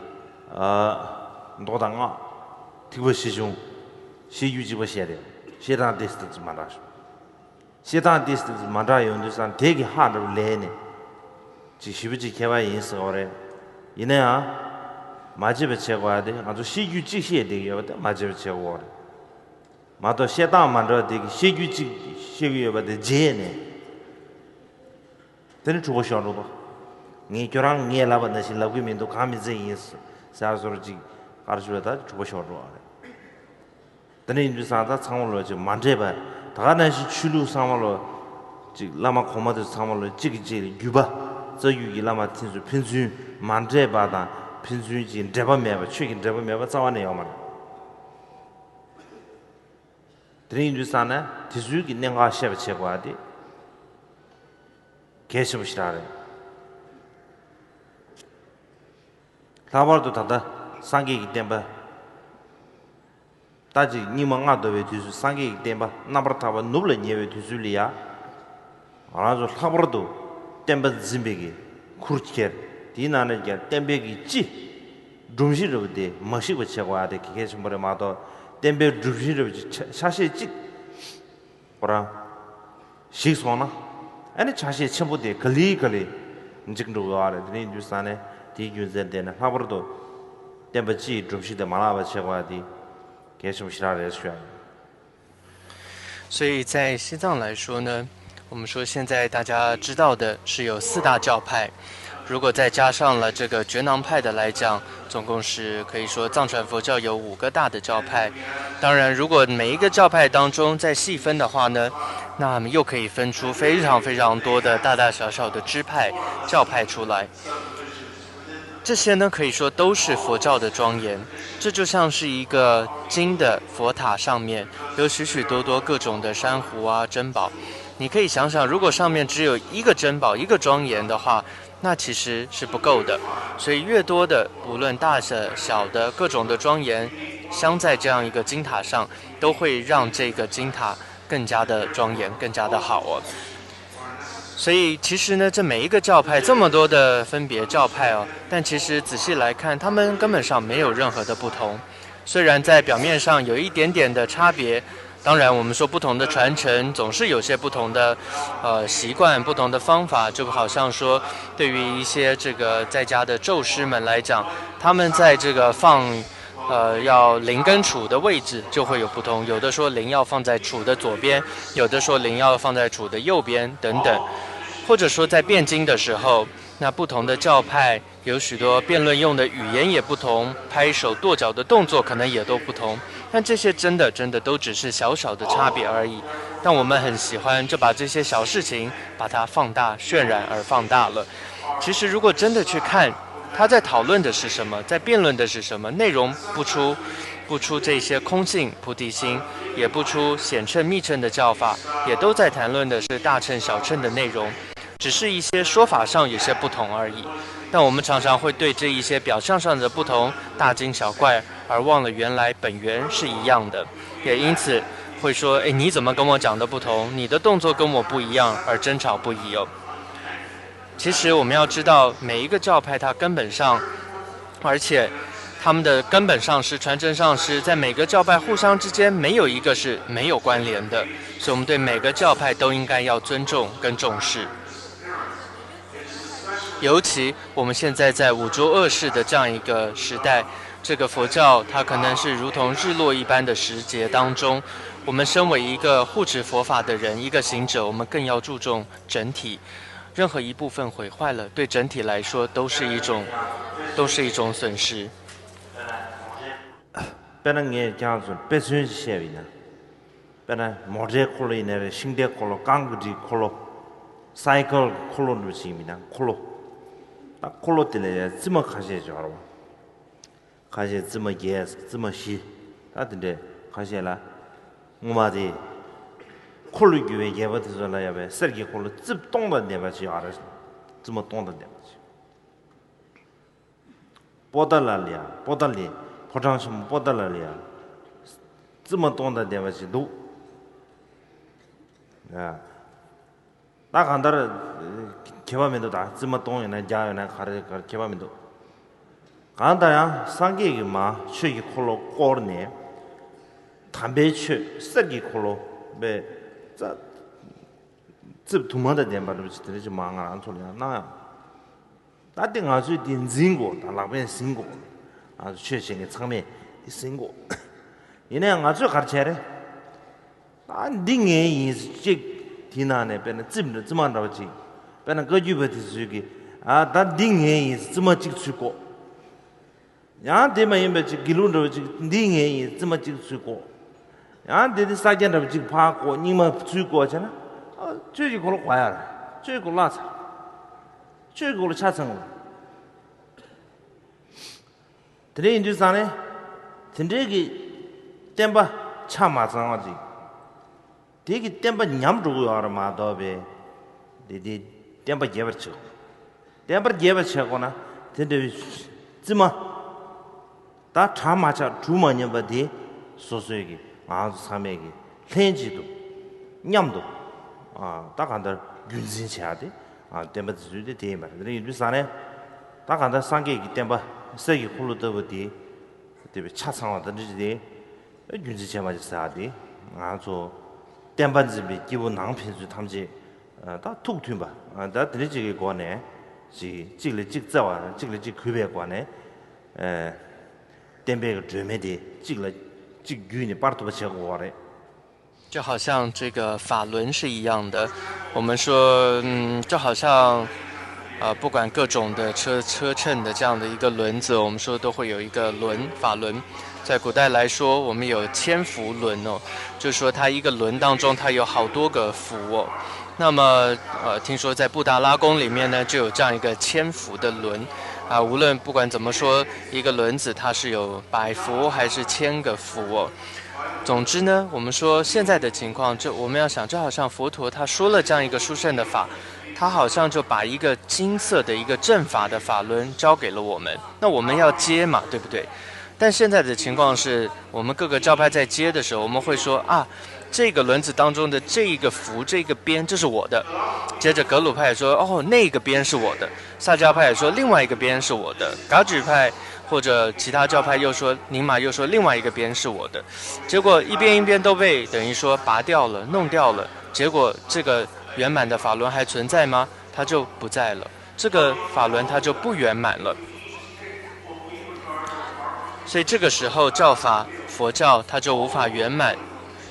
ཨ་མདོ་དང་སྔགས། ཐེག་པ་ཆེ་ཆུང་། ཤེས་རྒྱུད་གཅིག་པ་བཤད་རེད། བཤད་སྟངས་དེ་ཙམ་མ་འདྲ། བཤད་སྟངས་དེ་ཙམ་མ་འདྲ་ཡོང་དུས་ཙང་དེ་གི་ཧ་འདྲ་པོ་ལས་ནས་ཅིག་ཞེ་པོ་ཅིག་ཁྱད་པར་ཡིན་ཟེར་བ་རེད། ཡིན་ན་ཡང་མ་བརྗེད་པ་བྱེད་དགོས་ཡ་དེ་ང་ཚོ་ཤེས་རྒྱུད་གཅིག་བཤད་བསྡད་ཀྱི་ཡོད་པ་དེ་མ་བརྗེད་པ་བྱེད་དགོས་རེད། མ་གཏོགས་བཤད་སྟངས་མ་འདྲ་བ་དེ་གི་ཤེས་རྒྱུད་གཅིག་བཤད་ཀྱི་ཡོད་པ་དེ་བརྗེད་ནས། དེ་ནི་འཁྲུག་པ་ཤོར་འགྲོ་དོ། ངས་ཁྱོད་རང་ངས་ལབ་པ་ནང་བཞིན་ལབ་ཀྱི་མི་འདུག་གང་མི་ཚད་ཡིན་ཟེར་བཟོ་འདྲ་ཅིག་ག་རེ་ཞུ་བ་ད་འཁྲུག་པ་ཤོར་འགྲོ་བ་རེད། དེ་འདྲ་ཡིན་དུས་ཙང་ད་ཚང་མ་ལོ་ཅིག་མ་འདྲེས་པ། ད་ག་ནང་བཞིན་ཆོས་ལུགས་ཚང་མ་ལོ་ཅིག་བླ་མ་གོང་མ་དེ་ཚང་མ་ལོ་གཅིག་གིས་གཅིག་ལ་བརྒྱུད་པ། རྩ་བརྒྱུད་ཀྱི་བླ་མ་དེ་ཚོ་ཕན་ཚུན་མ་འདྲེས་པ་དང་ཕན་ཚུན་གྱི་འབྲེལ་བ་མེད་པ། ཆོས་ཀྱི་འབྲེལ་བ་མེད་པ་རྩ་བ་ནས་ཡོད་མ་རེད། དེ་འདྲ་ཡིན་དུས་ཙང་ནས་དེ་ཚོའི་གི་གནད་འགག་ཤེས་པ་བྱེད་དགོས་པ་དེ་གལ་ཆེན་པོ་ཞེ་དྲག་རེད། ལྷག་པར་དུ་ད་ལྟ་སངས་རྒྱས་ཀྱི་བསྟན་པ། ད་ཅིག་སྙིགས་མ་ལྔ་བདོ་བའི་དུས་སུ་སངས་རྒྱས་ཀྱི་བསྟན་པ་རྣམ་པར་དག་པ་ནུབ་ལ་ཉེ་བའི་དུས་ཚོད་ལ་ཡ། ང་རང་ཚོ་ལྷག་པར་དུ་བསྟན་པ་འཛིན་པའི་གི་ཁུར་ཁྱེར། དེའི་ནང་ནས་ཀྱང་བསྟན་པའི་གི་སྤྱི་སྒྲོམ་གཞི་འདྲ་པོ་དེ་མ་ཞིག་པ་བྱེད་དགོས་ཡ་དེ་གལ་ཆེན་པོ་རེད་མ་གཏོགས། བསྟན་པའི་སྒྲོམ་གཞི་འདྲ་པོ་ཅིག་ཆ་ཆ་ཤས་གཅིག་ཁོ་རང་ཞིག་སོང་ན། ཨ་ནི་ཆ་ཤས་ཆེན་པོ་དེ་ག་ལེ་ག་ལེ་འཇིག་འགྲོ་གི་ཡོད་རེད། དེ་འདྲ་ཡིན་དུས་ཙང་ནས་དེའི་རྒྱུ་མཚན་དེ་ནས་ལྷག་པར་དུ་བསྟན་པ་སྤྱིའི་སྒྲོམ་གཞི་དེ་མ་བརླག་པ་བྱེད་དགོས་ཡ་དེ་གལ་ཆེན་པོ་ཞེ་དྲག་རེད་ཞུ་ཡ་ཡིན། 所以在西藏来说呢，我们说现在大家知道的是有四大教派，如果再加上了这个觉囊派的来讲，总共是可以说藏传佛教有五个大的教派。当然，如果每一个教派当中再细分的话呢，那么又可以分出非常非常多的大大小小的支派、教派出来。这些呢，可以说都是佛教的庄严。这就像是一个金的佛塔，上面有许许多多各种的珊瑚啊、珍宝。你可以想想，如果上面只有一个珍宝、一个庄严的话，那其实是不够的。所以越多的，无论大的、小的，各种的庄严，镶在这样一个金塔上，都会让这个金塔更加的庄严，更加的好哦。所以其实呢，这每一个教派这么多的分别教派哦，但其实仔细来看，他们根本上没有任何的不同。虽然在表面上有一点点的差别，当然我们说不同的传承总是有些不同的呃习惯、不同的方法，就好像说对于一些这个在家的咒师们来讲，他们在这个放呃，要灵跟杵的位置就会有不同，有的说灵要放在杵的左边，有的说灵要放在杵的右边等等，或者说在辩经的时候，那不同的教派有许多辩论用的语言也不同，拍手跺脚的动作可能也都不同，但这些真的真的都只是小小的差别而已。但我们很喜欢就把这些小事情把它放大、渲染而放大了。其实如果真的去看，他在讨论的是什么，在辩论的是什么，内容不出不出这些空性、菩提心，也不出显称密乘的教法，也都在谈论的是大乘小乘的内容，只是一些说法上有些不同而已。但我们常常会对这一些表象上的不同大惊小怪，而忘了原来本源是一样的，也因此会说：“哎，你怎么跟我讲的不同？你的动作跟我不一样”，而争吵不已哦。其实我们要知道，每一个教派它根本上，而且他们的根本上师、传承上师，在每个教派互相之间没有一个是没有关联的，所以我们对每个教派都应该要尊重跟重视。尤其我们现在在五浊恶世的这样一个时代，这个佛教它可能是如同日落一般的时节当中，我们身为一个护持佛法的人，一个行者，我们更要注重整体。任何一部分毁坏了，对整体来说都是一种，都是一种损失。དཔེར་ན་ངས་ཀྱང་ཚོ་དཔེ་མཚོན་ཞིག་བཤད་པ་ཡིན་ན། དཔེར་ན་མོ་ཊའི་འཁོར་ལོ་ཡིན་ན་རེད། ཤིང་རྟའི་འཁོར་ལོ། རྐང་གི་འཁོར་ལོ། སའི་ཀལ་འཁོར་ལོ་འདྲ་ཞིག་ཡིན་ན་འཁོར་ལོ། ད་འཁོར་ལོ་དེ་ལ་ཡང་རྩིབས་མ་ཁ་ཤས་ཡོད་རེད་བ། ཁ་ཤས་རྩིབས་མ་བརྒྱད། རྩིབས་མ་བཞི། ད་དེ་འདྲས་ཁ་ཤས་ལ། སྔོན་མ་དེ། འཁོར་ལོས་སྒྱུར་བའི་རྒྱལ་པོ་དེ་ཚོ་ལ་ཡོད་པའི་གསེར་གྱི་འཁོར་ལོ་རྩིབས་སྟོང་དང་ལྡན་པ་ཞིག་ཡོད་རེད། རྩིབས་མ་སྟོང་དང་ལྡན་པ་ཞིག་པོ་ཏཱ་ལ་ལ་ཡ། པོ་ཏཱ་ལའི། ཕོ་བྲང་ཆེན་མོ་པོ་ཏཱ་ལ་ལ་ཡ། རྩིབས་མ་སྟོང་དང་ལྡན་པ་ཞིག་འདུག་ཡ། ད་གང་ལྟར། ཁྱད་པར་མི་འདུག་ད་རྩིབས་མ་སྟོང་ཡོད་ན་བརྒྱ་ཡོད་ན་ག་རེ་ག་རེ་ཁྱད་པར་མི་འདུག་གང་ལྟར་ཡང་སངས་རྒྱས་ཀྱིས་མར་ཆོས་ཀྱི་འཁོར་ལོ་བསྐོར་ནས། དམ་པའི་ཆོས་གསེར་གྱི་འཁོར་ལོ་བའི་རྩ། རྩིབས་དུ་མ་དང་ལྡན་པ་འདྲ་པོ་ཅིག་དེ་འདྲ་ཅིག་མར་ང་རང་ཚོ་ལ་ཡང་གནང་ཡང་། ད་དེ་ང་ཚོས་དེ་འཛིན་དགོས། ད་ལག་པས་ཟིན་དགོས། ང་ཚོ་ཆོས་བྱེད་མཁན་ཚང་མས་དེ་ཟིན་དགོས། ཡིན་ན་ཡང་ང་ཚོས་ག་རེ་བྱས་རེད། ད་འདི་ངའི་ཡིན་ཟེར་གཅིག་དེའི་ནང་ནས་དཔེར་ན་རྩིབས་འདྲ་རྩིབས་མ་འདྲ་བ་ཅིག་དཔེར་ན་བཀའ་བརྒྱུད་པ་དེ་ཚོས་ཀྱིས་ཨ་ད་འདི་ངའི་ཡིན་ཟེར་རྩིབས་མ་གཅིག་ཚུར་བཀོག་ཡང་དེ་མ་ཡིན་པ་ཅིག་དགེ་ལུགས་འདྲ་བ་ཅིག་འདི་ངའི་ཡིན་རྩིབས་མ་གཅིག་ཚུར་བཀོག་ཡང་དེ་དེ་ས་སྐྱ་འདྲ་བ་ཅིག་ཕར་བཀོག་རྙིང་མ་ཚུར་བཀོག་བྱས་ན་ཨ་ཆོས་ཀྱི་འཁོར་ལོ་བཀག་ཡ་རེད། ཆོས་ཀྱི་འཁོར་ལོ་བརླག་ཚར། ཆོས་ཀྱི་འཁོར་ལོ་ཆ་ཚང་བ། དེ་འདྲ་ཡིན་དུས་ཙང་ནས། དེ་འདྲའི་གི་བསྟན་པ་ཆ་མ་ཚང་བ་ཅིག་དེ་གི་བསྟན་པ་ཉམས་འགྲོ་གི་ཡོད་རེད་མ་གཏོགས་པའི། དེ་དེ་བསྟན་པ་རྒྱས་པར་བྱེད་དགོས། བསྟན་པ་རྒྱས་པར་བྱེད་དགོས་ན་དེ་འདྲ་བའི་རྩིབས་མ། ད་གྲ་མ་ཆག་གྲུ་མ་ཉམས་པ་དེ་སོ་སོའི་གི་ང་ཚོ་ཚང་མས་གི་ལྷན་ཅིག་ཏུ་མཉམ་དུ་ད་གང་ལྟར་རྒྱུན་འཛིན་བྱེད་ཡ་དེ་བསྟན་པ་དེ་ཚོའི་དེ་དེ་ཡིན་པ་རེད། དེ་ཡིན་དུས་ཙང་ནས་ད་གང་ལྟར་སངས་རྒྱས་ཀྱི་བསྟན་པ་གསེར་གྱི་འཁོར་ལོ་ལྟ་བུ་དེ་དེ་བས་ཆ་ཚང་བ་དང་འདྲ་ཅིག་དེ་རྒྱུན་འཛིན་བྱེད་མ་བྱེད་ཟེར་ཡ་དེ་ང་ཚོ་བསྟན་པ་འཛིན་པའི་སྐྱེས་བུ་ནང་ཕན་ཚུན་ཐམས་ཅད་ད་ཐུགས་མཐུན་པ་ད་དེ་འདྲ་ཅིག་གི་སྒོ་ནས་ཅིག་གཅིག་ལ་གཅིག་བརྩེ་བ་གཅིག་ལ་གཅིག་གུས་པའི་སྒོ་ནས། བསྟན་པའི་སྒྲོན་མེ་དེ་གཅིག་ལ་གཅིག་བརྒྱུད་ནས་སྤར་ཐུབ་པ་བྱེད་དགོས་པ་རེད། 就好像这个法轮是一样的，我们说，嗯，就好像，呃，不管各种的车车秤的这样的一个轮子，我们说都会有一个轮法轮，在古代来说，我们有千幅轮哦，就是说它一个轮当中它有好多个幅哦。那么，呃，听说在布达拉宫里面呢，就有这样一个千幅的轮，啊，无论不管怎么说，一个轮子它是有百幅还是千个幅哦。总之呢，我们说现在的情况，这我们要想，就好像佛陀他说了这样一个殊胜的法，他好像就把一个金色的一个正法的法轮交给了我们，那我们要接嘛，对不对？但现在的情况是，我们各个教派在接的时候，我们会说啊，这个轮子当中的这一个符，这个边，这是我的。接着格鲁派说，哦，那个边是我的。萨迦派说，另外一个边是我的。噶举派或者其他教派又说，宁玛又说另外一个边是我的。结果一边一边都被等于说拔掉了，弄掉了。结果这个圆满的法轮还存在吗？它就不在了。这个法轮它就不圆满了。所以这个时候教法佛教它就无法圆满，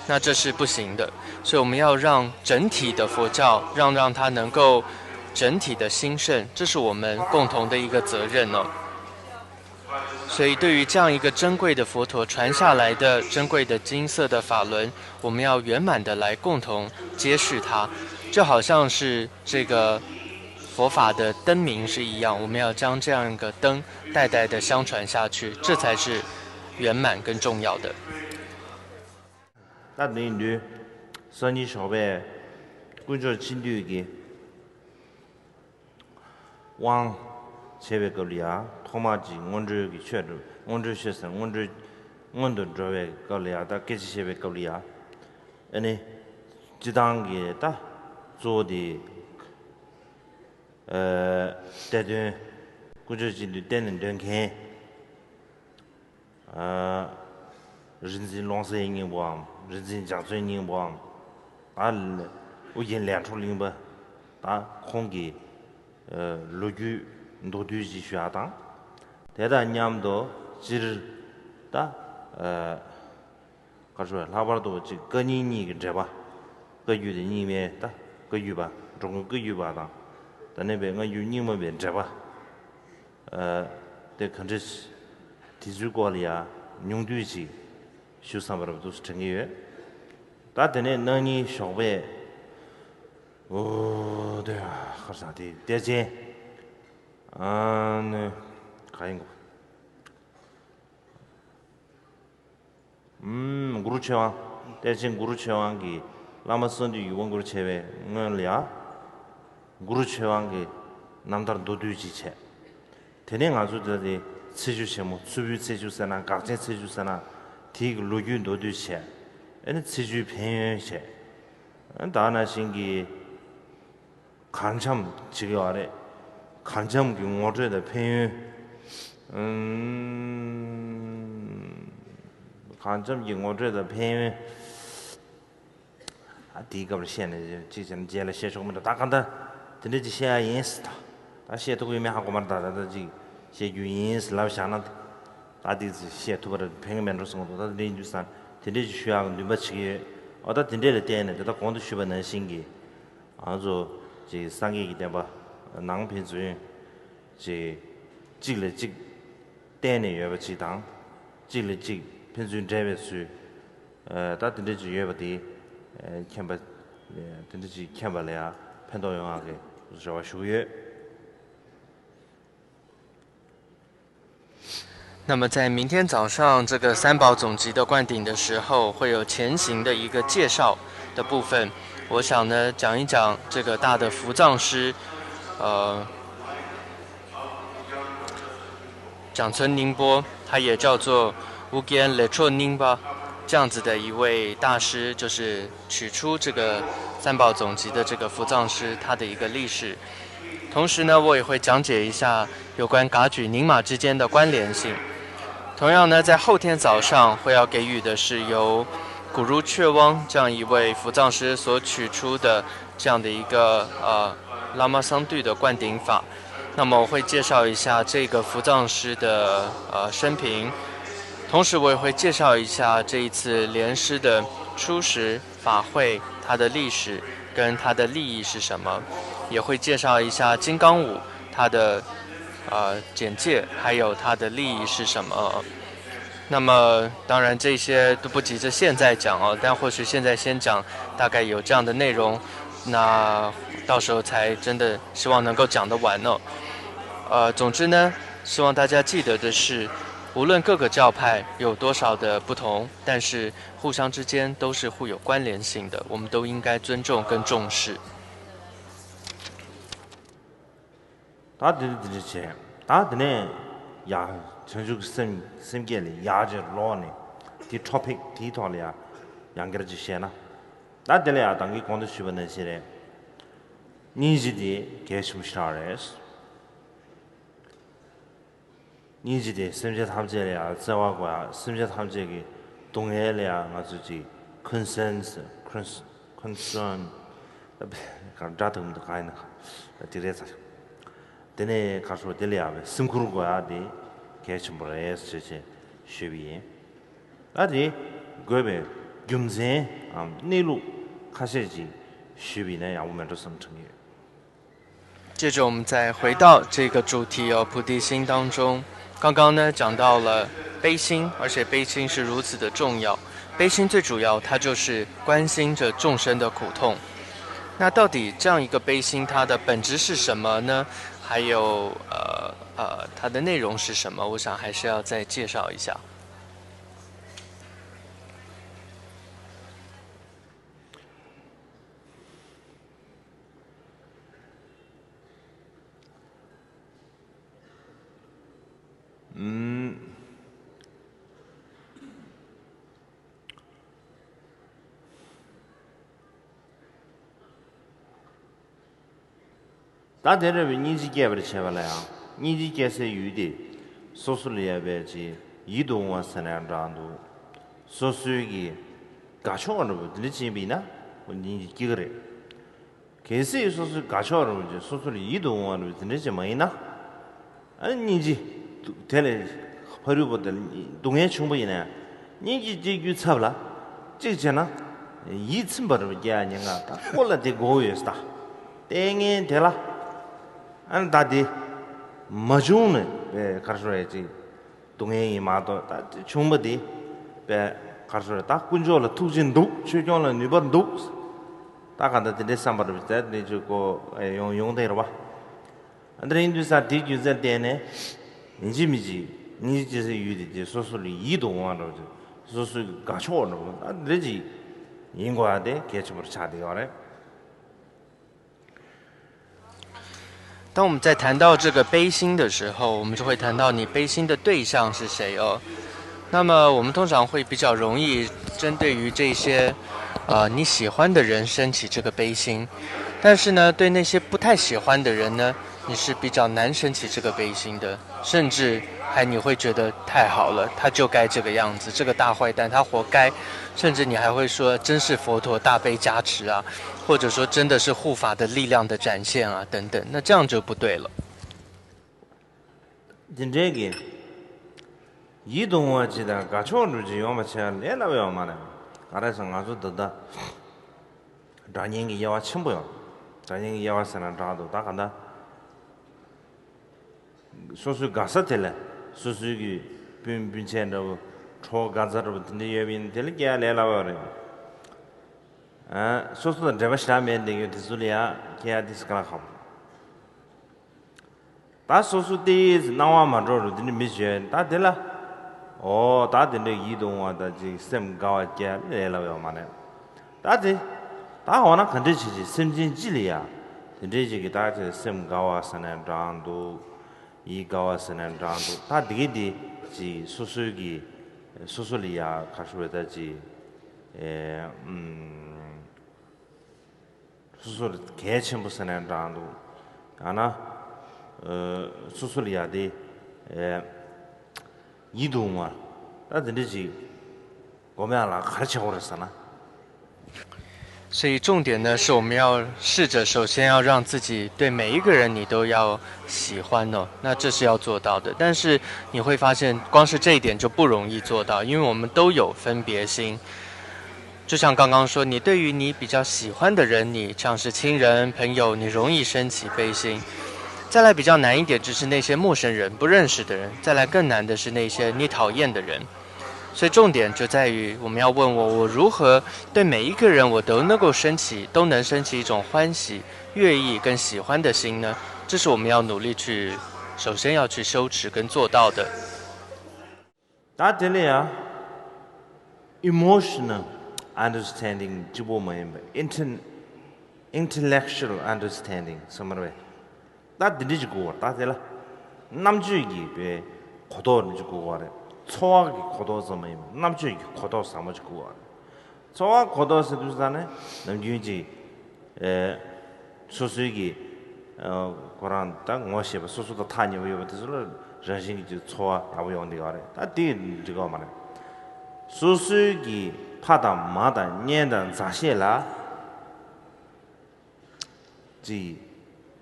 那这是不行的。所以我们要让整体的佛教，让让它能够整体的兴盛，这是我们共同的一个责任哦。所以对于这样一个珍贵的佛陀传下来的珍贵的金色的法轮，我们要圆满的来共同接续它，就好像是这个佛法的灯明是一样，我们要将这样一个灯代代的相传下去，这才是圆满跟重要的。ད་དེ་ཡིན་དུས་སང་ཉིན་ཞོགས་པའི་དཀོན་མཆོག་སྤྱི་འདུས་ཀྱི་དབང་བྱེད་པའི་སྐབས་ལ་ཡ། ཐོག་མར་གྱི་སྔོན་འགྲོའི་གི་ཆོས་སྒྲུབ། སྔོན་འགྲོའི་ཆོས་ཟེར། སྔོན་འགྲོའི་སྔོན་དུ་འགྲོ་བའི་སྐབས་ལ་ཡ། ད་སྐད་ཆ་བཤད་པའི་སྐབས་ལ་ཡ། ཨ་ནི་སྤྱི་བཏང་གི་ད་གཙོ་བོ་དེ་ཨ་གཏེར་སྟོན། དཀོན་མཆོག་སྤྱི་འདུས་གཏན་ནས་འདོན་མཁན། ཨ་རིག་འཛིན་ཀློང་གསལ་སྙིང་པོའམ་རིག་འཛིན་འཇའ་ཚོན་སྙིང་པོའམ། ད་ཨོ་རྒྱན་ལས་འཕྲོ་གླིང་པ། ད་ཁོང་གི་ཨ་ལོ་རྒྱུས་མདོར་བསྡུས་ཤིག་ཞུ་ཡག་དང་། དེ་དང་མཉམ་དུ་སྤྱིར་ད་ཨ་ག་རེ་ཞུ་དགོས། ལྷག་པར་དུ་ཅིག་བཀའ་རྙིང་གཉིས་ཀྱི་འགྲེལ་པ། བཀའ་བརྒྱུད་དེ་རྙིང་མའི་ད་བཀའ་བརྒྱུད་པ། འགྲོ་མགོན་བཀའ་བརྒྱུད་པ་དང་། ད་ནས་པའི་སྔ་འགྱུར་རྙིང་མ་པའི་འགྲེལ་པ། ཨ་དེ་ག་འདྲ་ཞིག་དེ་ཚོའི་སྐོར་ལ་ཡང་ཉུང་བསྡུས་ཅིག་ཞུ་བསམ་པ་རེད་འདུག་དྲན་གྱི་ཡོད། ད་དེ་ནས་གནངས་ཉིན་ཞོགས་པའི་ཨོ་དེ་ཧར་སང་དེ་གཏེར་ཆེན་ཨ་ནི་ག་ཡིན་གོ། ཨུམ། གུ་རུ་ཆོས་དབང་། གཏེར་ཆེན་གུ་རུ་ཆོས་དབང་གིས་བླ་མ་གསང་འདུས་ཀྱི་དབང་བསྐུར་བྱས་པའི་སྔོན་ལ་ཡང་། གུ་རུ་ཆོས་དབང་གི་རྣམ་ཐར་མདོར་བསྡུས་ཅིག་བྱས། དེ་ནས་ང་ཚོ་ད་ལྟའི་ཚེས་བཅུ་ཆེན་མོ། ཚེས་བཅུའི་ཚེས་བཅུ་ཟེར་ན། འགག་ཆེན་ཚེས་བཅུ་ཟེར་ན། དེའི་གི་ལོ་རྒྱུས་མདོར་བསྡུས་བྱས། ཨ་ནི་ཚེས་བཅུའི་ཕན་ཡོན་བྱས། ཨ་ནི་ད་ནང་བཞིན་གྱི། གར་འཆམ་བྱེད་ཀྱི་ཡོད་རེད། གར་འཆམ་གྱི་ངོ་སྤྲོད་དང་ཕན་ཡོན། ཨུམ། གར་འཆམ་གྱི་ངོ་སྤྲོད་དང་ཕན་ཡོན། ཨ་དེའི་སྐབས་ལ་བཤད་ནས་གཅིག་བྱས་ན་རྗེས་ལ་བཤད་ཆོག་མི་འདུག་ད་གང་ལྟར་དེ་འདྲ་ཅིག་བཤད་ཡ་ཡིན་ཟེར། ད་ད་བཤད་ཐུབ་ཀྱི་ཡོད་མེད་ཧ་གོ་མ་རེད། ད་ད་ད་ཅིག་བཤད་རྒྱུ་ཡིན་ཟེར་ལབ་བཞག་ན། ད་དེ་ཚོ་བཤད་ཐུབ་པ་རེད། ཕན་གྱི་མེད་འགྲོ་གསུངས་འདུག་ད་དེ་འདྲ་ཡིན་དུས་ཙང་དེ་འདྲ་ཅིག་ཞུ་ཡག་གི་འདུན་པ་བྱེད་ཀྱི་ཡོད། འོ་ད་དེ་འདྲ་ལ་བརྟེན་ནས་དེ་ད་གོང་དུ་ཞུས་པ་ནང་བཞིན་གྱི། ང་ཚོ་ཅིག་སངས་རྒྱས་ཀྱི་བསྟན་པ་ནང་ཕན་ཚུན་ཅིག་གཅིག་ལ་གཅིག་བརྟེན་ནས་ཡོད་པ་ཅིག་དང་། གཅིག་ལ་གཅིག་ཕན་ཚུན་འབྲེལ་བའི་ཚུལ། ཨ་ད་དེ་འདྲ་ཅིག་ཡོད་པ་དེ་ཨ་མཁྱེན་པ། ཨ་དེ་འདྲ་ཅིག་མཁྱེན་པ་ལ་ཡང་ཕན་ཐོགས་ཡོང་ཡག་གི་རེ་བ་ཞུ་གི་ཡོད། 那么在明天早上这个三宝总集的灌顶的时候，会有前行的一个介绍的部分。我想呢，讲一讲这个大的伏藏师，呃，长存宁波，他也叫做乌坚列措宁巴，这样子的一位大师，就是取出这个三宝总集的这个伏藏师，他的一个历史。同时呢，我也会讲解一下有关噶举宁玛之间的关联性。同样呢，在后天早上会要给予的是由古如雀汪这样一位伏藏师所取出的这样的一个呃拉玛桑对的灌顶法。那么我会介绍一下这个伏藏师的呃生平，同时我也会介绍一下这一次莲师的初始法会它的历史跟它的利益是什么，也会介绍一下金刚舞它的呃简介，还有它的利益是什么。那么当然这些都不急着现在讲哦，但或许现在先讲，大概有这样的内容，那到时候才真的希望能够讲得完哦。呃，总之呢，希望大家记得的是，无论各个教派有多少的不同，但是互相之间都是互有关联性的，我们都应该尊重跟重视。ད་དེ་འདྲ་དེ་འདྲ་བྱས། ད་དེ་ནས་ཡང་ བྱང་ཆུབ་ཀྱི་སེམས་སེམས་བསྐྱེད་ལ་ཡར་ཅིག་ལོག་ནས་དེ་ཊོ་པིག་དེའི་ཐོག་ལ་ཡང་ཡང་བསྐྱར་ཅིག་བཤད་ན། ད་དེ་ལ་ཡང་ད་གིན་གོང་དུ་ཞུས་པ་ནང་བཞིན་རེད། སྙིང་རྗེ་དེ་གལ་ཆེན་པོ་ཞེ་དྲག་རེད། སྙིང་རྗེ་དེ་སེམས་ཅན་ཐམས་ཅད་ལ་ཡང་བརྩེ་བ་དགོས་ཡ། སེམས་ཅན་ཐམས་ཅད་ཀྱི་སྡུག་བསྔལ་ལ་ཡང་ང་ཚོས་ཅིག་ཀོན་སེན་སི་ཀོན་སེན་གང་འདྲ་ཐུབ་མི་འདུག་གང་ཡིན་ན་དེ་རེད་ཚར། དེ་ནས་ག་སོ་དེ་ལ་ཡང་སེམས་ཁུར་དགོས་ཡ་དེ་གལ་ཆེན་པོ་རེད་ཟེར་བྱས་ཞུས་པ་ཡིན། ད་དེ་དགོས་པའི་རྒྱུ་མཚན་གནས་ལུགས་ཁ་ཤས་ཅིག་ཞུས་པ་ཡིན་ན་ཡག་པོ་མེད་འགྲོ་བསམ་དྲན་གྱི་ཡོད། 接着我们再回到这个主题哦，菩提心当中，刚刚呢讲到了悲心，而且悲心是如此的重要。悲心最主要，它就是关心着众生的苦痛。那到底这样一个悲心，它的本质是什么呢？还有，呃呃，它的内容是什么？我想还是要再介绍一下。ད་དེ་འདྲ་བའི་སྙིང་རྗེ་སྐྱེད་པར་བྱེད་པ་ལ་ཡང་། སྙིང་རྗེ་སྐྱེ་སའི་ཡུལ་དེ་སོ་སོ་ལ་ཡོད་པའི་ཅིག་ཡིད་དུ་འོང་བ་ཟེར་ན་འདྲ་འདུག་སོ་སོའི་གི་དགའ་ཕྱོགས་འདྲ་པོ་དེ་འདྲ་ཅིག་ཡིན་པ་ཡིན་ན་ཁོ་སྙིང་རྗེ་སྐྱེ་གི་རེད། གལ་སྲིད་སོ་སོའི་དགའ་ཕྱོགས་རུ་ཅིག་སོ་སོ་ལ་ཡིད་དུ་འོང་བ་རུ་དེ་འདྲ་ཅིག་མ་ཡིན་ན། ཨ་ནི་སྙིང་རྗེ་དེ་ལས་ཕ་རོལ་པོ་དེ་ལ་སྡུག་བསྔལ་བྱུང་པ་ཡིན་ན་སྙིང་རྗེ་སྐྱེ་རྒྱུའི་ཚབ་ལ་གཅིག་བྱས་ན་ཡིད་ཚིམ་པ་རུ་སྐྱེ་ཡ་ཉེན་ཁ་ད་ཁོ་ལ་དེ་དགོས་ཡོད་ས། ལྟས་ངན་དེ་ལ་ཨ་ནི་ད་དེ་མ་བྱུང་ནས་པའི་གར་ཤོར་ཡ་ཅིག་སྡུག་བསྔལ་ཡིན་མ་གཏོགས་ད་དེ་བྱུང་བ་དེ་པའི་གར་ཤོར་ད་དཀོན་མཆོག་ལ་ཐུགས་རྗེ་འདུག་ཆོས་སྐྱོང་ལ་ནུས་པ་འདུག་ད་ག་ད་དེ་འདྲའི་བསམ་པ་རུ་བྱས་ནས་ཅིག་གོ་ཡོང་ཡོང་དེ་རེད་བ། ཨ་འདྲ་ཡིན་དུས་ས་དེའི་རྒྱུ་མཚན་བརྟེན་ནས་ཡིན་གཅིག་མིན་གཅིག་སྙིང་རྗེ་སྐྱེ་སའི་ཡུལ་དེ་དེ་སོ་སོ་ལ་ཡིད་དུ་འོང་བ་འདྲ་བོ་ཅིག་སོ་སོའི་དགའ་ཕྱོགས་འདྲ་བོ་ཨ་འདྲ་ཅིག་ཡིན་དགོས་ཡ་དེ་གལ་ཆེན་པོར་ཆགས་བསྡད་ཡོད་རེད། 当我们在谈到这个悲心的时候，我们就会谈到你悲心的对象是谁哦。那么我们通常会比较容易针对于这些，呃，你喜欢的人升起这个悲心，但是呢，对那些不太喜欢的人呢，你是比较难升起这个悲心的，甚至还你会觉得太好了，他就该这个样子，这个大坏蛋他活该，甚至你还会说真是佛陀大悲加持啊，或者说真的是护法的力量的展现啊，等等，那这样就不对了。 དེ་འདྲའི་གི་ཡིད་དུ་འོང་བ་ཅིག་དང་དགའ་ཕྱོགས་འགྲོ་ཅིག་ཡོང་བ་བྱས་ལས་སླ་བོ་ཡོད་མ་རེད། ག་རེ་ཟེར་ང་ཚོ་འདི་ལྟ་སྒྲ་སྙན་གྱི་དབྱེ་བ་ཆེན་པོ་ཡོད། སྒྲ་སྙན་གྱི་དབྱེ་བ་ཟེར་ན་འདྲ་འདུག་ད་ག་འདྲ་སོ་སོའི་དགའ་ས་དེ་ལ་སོ་སོའི་གི་སྤུན་སྤུན་མཆེད་འདྲ་བོ་གྲོགས་དགའ་ཚ་འདྲ་བོ་དེ་འདྲ་ཡོད་པ་ཡིན་དེ་ལ་སྐྱེ་ཡ་ལས་སླ་བོ་རེད། ཨ་སོ་སོ་དང་འབྲེལ་བ་ཞེ་དྲག་མེད་འདི་ཡོད་དེ་ཚོ་ལ་ཡ་སྐྱེ་ཡ་དེ་སི་ཀ་ལ་ཁ་བོ། ད་སོ་སོ་སྟེ་ཡིས་སྣང་བ་མ་འགྲོ་རུ་འདི་ནི་མི་བྱོས་ད་དེ་ལ། འོ་ད་དེ་འདྲའི་ཡིད་དུ་འོང་བ་ད་ཅིག་སེམས་དགའ་བ་སྐྱེ་ལས་ལབ་ཡོད་མ་རེད། ད་དེ། ད་འོ་ན་ག་འདྲས་བྱེད་ཅིག་སེམས་ཅན་སྤྱི་ལ་ཡ། དེ་འདྲས་ཅིག་གི་ད་ཅིག་སེམས་དགའ་བ་ཟེར་ནས་འདྲ་འདུག་ཡིད་དགའ་བ་ཟེར་ནས་འདྲ་འདུག་ད་དེ་གི་དེ་ཅིག་སོ་སོའི་གི། སོ་སོ་ལ་ཡ་ག་ཤོ་བའི་ད་ཅིག་ཨེ། ཨུམ། སོ་སོར་གལ་ཆེན་པོ་ཟེར་ནས་འདྲ་འདུག་ཡང་ན། ཨ། སོ་སོ་ལ་ཡ་དེ། ཨེ། ཡིད་དུ་འོང་བ། ད་དེ་འདྲ་ཅིག་སྒོམ་ཡག་ལ་ག་རེ་བྱེད་དགོས་རེད་ཟེར་ན། 所以重点呢，是我们要试着首先要让自己对每一个人你都要喜欢哦，那这是要做到的。但是你会发现，光是这一点就不容易做到，因为我们都有分别心。就像刚刚说，你对于你比较喜欢的人，你像是亲人、朋友，你容易升起悲心。再来比较难一点，就是那些陌生人、不认识的人。再来更难的是那些你讨厌的人。所以重点就在于，我们要问我，我如何对每一个人我都能够升起，都能升起一种欢喜、悦意跟喜欢的心呢？这是我们要努力去，首先要去修持跟做到的。 ད་དེ་ལ་ཡང་emotional understanding གཅིག་པོ་མ་ཡིན་པ་intel intellectual understanding ཟེར་མ་རེད་པས། ད་འདི་འདྲ་ཅིག་དགོས་པ་ད་དེ་ལ་རྣམ་དཔྱོད་ཀྱི་པའི་ གོ་རྟོགས་ནི་ཅིག་དགོས་པ་རེད། ཚོར་བ་གི་གོ་རྟོགས་ཙམ་མ་ཡིན་པར་རྣམ་དཔྱོད་ཀྱི་གོ་རྟོགས་ཟབ་མོ་ཅིག་དགོས་པ་རེད། ཚོར་བ་གོ་རྟོགས་ཟེར་དུས་ཙ་ནས་ནམ་རྒྱུན་ཅིག་ཨེ། སོ་སོའི་གི་ཨ། ཁོ་རང་ད་ངོ་ཤེས་པ། སོ་སོ་དང་ཐག་ཉེ་པོ་ཡོད་པ་དེ་ཚོ་ལ་རང་བཞིན་གྱི་ཅིག་ཚོར་བ་ཡག་པོ་ཡོང་བསྡད་ཡོད་རེད། ད་དེ་འགྲིག་གི་མ་རེད། སོ་སོའི་གི་ཕ་དང་མ་དང་གཉེན་དང་མཛའ་བཤེས་ལ་ཅིག་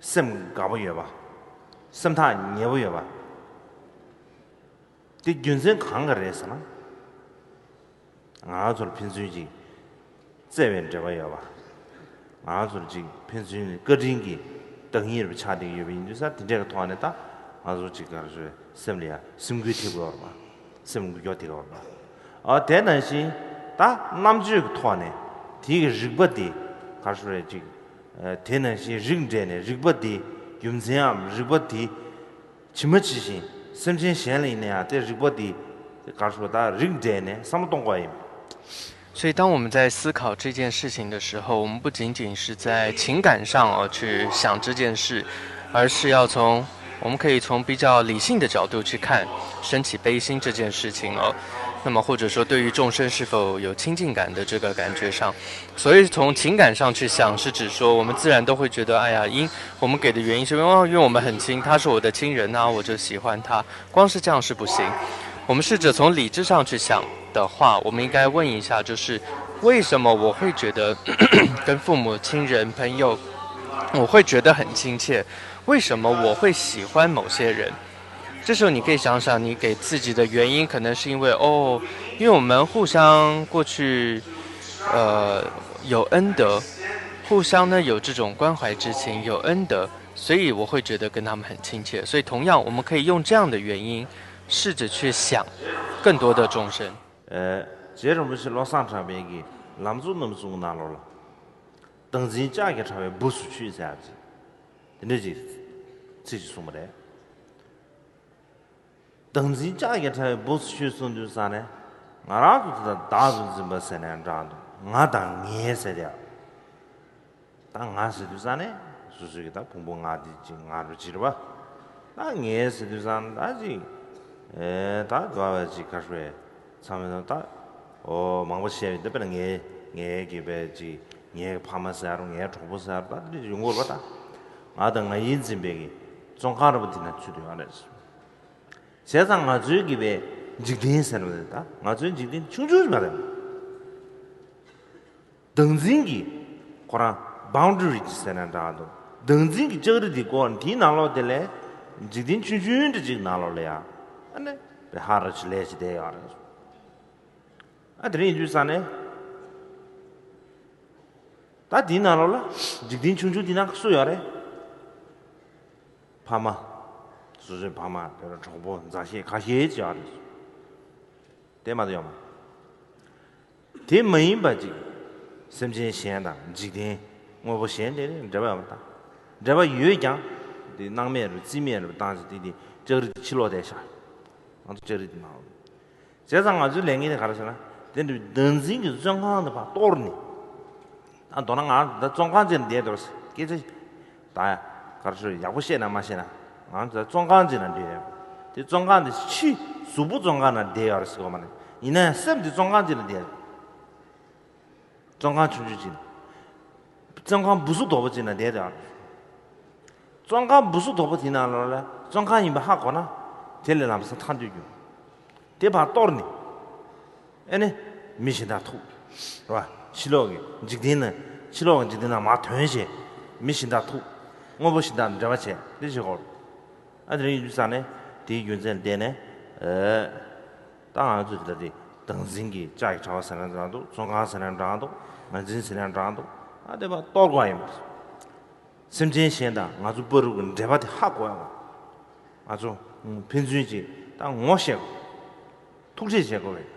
སེམས་དགའ་པོ་ཡོད་པ། སེམས་ཐག་ཉེ་པོ་ཡོད་པ། དེ་རྒྱུ་མཚན་གང་ག་རེད་ཟེར་ན། ང་ཚོར་ཕན་ཚུན་ཅིག་བརྩེ་བའི་འབྲེལ་བ་ཡོད་པ། ང་ཚོར་ཅིག་ཕན་ཚུན་བཀའ་དྲིན་གྱི་བདག་ཉིད་རུ་ཆགས་བསྡད་ཀྱི་ཡོད་པ་ཡིན་དུས་ཙ། དེ་འདྲའི་ཐོག་ནས་ད་ང་ཚོ་ཅིག་ག་རེ་ཟེར། སེམས་ལ་ཡ་སེམས་འགུལ་ཐེབས་ཀྱི་ཡོད་རེད་པ། སེམས་འགུལ་སྐྱོད་ཐེབས་ཀྱི་ཡོད་རེད་པ། ཨ། དེ་ནང་བཞིན་ད་རྣམ་དཔྱོད་ཀྱི་ཐོག་ནས་དེ་གི་རིག་པ་དེ་ག་རེ་ཟེར་རེད། ཅིག་ཨ། དེ་ནང་བཞིན་རིགས་འགྲེ་ནས་རིག་པ་དེ། རྒྱུ་མཚན་ནམ་རིག་པ་དེ་ཇི་མ་ཇི་བཞིན་སེམས་ཅན་གཞན་ལ་ཡིན་ན་ཡང་དེ་རིག་པ་དེ་ག་རེ་ཟེར། ད་རིགས་འགྲེ་ནས་བསམ་བློ་གཏོང་དགོས་ཡིན། 所以，当我们在思考这件事情的时候，我们不仅仅是在情感上哦去想这件事，而是要从我们可以从比较理性的角度去看升起悲心这件事情哦。那么，或者说对于众生是否有亲近感的这个感觉上，所以从情感上去想，是指说我们自然都会觉得，哎呀，因我们给的原因是因为哦，因为我们很亲，他是我的亲人呐、我就喜欢他。光是这样是不行。我们试着从理智上去想的话，我们应该问一下，就是为什么我会觉得跟父母亲人、朋友，我会觉得很亲切？为什么我会喜欢某些人？这时候你可以想想，你给自己的原因可能是因为哦，因为我们互相过去，呃，有恩德，互相呢有这种关怀之情，有恩德，所以我会觉得跟他们很亲切。所以同样，我们可以用这样的原因试着去想更多的众生。 ཨ། རྗེ་རིན་པོ་ཆེ་བློ་བཟང་གྲགས་པའི་གི་ལམ་གཙོ་རྣམ་གསུམ་ནང་ལོགས་ལ། བདག་འཛིན་ལྕགས་ཀྱིས་ཕྲ་བའི་སྦུབས་སུ་ཆུད་ཟེར་ཡག་ཅིག་དེ་འདྲ་ཅིག་ཚིག་ཅིག་གསུངས་པ་རེད། བདག་འཛིན་ལྕགས་ཀྱིས་ཕྲ་བའི་སྦུབས་སུ་ཆུད་གསུངས་དུས་ཙ་ནས། ང་རང་ཚོ་དེ་ལྟར་བདག་ཏུ་འཛིན་པ་ཟེར་ནའང་འདྲ་འདུག་ང་དང་ངའི་ཟེར་ཡག་ད་ང་ཟེར་དུས་ཙ་ནས་སོ་སོའི་གི་ད་ཕུང་པོ་ལྔ་དེ་ཅིག་ང་རུ་ཅིག་རེད་པ། ད་ངའི་ཟེར་དུས་ཙ་ནས་ད་ཅིག་ཨེ། ད་འགྲོ་བ་ཅིག་ག་རེ་ཟེར། ཚང་མས་ད། འོ། མང་པོ་བཤད་པའི་ད་དཔེར་ན་ངའི་ངའི་གི་བས་ཅིག་ངའི་ཕ་མ་ཟེར་རུང་། ངའི་གྲོགས་པོ་ཟེར་རུང་། ད་དེ་འདྲ་ཡོང་གི་ཡོད་རེད་པ། ད་ང་དང་ང་ཡིས་འཛིན་པའི་གི་བཙོན་ཁང་འདྲ་པོ་དེ་ན་ཚུད་དུ་ཡོད་རེད། བྱས་ཙང་ང་ཚོའི་གི་བས་འཇིག་རྟེན་ཟེར་བ་དེ། ད་ང་ཚོའི་འཇིག་རྟེན་ཆུང་ཆུང་ཞིག་མ་རེད། བདག་འཛིན་གྱི་ཁོ་རང་བའུན་ཌ་རི་ཟེར་ན་འདྲ་འདུག་བདག་འཛིན་གྱི་ལྕགས་རི་དེ་སྒོ་དེའི་ནང་ལོགས་དེ་ལས་འཇིག་རྟེན་ཆུང་ཆུང་འདྲ་ཅིག་ནང་ལོགས་ལ་ཡ། ཨ་ནི་བས་ཧ་ར་ཅིག་ལས་ཅིག་བསྡད་ཡོད་རེད། ཨ། དེ་རིང་ཡིན་དུས་ཙ་ནས། ད་དེའི་ནང་ལོགས་ལ་འཇིག་རྟེན་ཆུང་ཆུང་དེའི་ནང་སུ་ཡོད་རེད། ཕ་མ། སོ་སོའི་ཕ་མ། དེ་ལ་གྲོགས་པོ། མཛའ་བཤེས་ཁ་ཤས་ཅིག་ཡོད་རེད། དེ་མ་གཏོགས་ཡོད་མ། དེ་མ་ཡིན་པ་ཅིག་སེམས་ཅན་གཞན་དང་འཇིག་རྟེན་དངོས་པོ་གཞན་དེ་ནི་འབྲེལ་བ་ཡོད་མ་རེད། འབྲེལ་བ་ཡོད་ཀྱང་དེ་སྣང་མེད་རུ་རྩིས་མེད་རུ་བཏང་ཞིག་དེ་དེ་ལྕགས་རི་དེ་ཕྱི་ལོགས་བསྡད་ཤག་ང་ཚོ་ལྕགས་རི་དེ་ནང་། བྱས་ཙང་ང་ཚོའི་ལས་འགན་དེ་ག་རེ་ཟེར་ན། དེ་འདྲའི་བདག་འཛིན་གྱི་བཙོན་ཁང་དེ་ཕར་གཏོར་ནས། ད་མདོར་ན་ང་ད་བཙོན་ཁང་ཅིག་ནང་བསྡད་འདུག་སྐད་ཆ། ད་ག་རེ་ཟེར། ཡག་པོ་བཤད་ན་མ་བཤད་ན། ང་ཚོ་ད་བཙོན་ཁང་ཅིག་ནང་བསྡད་ཡོད། དེ་བཙོན་ཁང་དེ་ཕྱི་གཟུགས་པོ་བཙོན་ཁང་ནང་བསྡད་ཡོད་རེད་ཟེར་གོ་མ་རེད། ཡིན་ན་ཡང་སེམས་དེ་བཙོན་ཁང་ཅིག་ནང་བསྡད་ཡོད། བཙོན་ཁང་ཆུང་ཆུང་ཅིག་ནང་། བཙོན་ཁང་སྦུ་སུ་དོག་པོ་ཅིག་ནང་བསྡད་ཡོད་རེད། བཙོན་ཁང་སྦུ་སུ་དོག་པོ་དེའི་ནང་ལོགས་ལ་བཙོན་ཁང་ཡིན་པ་ཧ་གོ་ན། དེ་ལས་ལམ་སང་ཐར་འདོད་རྒྱུ། དེ་ཕར་གཏོར་ནས། ཨེ་ནི། མི་གཞན་དག་ཐུག་རེད་པ། ཕྱི་ལོགས་ཀྱི་འཇིག་རྟེན་ནང་། ཕྱི་ལོགས་ཀྱི་འཇིག་རྟེན་ནང་མར་ཐོན་བྱས། མི་གཞན་དག་ཐུག་དངོས་པོ་གཞན་དག་འབྲེལ་བ་བྱས། འདི་བྱེད་དགོས། ཨ། དེ་རིང་ཡིན་དུས་ཙ་ནས་དེའི་རྒྱུ་མཚན་ལ་བརྟེན་ནས། ཨེ། ད་ང་ཚོ་འདི་ལ་དེ་བདག་འཛིན་གྱི་ལྕགས་ཀྱི་ཕྲ་བ་ཟེར་ན་འདྲ་འདུག་བཙོན་ཁང་ཟེར་ན་འདྲ་འདུག་ངར་འཛིན་ཟེར་ན་འདྲ་འདུག་ཨ། དེ་ཕར་གཏོར་དགོས་ཡིན་པ། སེམས་ཅན་གཞན་དང་ང་ཚོ་བར་དུ་གི་འབྲེལ་བ་དེ་ཧ་གོ་ཡོང་བ། ང་ཚོ་ཕན་ཚུན་གྱི་ད་ངོ་ཤེས་དགོས། ཐུགས་རྗེ་བྱེད་དགོས་པས།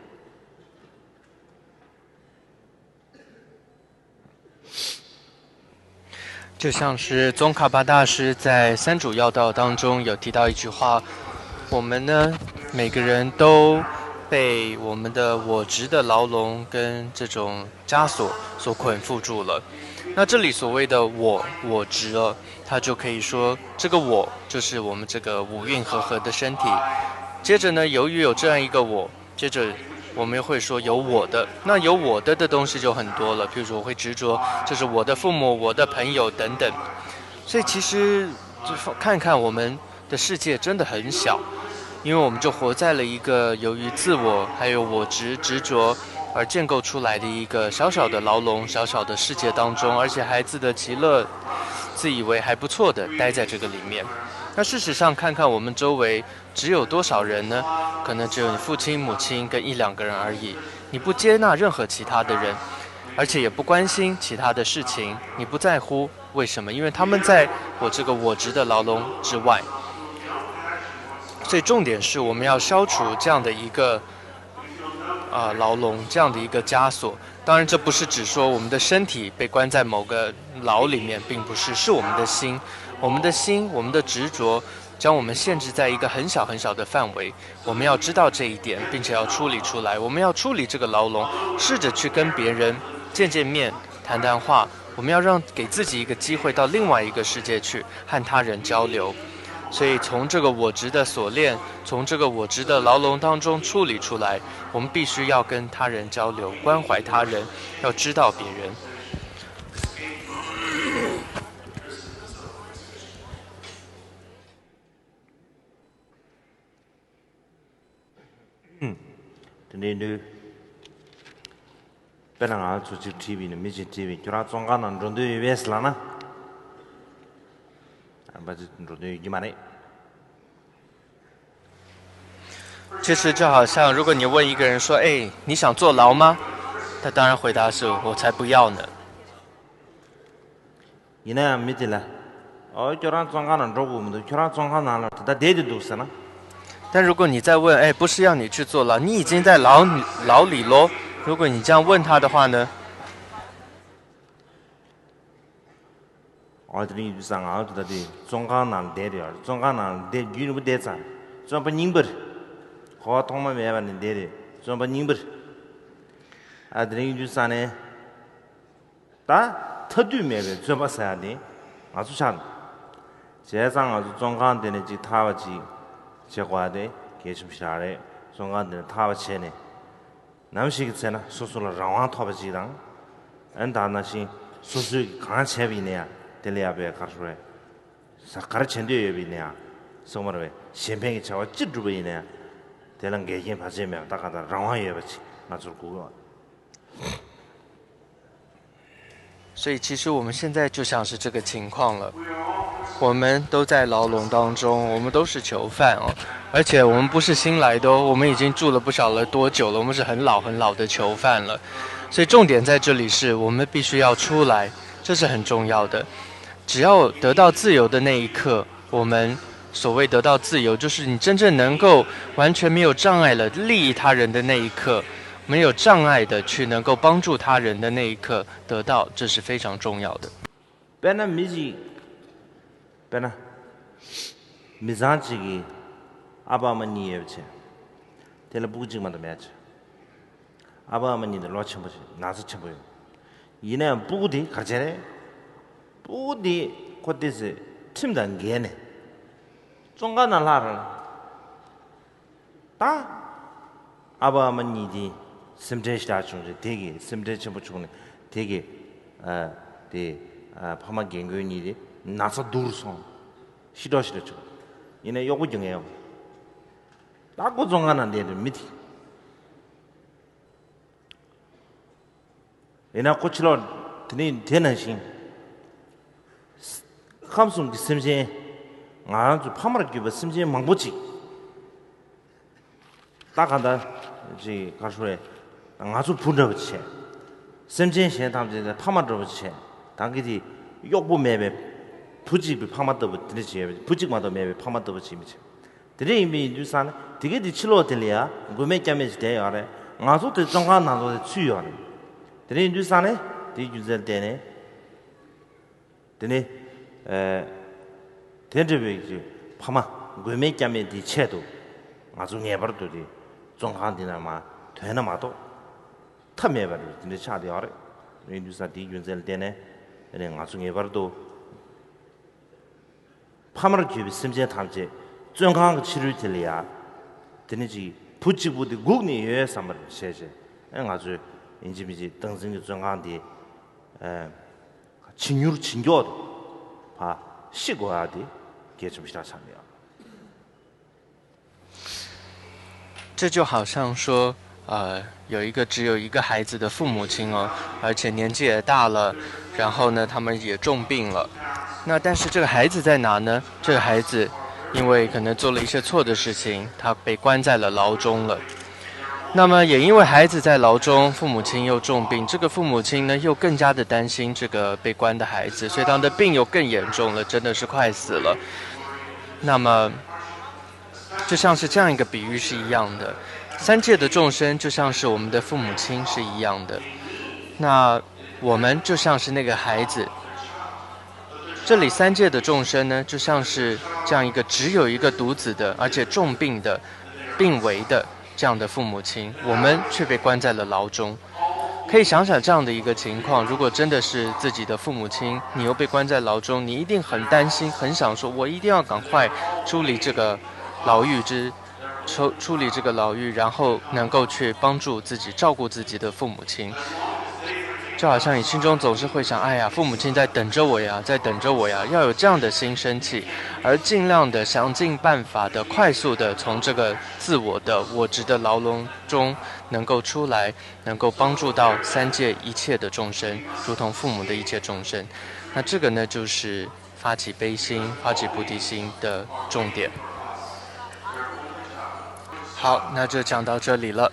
就像是宗喀巴大师在三种要道当中有提到一句话，我们呢，每个人都被我们的我执的牢笼跟这种枷锁所捆缚住了。那这里所谓的我，我执了，它就可以说，这个我就是我们这个五蕴和合的身体。接着呢，由于有这样一个我，接着我们会说有我的，那有我的的东西就很多了，譬如说我会执着，这是我的父母、我的朋友等等。所以其实就看看我们的世界真的很小，因为我们就活在了一个由于自我还有我执执着而建构出来的一个小小的牢笼、小小的世界当中，而且孩子的极乐，自以为还不错的待在这个里面。那事实上，看看我们周围只有多少人呢？可能只有你父亲、母亲跟一两个人而已。你不接纳任何其他的人，而且也不关心其他的事情，你不在乎。为什么？因为他们在我这个我执的牢笼之外。所以重点是我们要消除这样的一个呃牢笼，这样的一个枷锁。当然，这不是指说我们的身体被关在某个牢里面，并不是，是我们的心，我们的心，我们的执着将我们限制在一个很小很小的范围。我们要知道这一点，并且要处理出来。我们要处理这个牢笼，试着去跟别人见见面、谈谈话。我们要让给自己一个机会，到另外一个世界去和他人交流。所以，从这个我执的锁链，从这个我执的牢笼当中处理出来，我们必须要跟他人交流，关怀他人，要知道别人。དེ་འདྲའི་འདུག་དཔེར་ན་ང་ཚོ་གཅིག་བྲིས་པ་ཡིན་ན། མི་གཅིག་བྲིས་པ་ཡིན། ཁྱོད་རང་བཙོན་ཁང་ནང་འགྲོ་འདོད་ཡོད་པས་ལབ་ན། ཨ་ཕ་ཅིག་འགྲོ་འདོད་ཡོད་ཀྱི་མ་རེད། 其实就好像，如果你问一个人说：“哎，你想坐牢吗？”他当然回答是：“我才不要呢。” ཡིན་ན་ཡང་མི་དེ་ལ། ཨོ། ཁྱོད་རང་བཙོན་ཁང་ནང་འགྲོ་དགོས་མི་འདུག་ཁྱོད་རང་བཙོན་ཁང་ནང་ལ་ད་ལྟ་བསྡད་དེ་འདུག་ཟེར་ན། 但如果你再问，哎，不是要你去坐牢，你已经在牢里牢里喽。如果你这样问他的话呢？ ཨོ། དེ་རིང་ཡིན་དུས་ཙང་ང་ད་ལྟ་དེ་བཙོན་ཁང་ནང་བསྡད་ཡོད་རེད། བཙོན་ཁང་ནང་བསྡད་རྒྱུན་རིང་པོ་བསྡད་ཚར། བཙོན་པ་རྙིང་པ་རེད། འཁོར་བ་ཐོག་མ་མེད་པ་ནས་བསྡད་རེད། བཙོན་པ་རྙིང་པ་རེད། ཨ། དེ་རིང་ཡིན་དུས་ཙང་ནས། ད་ཐར་དུས་མེད་པའི་བཙོན་པ་ཟེར་ཡ་དེ་ང་ཚོ་ཆགས་འདུག་བྱས་ཙང་ང་ཚོ་བཙོན་ཁང་དེ་ནས་ཅིག་ཐར་བ་ཅིག་བྱེད་དགོས་ཡ་དེ་གལ་ཆེན་པོ་ཞིག་རེད། བཙོན་ཁང་དེ་ནས་ཐར་བ་བྱས་ནས། ནམ་ཞིག་གི་ཚེ་ན་སོ་སོ་ལ་རང་དབང་ཐོབ་པ་ཅིག་དང་། ཨ་ནི་ད་ནང་བཞིན་སོ་སོས་གང་བྱས་པ་ཡིན་ན་ཡང་དེ་ལ་ཡ་པའི་ག་རེ་ཟེར་བས། ས་ག་རེ་བྱེད་འདོད་ཡོད་པ་ཡིན་ན་ཡང་། སོང་མར་བས་གཞན་ཕན་གྱི་བྱ་བ་ཅི་བསྒྲུབ་པ་ཡིན་ན་ཡང་། དེ་ལ་འགལ་རྐྱེན་བར་ཆད་མེད་པ། ད་གང་ལྟར་རང་དབང་ཡོད་པ་ཅིག་ང་ཚོར་དགོས་ཀྱི་ཡོད། 所以其实我们现在就像是这个情况了，我们都在牢笼当中，我们都是囚犯哦，而且我们不是新来的哦，我们已经住了不少了多久了，我们是很老很老的囚犯了，所以重点在这里是我们必须要出来，这是很重要的。只要得到自由的那一刻，我们所谓得到自由，就是你真正能够完全没有障碍了利益他人的那一刻，没有障碍的去能够帮助他人的那一刻得到，这是非常重要的。 དཔེར་ན་མི་གཅིག་དཔེར་ན། མི་ཚང་གཅིག་གི་ཨ་ཕ་ཨ་མ་གཉིས་ཡོད་པ་བྱས། དེ་ལ་སྤུ་གུ་གཅིག་མ་གཏོགས་མེད་བྱས། ཨ་ཕ་ཨ་མ་གཉིས་དེ་ལོ་ཆེན་པོ་ཞིག་ན་ཚ་ཆེན་པོ་ཡོད། ཡིན་ན་ཡང་སྤུ་གུ་དེ་ག་རེ་བྱས་རེད། སྤུ་གུ་དེ་ཁོ་དེ་ཚོའི་ཁྲིམས་དང་འགལ་ནས་བཙོན་ཁང་ནང་ལྷག་རེད། ད་ཨ་ཕ་ཨ་མ་གཉིས་དེ་སེམས་ཁྲལ་ཞེ་དྲག་བྱུང་རེད། དེ་གི་སེམས་ཁྲལ་ཆེན་པོ་བྱུང་ནས་དེ་གི་ཨ་དེ་ཨ་ཕ་མ་རྒན་རྒོན་གཉིས་དེ་ན་ཚ་སྡུག་རུ་སོང་། ཤི་གྲོགས་ཤི་གྲོགས་བྱུང་། ཡིན་ནའི་གཡོག་པོ་རྒྱུག་མཁན་ཡོད། ད་ཁོ་བཙོན་ཁང་ནང་བསྡད་འདུག་མི་དེ། ཡིན་ན་ཁོ་ཕྱི་ལོགས་དེ་ནས་དེ་ནང་བཞིན། ཁམས་གསུམ་གྱི་སེམས་ཅན། ང་རང་ཚོ་ཕ་མར་གྱུར་པའི་སེམས་ཅན་མང་པོ་ཅིག་ད་ག་འདྲ་ཅིག་ག་རེ་ཞུ་རེད། ང་ཚོ་བུ་འདྲ་བོ་བྱས། སེམས་ཅན་གཞན་ཐམས་ཅད་ལ་ཕ་མ་འདྲ་བོ་བྱས། ད་གི་དེ་གཡོག་པོ་མེད་པའི་བུ་གཅིག་པའི་ཕ་མ་ལྟ་བུ་དེ་འདྲ་བྱས། བུ་གཅིག་མ་གཏོགས་མེད་པའི་ཕ་མ་ལྟ་བུ་བྱས་མི་བྱས། དེ་འདྲ་ཡིན་པ་ཡིན་དུས་ཙང་ནས་དེ་ག་དེ་ཕྱི་ལོགས་དེ་ལ་ཡ་མགོན་མེད་སྐྱབས་མེད་ཅིག་བསྡད་ཡོད་རེད། ང་ཚོ་དེ་བཙོན་ཁང་ནང་ལོགས་དེ་ཚུད་ཡོད་རེད། དེ་འདྲ་ཡིན་དུས་ཙང་ནས་དེའི་རྒྱུ་མཚན་ལ་བརྟེན་ནས། དེ་ནས་ཨ་དེ་འདྲ་བའི་གི་ཕ་མ་མགོན་མེད་སྐྱབས་མེད་དེའི་ཆེད་དུ་ང་ཚོ་ངེས་པར་དུ་དེ་བཙོན་ཁང་འདི་ནང་མར་ཐོན་ན་མ་གཏོགས་ཐབས་མེད་པ་རེད། དེ་འདྲ་ཆགས་བསྡད་ཡོད་རེད། ཡིན་དུས་ཙང་དེའི་རྒྱུ་མཚན་ལ་བརྟེན་ནས་དེ་ནས་ང་ཚོ་ངེས་པར་དུ། ཕ་མར་གྱུར་པའི་སེམས་ཅན་ཐམས་ཅད་བཙོན་ཁང་གི་ཕྱི་རོལ་དེ་ལ་ཡ། དེ་ནས་ཅིག་བུ་གཅིག་པུ་དེ་སྒུག་ནས་ཡོད་བསམ་པར་བྱས་བྱས། ཨེ་ང་ཚོས་ཡིན་གཅིག་མིན་གཅིག་སྟངས་འཛིན་གྱི་བཙོན་ཁང་དེ་ཨེ་ཇེ་ཉུང་ཇེ་མགྱོགས་དུ་ཕར་ཤི་དགོས་ཡ་དེ་གལ་ཆེན་པོ་ཞེ་དྲག་ཆགས་ནས་ཡོད། 这就好像说，呃，有一个只有一个孩子的父母亲哦，而且年纪也大了，然后呢，他们也重病了。那但是这个孩子在哪呢？这个孩子因为可能做了一些错的事情，他被关在了牢中了。那么也因为孩子在牢中，父母亲又重病，这个父母亲呢又更加的担心这个被关的孩子，所以他的病又更严重了，真的是快死了。那么。就像是这样一个比喻是一样的，三界的众生就像是我们的父母亲是一样的，那我们就像是那个孩子。这里三界的众生呢，就像是这样一个只有一个独子的，而且重病的、病危的这样的父母亲，我们却被关在了牢中。可以想想这样的一个情况，如果真的是自己的父母亲，你又被关在牢中，你一定很担心，很想说，我一定要赶快出离这个牢狱之，出出离这个牢狱，然后能够去帮助自己，照顾自己的父母亲。就好像你心中总是会想，哎呀，父母亲在等着我呀，在等着我呀，要有这样的心升起，而尽量的想尽办法的快速的从这个自我的我执的牢笼中能够出来，能够帮助到三界一切的众生，如同父母的一切众生。那这个呢，就是发起悲心、发起菩提心的重点。好，那就讲到这里了。